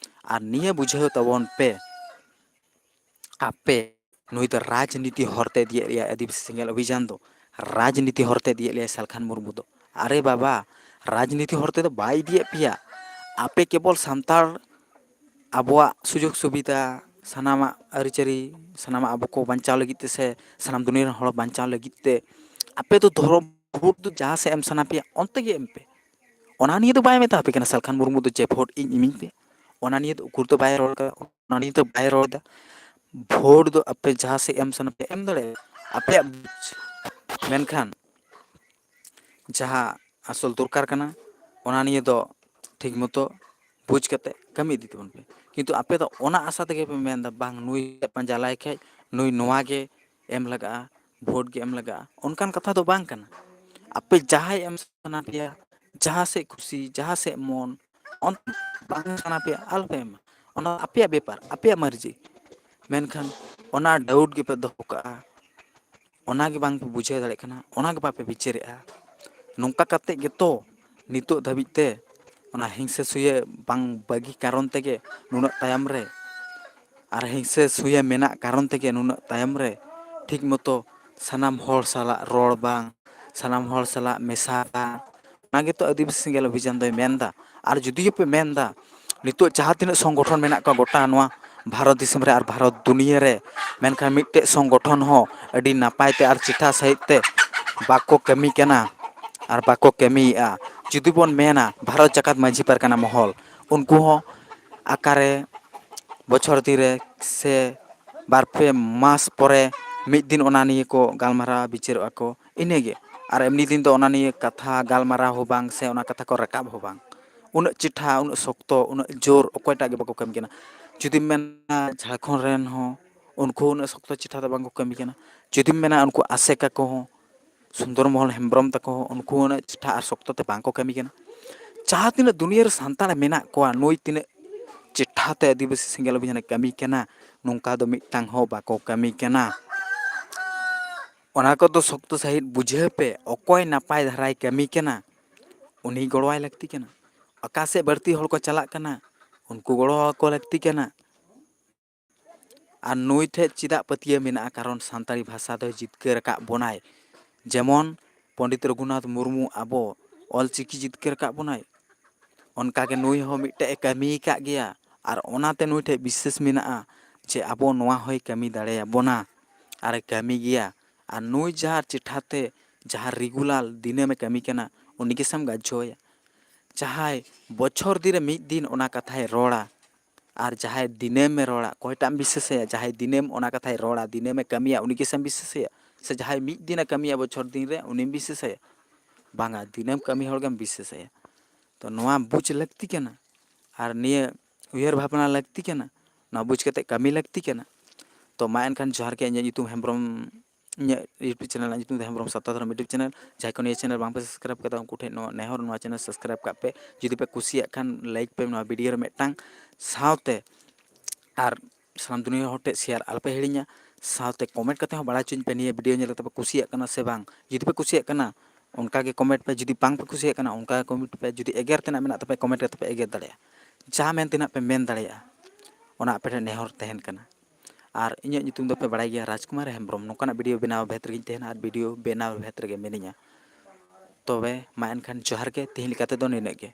ᱟᱨ ᱱᱤᱭᱟᱹ ᱵᱩᱡᱷᱟᱹᱣ ᱛᱟᱵᱚᱱ ᱯᱮ, ᱟᱯᱮ, ᱱᱩᱭ ᱫᱚ ᱨᱟᱡᱽᱱᱤᱛᱤ ᱦᱚᱨᱛᱮ ᱤᱫᱤᱭᱮᱫ ᱞᱮᱭᱟ ᱟᱹᱫᱤᱵᱟᱹᱥᱤ ᱥᱮᱸᱜᱮᱞ ᱚᱵᱷᱤᱡᱟᱱ ᱫᱚ, ᱨᱟᱡᱽᱱᱤᱛᱤ ᱦᱚᱨᱛᱮ ᱤᱫᱤᱭᱮᱫ ᱞᱮᱭᱟ ᱥᱟᱞᱠᱷᱟᱱ ᱢᱩᱨᱢᱩ ᱫᱚ᱾ ᱟᱨᱮ ᱵᱟᱵᱟ, ᱨᱟᱡᱽᱱᱤᱛᱤ ᱦᱚᱨ ᱛᱮᱫᱚ ᱵᱟᱭ ᱤᱫᱤᱭᱮᱫ ᱯᱮᱭᱟ᱾ ᱟᱯᱮ ᱠᱮᱵᱚᱞ ᱥᱟᱱᱛᱟᱲ ᱟᱵᱚᱣᱟᱜ ᱥᱩᱡᱳᱜᱽ ᱥᱩᱵᱤᱫᱷᱟ, ᱥᱟᱱᱟᱢᱟᱜ ᱟᱹᱨᱤᱪᱟᱹᱞᱤ, ᱥᱟᱱᱟᱢᱟᱜ ᱟᱵᱚ ᱠᱚ ᱵᱟᱧᱪᱟᱣ ᱞᱟᱹᱜᱤᱫ ᱛᱮ ᱥᱮ ᱥᱟᱱᱟᱢ ᱫᱩᱱᱤᱭᱟᱹ ᱨᱮᱱ ᱦᱚᱲ ᱵᱟᱧᱪᱟᱣ ᱞᱟᱹᱜᱤᱫ ᱛᱮ ᱟᱯᱮ ᱫᱚ ᱫᱷᱚᱨᱚᱢ ᱵᱷᱳᱴ ᱫᱚ ᱡᱟᱦᱟᱸ ᱥᱮᱫ ᱮᱢ ᱥᱟᱱᱟ ᱯᱮᱭᱟ ᱚᱱᱛᱮ ᱜᱮ ᱮᱢ ᱯᱮ᱾ ᱚᱱᱟ ᱱᱤᱭᱮ ᱫᱚ ᱵᱟᱭ ᱢᱮᱛᱟ ᱯᱮ ᱠᱟᱱᱟ ᱥᱟᱞᱠᱷᱟᱱ ᱢᱩᱨᱢᱩ ᱫᱚ ᱡᱮ ᱵᱷᱳᱴ ᱤᱧ ᱤᱢᱟᱹᱧ ᱯᱮ᱾ ᱚᱱᱟ ᱱᱤᱭᱮ ᱫᱚ ᱩᱠᱩᱨ ᱫᱚ ᱵᱟᱭ ᱨᱚᱲ ᱠᱟᱫᱟ, ᱚᱱᱟ ᱱᱤᱭᱮ ᱫᱚ ᱵᱟᱭ ᱨᱚᱲ ᱮᱫᱟ᱾ ᱵᱷᱳᱴ ᱫᱚ ᱟᱯᱮ ᱡᱟᱦᱟᱸ ᱥᱮᱫ ᱮᱢ ᱥᱟᱱᱟ ᱯᱮᱭᱟ ᱮᱢ ᱫᱟᱲᱮᱭᱟᱜᱼᱟ, ᱟᱯᱮᱭᱟᱜ ᱵᱩᱡᱽ᱾ ᱢᱮᱱᱠᱷᱟᱱ ᱡᱟᱦᱟᱸ ᱟᱥᱚᱞ ᱫᱚᱨᱠᱟᱨ ᱠᱟᱱᱟ, ᱚᱱᱟ ᱱᱤᱭᱮ ᱫᱚ ᱴᱷᱤᱠ ᱢᱚᱛᱚ ᱵᱩᱡᱽ ᱠᱟᱛᱮ ᱠᱟᱹᱢᱤ ᱤᱫᱤ ᱛᱟᱵᱚᱱ ᱯᱮ᱾ ᱠᱤᱱᱛᱩ ᱟᱯᱮ ᱫᱚ ᱚᱱᱟ ᱟᱥᱟ ᱛᱮᱜᱮ ᱯᱮ ᱢᱮᱱᱫᱟ, ᱵᱟᱝ, ᱱᱩᱭ ᱯᱟᱸᱡᱟ ᱞᱟᱭ ᱠᱷᱟᱡ ᱱᱩᱭ ᱱᱚᱣᱟ ᱜᱮ ᱮᱢ ᱞᱟᱜᱟᱜᱼᱟ, ᱵᱷᱳᱴ ᱜᱮ ᱮᱢ ᱞᱟᱜᱟᱜᱼᱟ, ᱚᱱᱠᱟᱱ ᱠᱟᱛᱷᱟ ᱫᱚ ᱵᱟᱝ ᱠᱟᱱᱟ᱾ ᱟᱯᱮ ᱡᱟᱦᱟᱸᱭ ᱮᱢ ᱥᱟᱱᱟ ᱯᱮᱭᱟ, ᱡᱟᱦᱟᱸ ᱥᱮᱫ ᱠᱷᱩᱥᱤ, ᱡᱟᱦᱟᱸ ᱥᱮᱫ ᱢᱚᱱ, ᱚᱱᱛᱮ ᱵᱟᱝ ᱥᱟᱱᱟ ᱯᱮᱭᱟ, ᱟᱞᱚᱯᱮ ᱮᱢᱟ᱾ ᱚᱱᱟ ᱟᱯᱮᱭᱟᱜ ᱵᱮᱯᱟᱨ, ᱟᱯᱮᱭᱟᱜ ᱢᱟᱹᱨᱡᱤ᱾ ᱢᱮᱱᱠᱷᱟᱱ ᱚᱱᱟ ᱰᱟᱣᱩᱴ ᱜᱮᱯᱮ ᱫᱚᱦᱚ ᱠᱟᱜᱼᱟ, ᱚᱱᱟ ᱜᱮ ᱵᱟᱝ ᱯᱮ ᱵᱩᱡᱷᱟᱹᱣ ᱫᱟᱲᱮᱭᱟᱜ ᱠᱟᱱᱟ, ᱚᱱᱟ ᱜᱮ ᱵᱟᱯᱮ ᱵᱤᱪᱟᱹᱨᱮᱜᱼᱟ᱾ ᱱᱚᱝᱠᱟ ᱠᱟᱛᱮ ᱜᱮᱛᱚ ᱱᱤᱛᱚᱜ ᱫᱷᱟᱹᱵᱤᱡ ᱛᱮ ᱚᱱᱟ ᱦᱤᱝᱥᱟᱹ ᱥᱩᱭᱟᱹ ᱵᱟᱝ ᱵᱟᱹᱜᱤ ᱠᱟᱨᱚᱱ ᱛᱮᱜᱮ ᱱᱩᱱᱟᱹᱜ ᱛᱟᱭᱚᱢ ᱨᱮ, ᱟᱨ ᱦᱤᱝᱥᱟᱹ ᱥᱩᱭᱟᱹ ᱢᱮᱱᱟᱜ ᱠᱟᱨᱚᱱ ᱛᱮᱜᱮ ᱱᱩᱱᱟᱹᱜ ᱛᱟᱭᱚᱢ ᱨᱮ ᱴᱷᱤᱠ ᱢᱚᱛᱚ ᱥᱟᱱᱟᱢ ᱦᱚᱲ ᱥᱟᱞᱟᱜ ᱨᱚᱲ ᱵᱟᱝ, ᱥᱟᱱᱟᱢ ᱦᱚᱲ ᱥᱟᱞᱟᱜ ᱢᱮᱥᱟ ᱵᱟᱝ, ᱚᱱᱟ ᱜᱮᱛᱚ ᱟᱹᱫᱤᱵᱟᱹᱥᱤ ᱥᱮᱸᱜᱮᱞ ᱚᱵᱷᱤᱡᱟᱱ ᱫᱚᱭ ᱢᱮᱱᱫᱟ᱾ ᱟᱨ ᱡᱩᱫᱤ ᱯᱮ ᱢᱮᱱᱫᱟ ᱱᱤᱛᱚᱜ ᱡᱟᱦᱟᱸ ᱛᱤᱱᱟᱹᱜ ᱥᱚᱝᱜᱚᱴᱷᱚᱱ ᱢᱮᱱᱟᱜ ᱠᱚᱣᱟ ᱜᱚᱴᱟ ᱱᱚᱣᱟ ᱵᱷᱟᱨᱚᱛ ᱫᱤᱥᱚᱢ ᱨᱮ ᱟᱨ ᱵᱷᱟᱨᱚᱛ ᱫᱩᱱᱤᱭᱟᱹ ᱨᱮ, ᱢᱮᱱᱠᱷᱟᱱ ᱢᱤᱫᱴᱮᱡ ᱥᱚᱝᱜᱚᱴᱷᱚᱱ ᱦᱚᱸ ᱟᱹᱰᱤ ᱱᱟᱯᱟᱭ ᱛᱮ ᱟᱨ ᱪᱮᱴᱷᱟ ᱥᱟᱺᱦᱤᱡ ᱛᱮ ᱵᱟᱠᱚ ᱠᱟᱹᱢᱤ ᱠᱟᱱᱟ ᱟᱨ ᱵᱟᱠᱚ ᱠᱟᱹᱢᱤᱭᱮᱫᱼᱟ᱾ ᱡᱩᱫᱤ ᱵᱚᱱ ᱢᱮᱱᱟ ᱵᱷᱟᱨᱚᱛ ᱡᱟᱠᱟᱛ ᱢᱟᱹᱡᱷᱤ ᱯᱟᱨᱜᱟᱱᱟ ᱢᱚᱦᱚᱞ, ᱩᱱᱠᱩ ᱦᱚᱸ ᱚᱠᱟᱨᱮ ᱵᱚᱪᱷᱚᱨ ᱫᱤᱱ ᱨᱮ ᱥᱮ ᱵᱟᱨ ᱯᱮ ᱢᱟᱥ ᱯᱚᱨᱮ ᱢᱤᱫ ᱫᱤᱱ ᱚᱱᱟ ᱱᱤᱭᱮ ᱠᱚ ᱜᱟᱞᱢᱟᱨᱟᱣ ᱵᱤᱪᱟᱹᱨᱚᱜᱼᱟ ᱠᱚ, ᱤᱱᱟᱹᱜᱮ᱾ ᱟᱨ ᱮᱢᱱᱤ ᱫᱤᱱ ᱫᱚ ᱚᱱᱟ ᱱᱤᱭᱮ ᱠᱟᱛᱷᱟ ᱜᱟᱞᱢᱟᱨᱟᱣ ᱦᱚᱸ ᱵᱟᱝ ᱥᱮ ᱚᱱᱟ ᱠᱟᱛᱷᱟ ᱠᱚ ᱨᱟᱠᱟᱵ ᱦᱚᱸ ᱵᱟᱝ᱾ ᱩᱱᱟᱹᱜ ᱪᱮᱴᱷᱟ, ᱩᱱᱟᱹᱜ ᱥᱚᱠᱛᱚ, ᱩᱱᱟᱹᱜ ᱡᱳᱨ ᱚᱠᱚᱭᱴᱟᱜ ᱜᱮ ᱵᱟᱠᱚ ᱠᱟᱹᱢᱤ ᱠᱟᱱᱟ᱾ ᱡᱩᱫᱤᱢ ᱢᱮᱱᱟ ᱡᱷᱟᱲᱠᱷᱚᱸᱰ ᱨᱮᱱ ᱦᱚᱸ ᱩᱱᱠᱩ ᱩᱱᱟᱹᱜ ᱥᱚᱠᱛᱚ ᱪᱮᱴᱷᱟ ᱫᱚ ᱵᱟᱝ ᱠᱚ ᱠᱟᱹᱢᱤ ᱠᱟᱱᱟ᱾ ᱡᱩᱫᱤᱢ ᱢᱮᱱᱟ ᱩᱱᱠᱩ ᱟᱥᱮᱠᱟ ᱠᱚᱦᱚᱸ, ᱥᱩᱱᱫᱚᱨ ᱢᱳᱦᱚᱱ ᱦᱮᱢᱵᱨᱚᱢ ᱛᱟᱠᱚ ᱦᱚᱸ, ᱩᱱᱠᱩ ᱩᱱᱟᱹᱜ ᱪᱮᱴᱷᱟ ᱟᱨ ᱥᱚᱠᱛᱚ ᱛᱮ ᱵᱟᱝ ᱠᱚ ᱠᱟᱹᱢᱤ ᱠᱟᱱᱟ᱾ ᱡᱟᱦᱟᱸ ᱛᱤᱱᱟᱹᱜ ᱫᱩᱱᱤᱭᱟᱹ ᱨᱮ ᱥᱟᱱᱛᱟᱲ ᱢᱮᱱᱟᱜ ᱠᱚᱣᱟ, ᱱᱩᱭ ᱛᱤᱱᱟᱹᱜ ᱪᱮᱴᱷᱟ ᱛᱮ ᱟᱹᱫᱤᱵᱟᱹᱥᱤ ᱥᱮᱸᱜᱮᱞ ᱚᱵᱷᱤᱡᱟᱱᱮ ᱠᱟᱹᱢᱤ ᱠᱟᱱᱟ, ᱱᱚᱝᱠᱟ ᱫᱚ ᱢᱤᱫᱴᱟᱝ ᱦᱚᱸ ᱵᱟᱠᱚ ᱠᱟᱹᱢᱤ ᱠᱟᱱᱟ᱾ ᱚᱱᱟ ᱠᱚᱫᱚ ᱥᱚᱠᱛᱚ ᱥᱟᱺᱦᱤᱡ ᱵᱩᱡᱷᱟᱹᱣ ᱯᱮ, ᱚᱠᱚᱭ ᱱᱟᱯᱟᱭ ᱫᱷᱟᱨᱟᱭ ᱠᱟᱹᱢᱤ ᱠᱟᱱᱟ, ᱩᱱᱤ ᱜᱚᱲᱚᱣᱟᱭ ᱞᱟᱹᱠᱛᱤ ᱠᱟᱱᱟ᱾ ᱚᱠᱟ ᱥᱮᱫ ᱵᱟᱹᱲᱛᱤ ᱦᱚᱲ ᱠᱚ ᱪᱟᱞᱟᱜ ᱠᱟᱱᱟ, ᱩᱱᱠᱩ ᱜᱚᱲᱚ ᱟᱠᱚ ᱞᱟᱹᱠᱛᱤ ᱠᱟᱱᱟ᱾ ᱟᱨ ᱱᱩᱭ ᱴᱷᱮᱡ ᱪᱮᱫᱟᱜ ᱯᱟᱹᱛᱭᱟᱹᱣ ᱢᱮᱱᱟᱜᱼᱟ? ᱠᱟᱨᱚᱱ ᱥᱟᱱᱛᱟᱲᱤ ᱵᱷᱟᱥᱟ ᱫᱚᱭ ᱡᱤᱛᱠᱟᱹᱨ ᱟᱠᱟᱫ ᱵᱚᱱᱟᱭ᱾ ᱡᱮᱢᱚᱱ ᱯᱚᱱᱰᱤᱛ ᱨᱚᱜᱷᱩᱱᱟᱛᱷ ᱢᱩᱨᱢᱩ ᱟᱵᱚ ᱚᱞᱪᱤᱠᱤ ᱡᱤᱛᱠᱟᱹᱨ ᱟᱠᱟᱫ ᱵᱚᱱᱟᱭ, ᱚᱱᱠᱟᱜᱮ ᱱᱩᱭ ᱦᱚᱸ ᱢᱤᱫᱴᱮᱡ ᱮ ᱠᱟᱹᱢᱤ ᱟᱠᱟᱫ ᱜᱮᱭᱟ᱾ ᱟᱨ ᱚᱱᱟᱛᱮ ᱱᱩᱭ ᱴᱷᱮᱡ ᱵᱤᱥᱥᱟᱹᱥ ᱢᱮᱱᱟᱜᱼᱟ ᱡᱮ ᱟᱵᱚ ᱱᱚᱣᱟ ᱦᱚᱸᱭ ᱠᱟᱹᱢᱤ ᱫᱟᱲᱮᱭᱟᱵᱚᱱᱟ ᱟᱨ ᱮ ᱠᱟᱹᱢᱤ ᱜᱮᱭᱟ᱾ ᱟᱨ ᱱᱩᱭ ᱡᱟᱦᱟᱸ ᱪᱮᱴᱷᱟᱛᱮ ᱡᱟᱦᱟᱸ ᱨᱮᱜᱩᱞᱟᱨ ᱫᱤᱱᱟᱹᱢ ᱮ ᱠᱟᱹᱢᱤ ᱠᱟᱱᱟ, ᱩᱱᱤ ᱜᱮᱥᱮᱢ ᱜᱟᱡᱷᱚᱭᱟ᱾ ᱡᱟᱦᱟᱸᱭ ᱵᱚᱪᱷᱚᱨ ᱫᱤᱱ ᱨᱮ ᱢᱤᱫ ᱫᱤᱱ ᱚᱱᱟ ᱠᱟᱛᱷᱟᱭ ᱨᱚᱲᱟ, ᱟᱨ ᱡᱟᱦᱟᱸᱭ ᱫᱤᱱᱟᱹᱢ ᱮ ᱨᱚᱲᱟ, ᱚᱠᱚᱭᱴᱟᱜ ᱮᱢ ᱵᱤᱥᱥᱟᱹᱥᱟᱭᱟ? ᱡᱟᱦᱟᱸᱭ ᱫᱤᱱᱟᱹᱢ ᱚᱱᱟ ᱠᱟᱛᱷᱟᱭ ᱨᱚᱲᱟ, ᱫᱤᱱᱟᱹᱢ ᱮ ᱠᱟᱹᱢᱤᱭᱟ, ᱩᱱᱤ ᱜᱮᱥᱮᱢ ᱵᱤᱥᱥᱟᱹᱥᱟᱭᱟ? ᱥᱮ ᱡᱟᱦᱟᱸᱭ ᱢᱤᱫ ᱫᱤᱱ ᱮ ᱠᱟᱹᱢᱤᱭᱟ ᱵᱚᱪᱷᱚᱨ ᱫᱤᱱ ᱨᱮ, ᱩᱱᱤᱢ ᱵᱤᱥᱥᱟᱹᱥᱟᱭᱟ? ᱵᱟᱝᱟ, ᱫᱤᱱᱟᱹᱢ ᱠᱟᱹᱢᱤ ᱦᱚᱲ ᱜᱮᱢ ᱵᱤᱥᱥᱟᱹᱥᱟᱭᱟ᱾ ᱛᱚ ᱱᱚᱣᱟ ᱵᱩᱡᱽ ᱞᱟᱹᱠᱛᱤ ᱠᱟᱱᱟ ᱟᱨ ᱱᱤᱭᱟᱹ ᱩᱭᱦᱟᱹᱨ ᱵᱷᱟᱵᱽᱱᱟ ᱞᱟᱹᱠᱛᱤ ᱠᱟᱱᱟ, ᱱᱚᱣᱟ ᱵᱩᱡᱽ ᱠᱟᱛᱮ ᱠᱟᱹᱢᱤ ᱞᱟᱹᱠᱛᱤ ᱠᱟᱱᱟ᱾ ᱛᱚ ᱢᱟ ᱮᱱᱠᱷᱟᱱ ᱡᱚᱦᱟᱨ ᱜᱮ, ᱤᱧᱟᱹᱜ ᱧᱩᱛᱩᱢ ᱦᱮᱢᱵᱨᱚᱢ, ᱤᱧᱟᱹᱜ YouTube channel ᱨᱮᱱᱟᱜ ᱧᱩᱛᱩᱢ ᱫᱚ ᱦᱮᱢᱵᱨᱚᱢ ᱥᱟᱛᱟ ᱫᱷᱚᱨᱚᱢ YouTube channel᱾ ᱡᱟᱦᱟᱸᱭ ᱠᱚ ᱱᱤᱭᱟᱹ channel ᱵᱟᱝ ᱯᱮ subscribe ᱠᱟᱫᱟ, ᱩᱱᱠᱩ ᱴᱷᱮᱱ ᱱᱚᱣᱟ ᱱᱮᱦᱚᱨ, ᱱᱚᱣᱟ channel subscribe ᱠᱟᱜ ᱯᱮ᱾ ᱡᱩᱫᱤ ᱯᱮ ᱠᱩᱥᱤᱭᱟᱜ ᱠᱷᱟᱱ like ᱯᱮ ᱱᱚᱣᱟ video ᱨᱮ ᱢᱤᱫᱴᱟᱝ, ᱥᱟᱶᱛᱮ ᱟᱨ ᱥᱟᱱᱟᱢ ᱫᱩᱱᱤᱭᱟᱹ ᱦᱚᱲ ᱴᱷᱮᱱ share ᱟᱞᱚᱯᱮ ᱦᱤᱲᱤᱧᱟ᱾ ᱥᱟᱶᱛᱮ comment ᱠᱟᱛᱮ ᱦᱚᱸ ᱵᱟᱲᱟᱭ ᱦᱚᱪᱚᱧ ᱯᱮ ᱱᱤᱭᱟᱹ video ᱧᱮᱞ ᱠᱟᱛᱮ ᱯᱮ ᱠᱩᱥᱤᱭᱟᱜ ᱠᱟᱱᱟ ᱥᱮ ᱵᱟᱝ᱾ ᱡᱩᱫᱤ ᱯᱮ ᱠᱩᱥᱤᱭᱟᱜ ᱠᱟᱱᱟ, ᱚᱱᱠᱟ ᱜᱮ comment ᱯᱮ, ᱡᱩᱫᱤ ᱵᱟᱝ ᱯᱮ ᱠᱩᱥᱤᱭᱟᱜ ᱠᱟᱱᱟ, ᱚᱱᱠᱟ ᱜᱮ comment ᱯᱮ, ᱡᱩᱫᱤ ᱮᱜᱮᱨ ᱛᱮᱱᱟᱜ ᱢᱮᱱᱟᱜ ᱛᱟᱯᱮ, comment ᱠᱟᱛᱮ ᱯᱮ ᱮᱜᱮᱨ ᱫᱟᱲᱮᱭᱟᱜᱼᱟ᱾ ᱡᱟᱦᱟᱸ ᱢᱮᱱ ᱛᱮᱱᱟᱜ ᱯᱮ ᱢᱮᱱ ᱫᱟᱲᱮᱭᱟᱜᱼᱟ, ᱚᱱᱟ ᱟᱯᱮ ᱴᱷᱮᱱ ᱱᱮᱦᱚᱨ ᱛᱟᱦᱮᱱ ᱠᱟᱱᱟ᱾ ᱟᱨ ᱤᱧᱟᱹᱜ ᱧᱩᱛᱩᱢ ᱫᱚᱯᱮ ᱵᱟᱲᱟᱭ ᱜᱮᱭᱟ, ᱨᱟᱡᱽᱠᱩᱢᱟᱨ ᱦᱮᱢᱵᱨᱚᱢ᱾ ᱱᱚᱝᱠᱟᱱᱟᱜ video ᱵᱮᱱᱟᱣ ᱵᱷᱮᱫ ᱨᱮᱜᱮᱧ ᱛᱟᱦᱮᱱᱟ ᱟᱨ video ᱵᱮᱱᱟᱣ ᱵᱷᱮᱫ ᱨᱮᱜᱮ ᱢᱤᱱᱟᱹᱧᱟ᱾ ᱛᱚᱵᱮ ᱢᱟ ᱮᱱᱠᱷᱟᱱ ᱡᱚᱦᱟᱨ ᱜᱮ, ᱛᱮᱦᱮᱧ ᱞᱮᱠᱟ ᱛᱮᱫᱚ ᱱᱤᱱᱟᱹᱜ ᱜᱮ᱾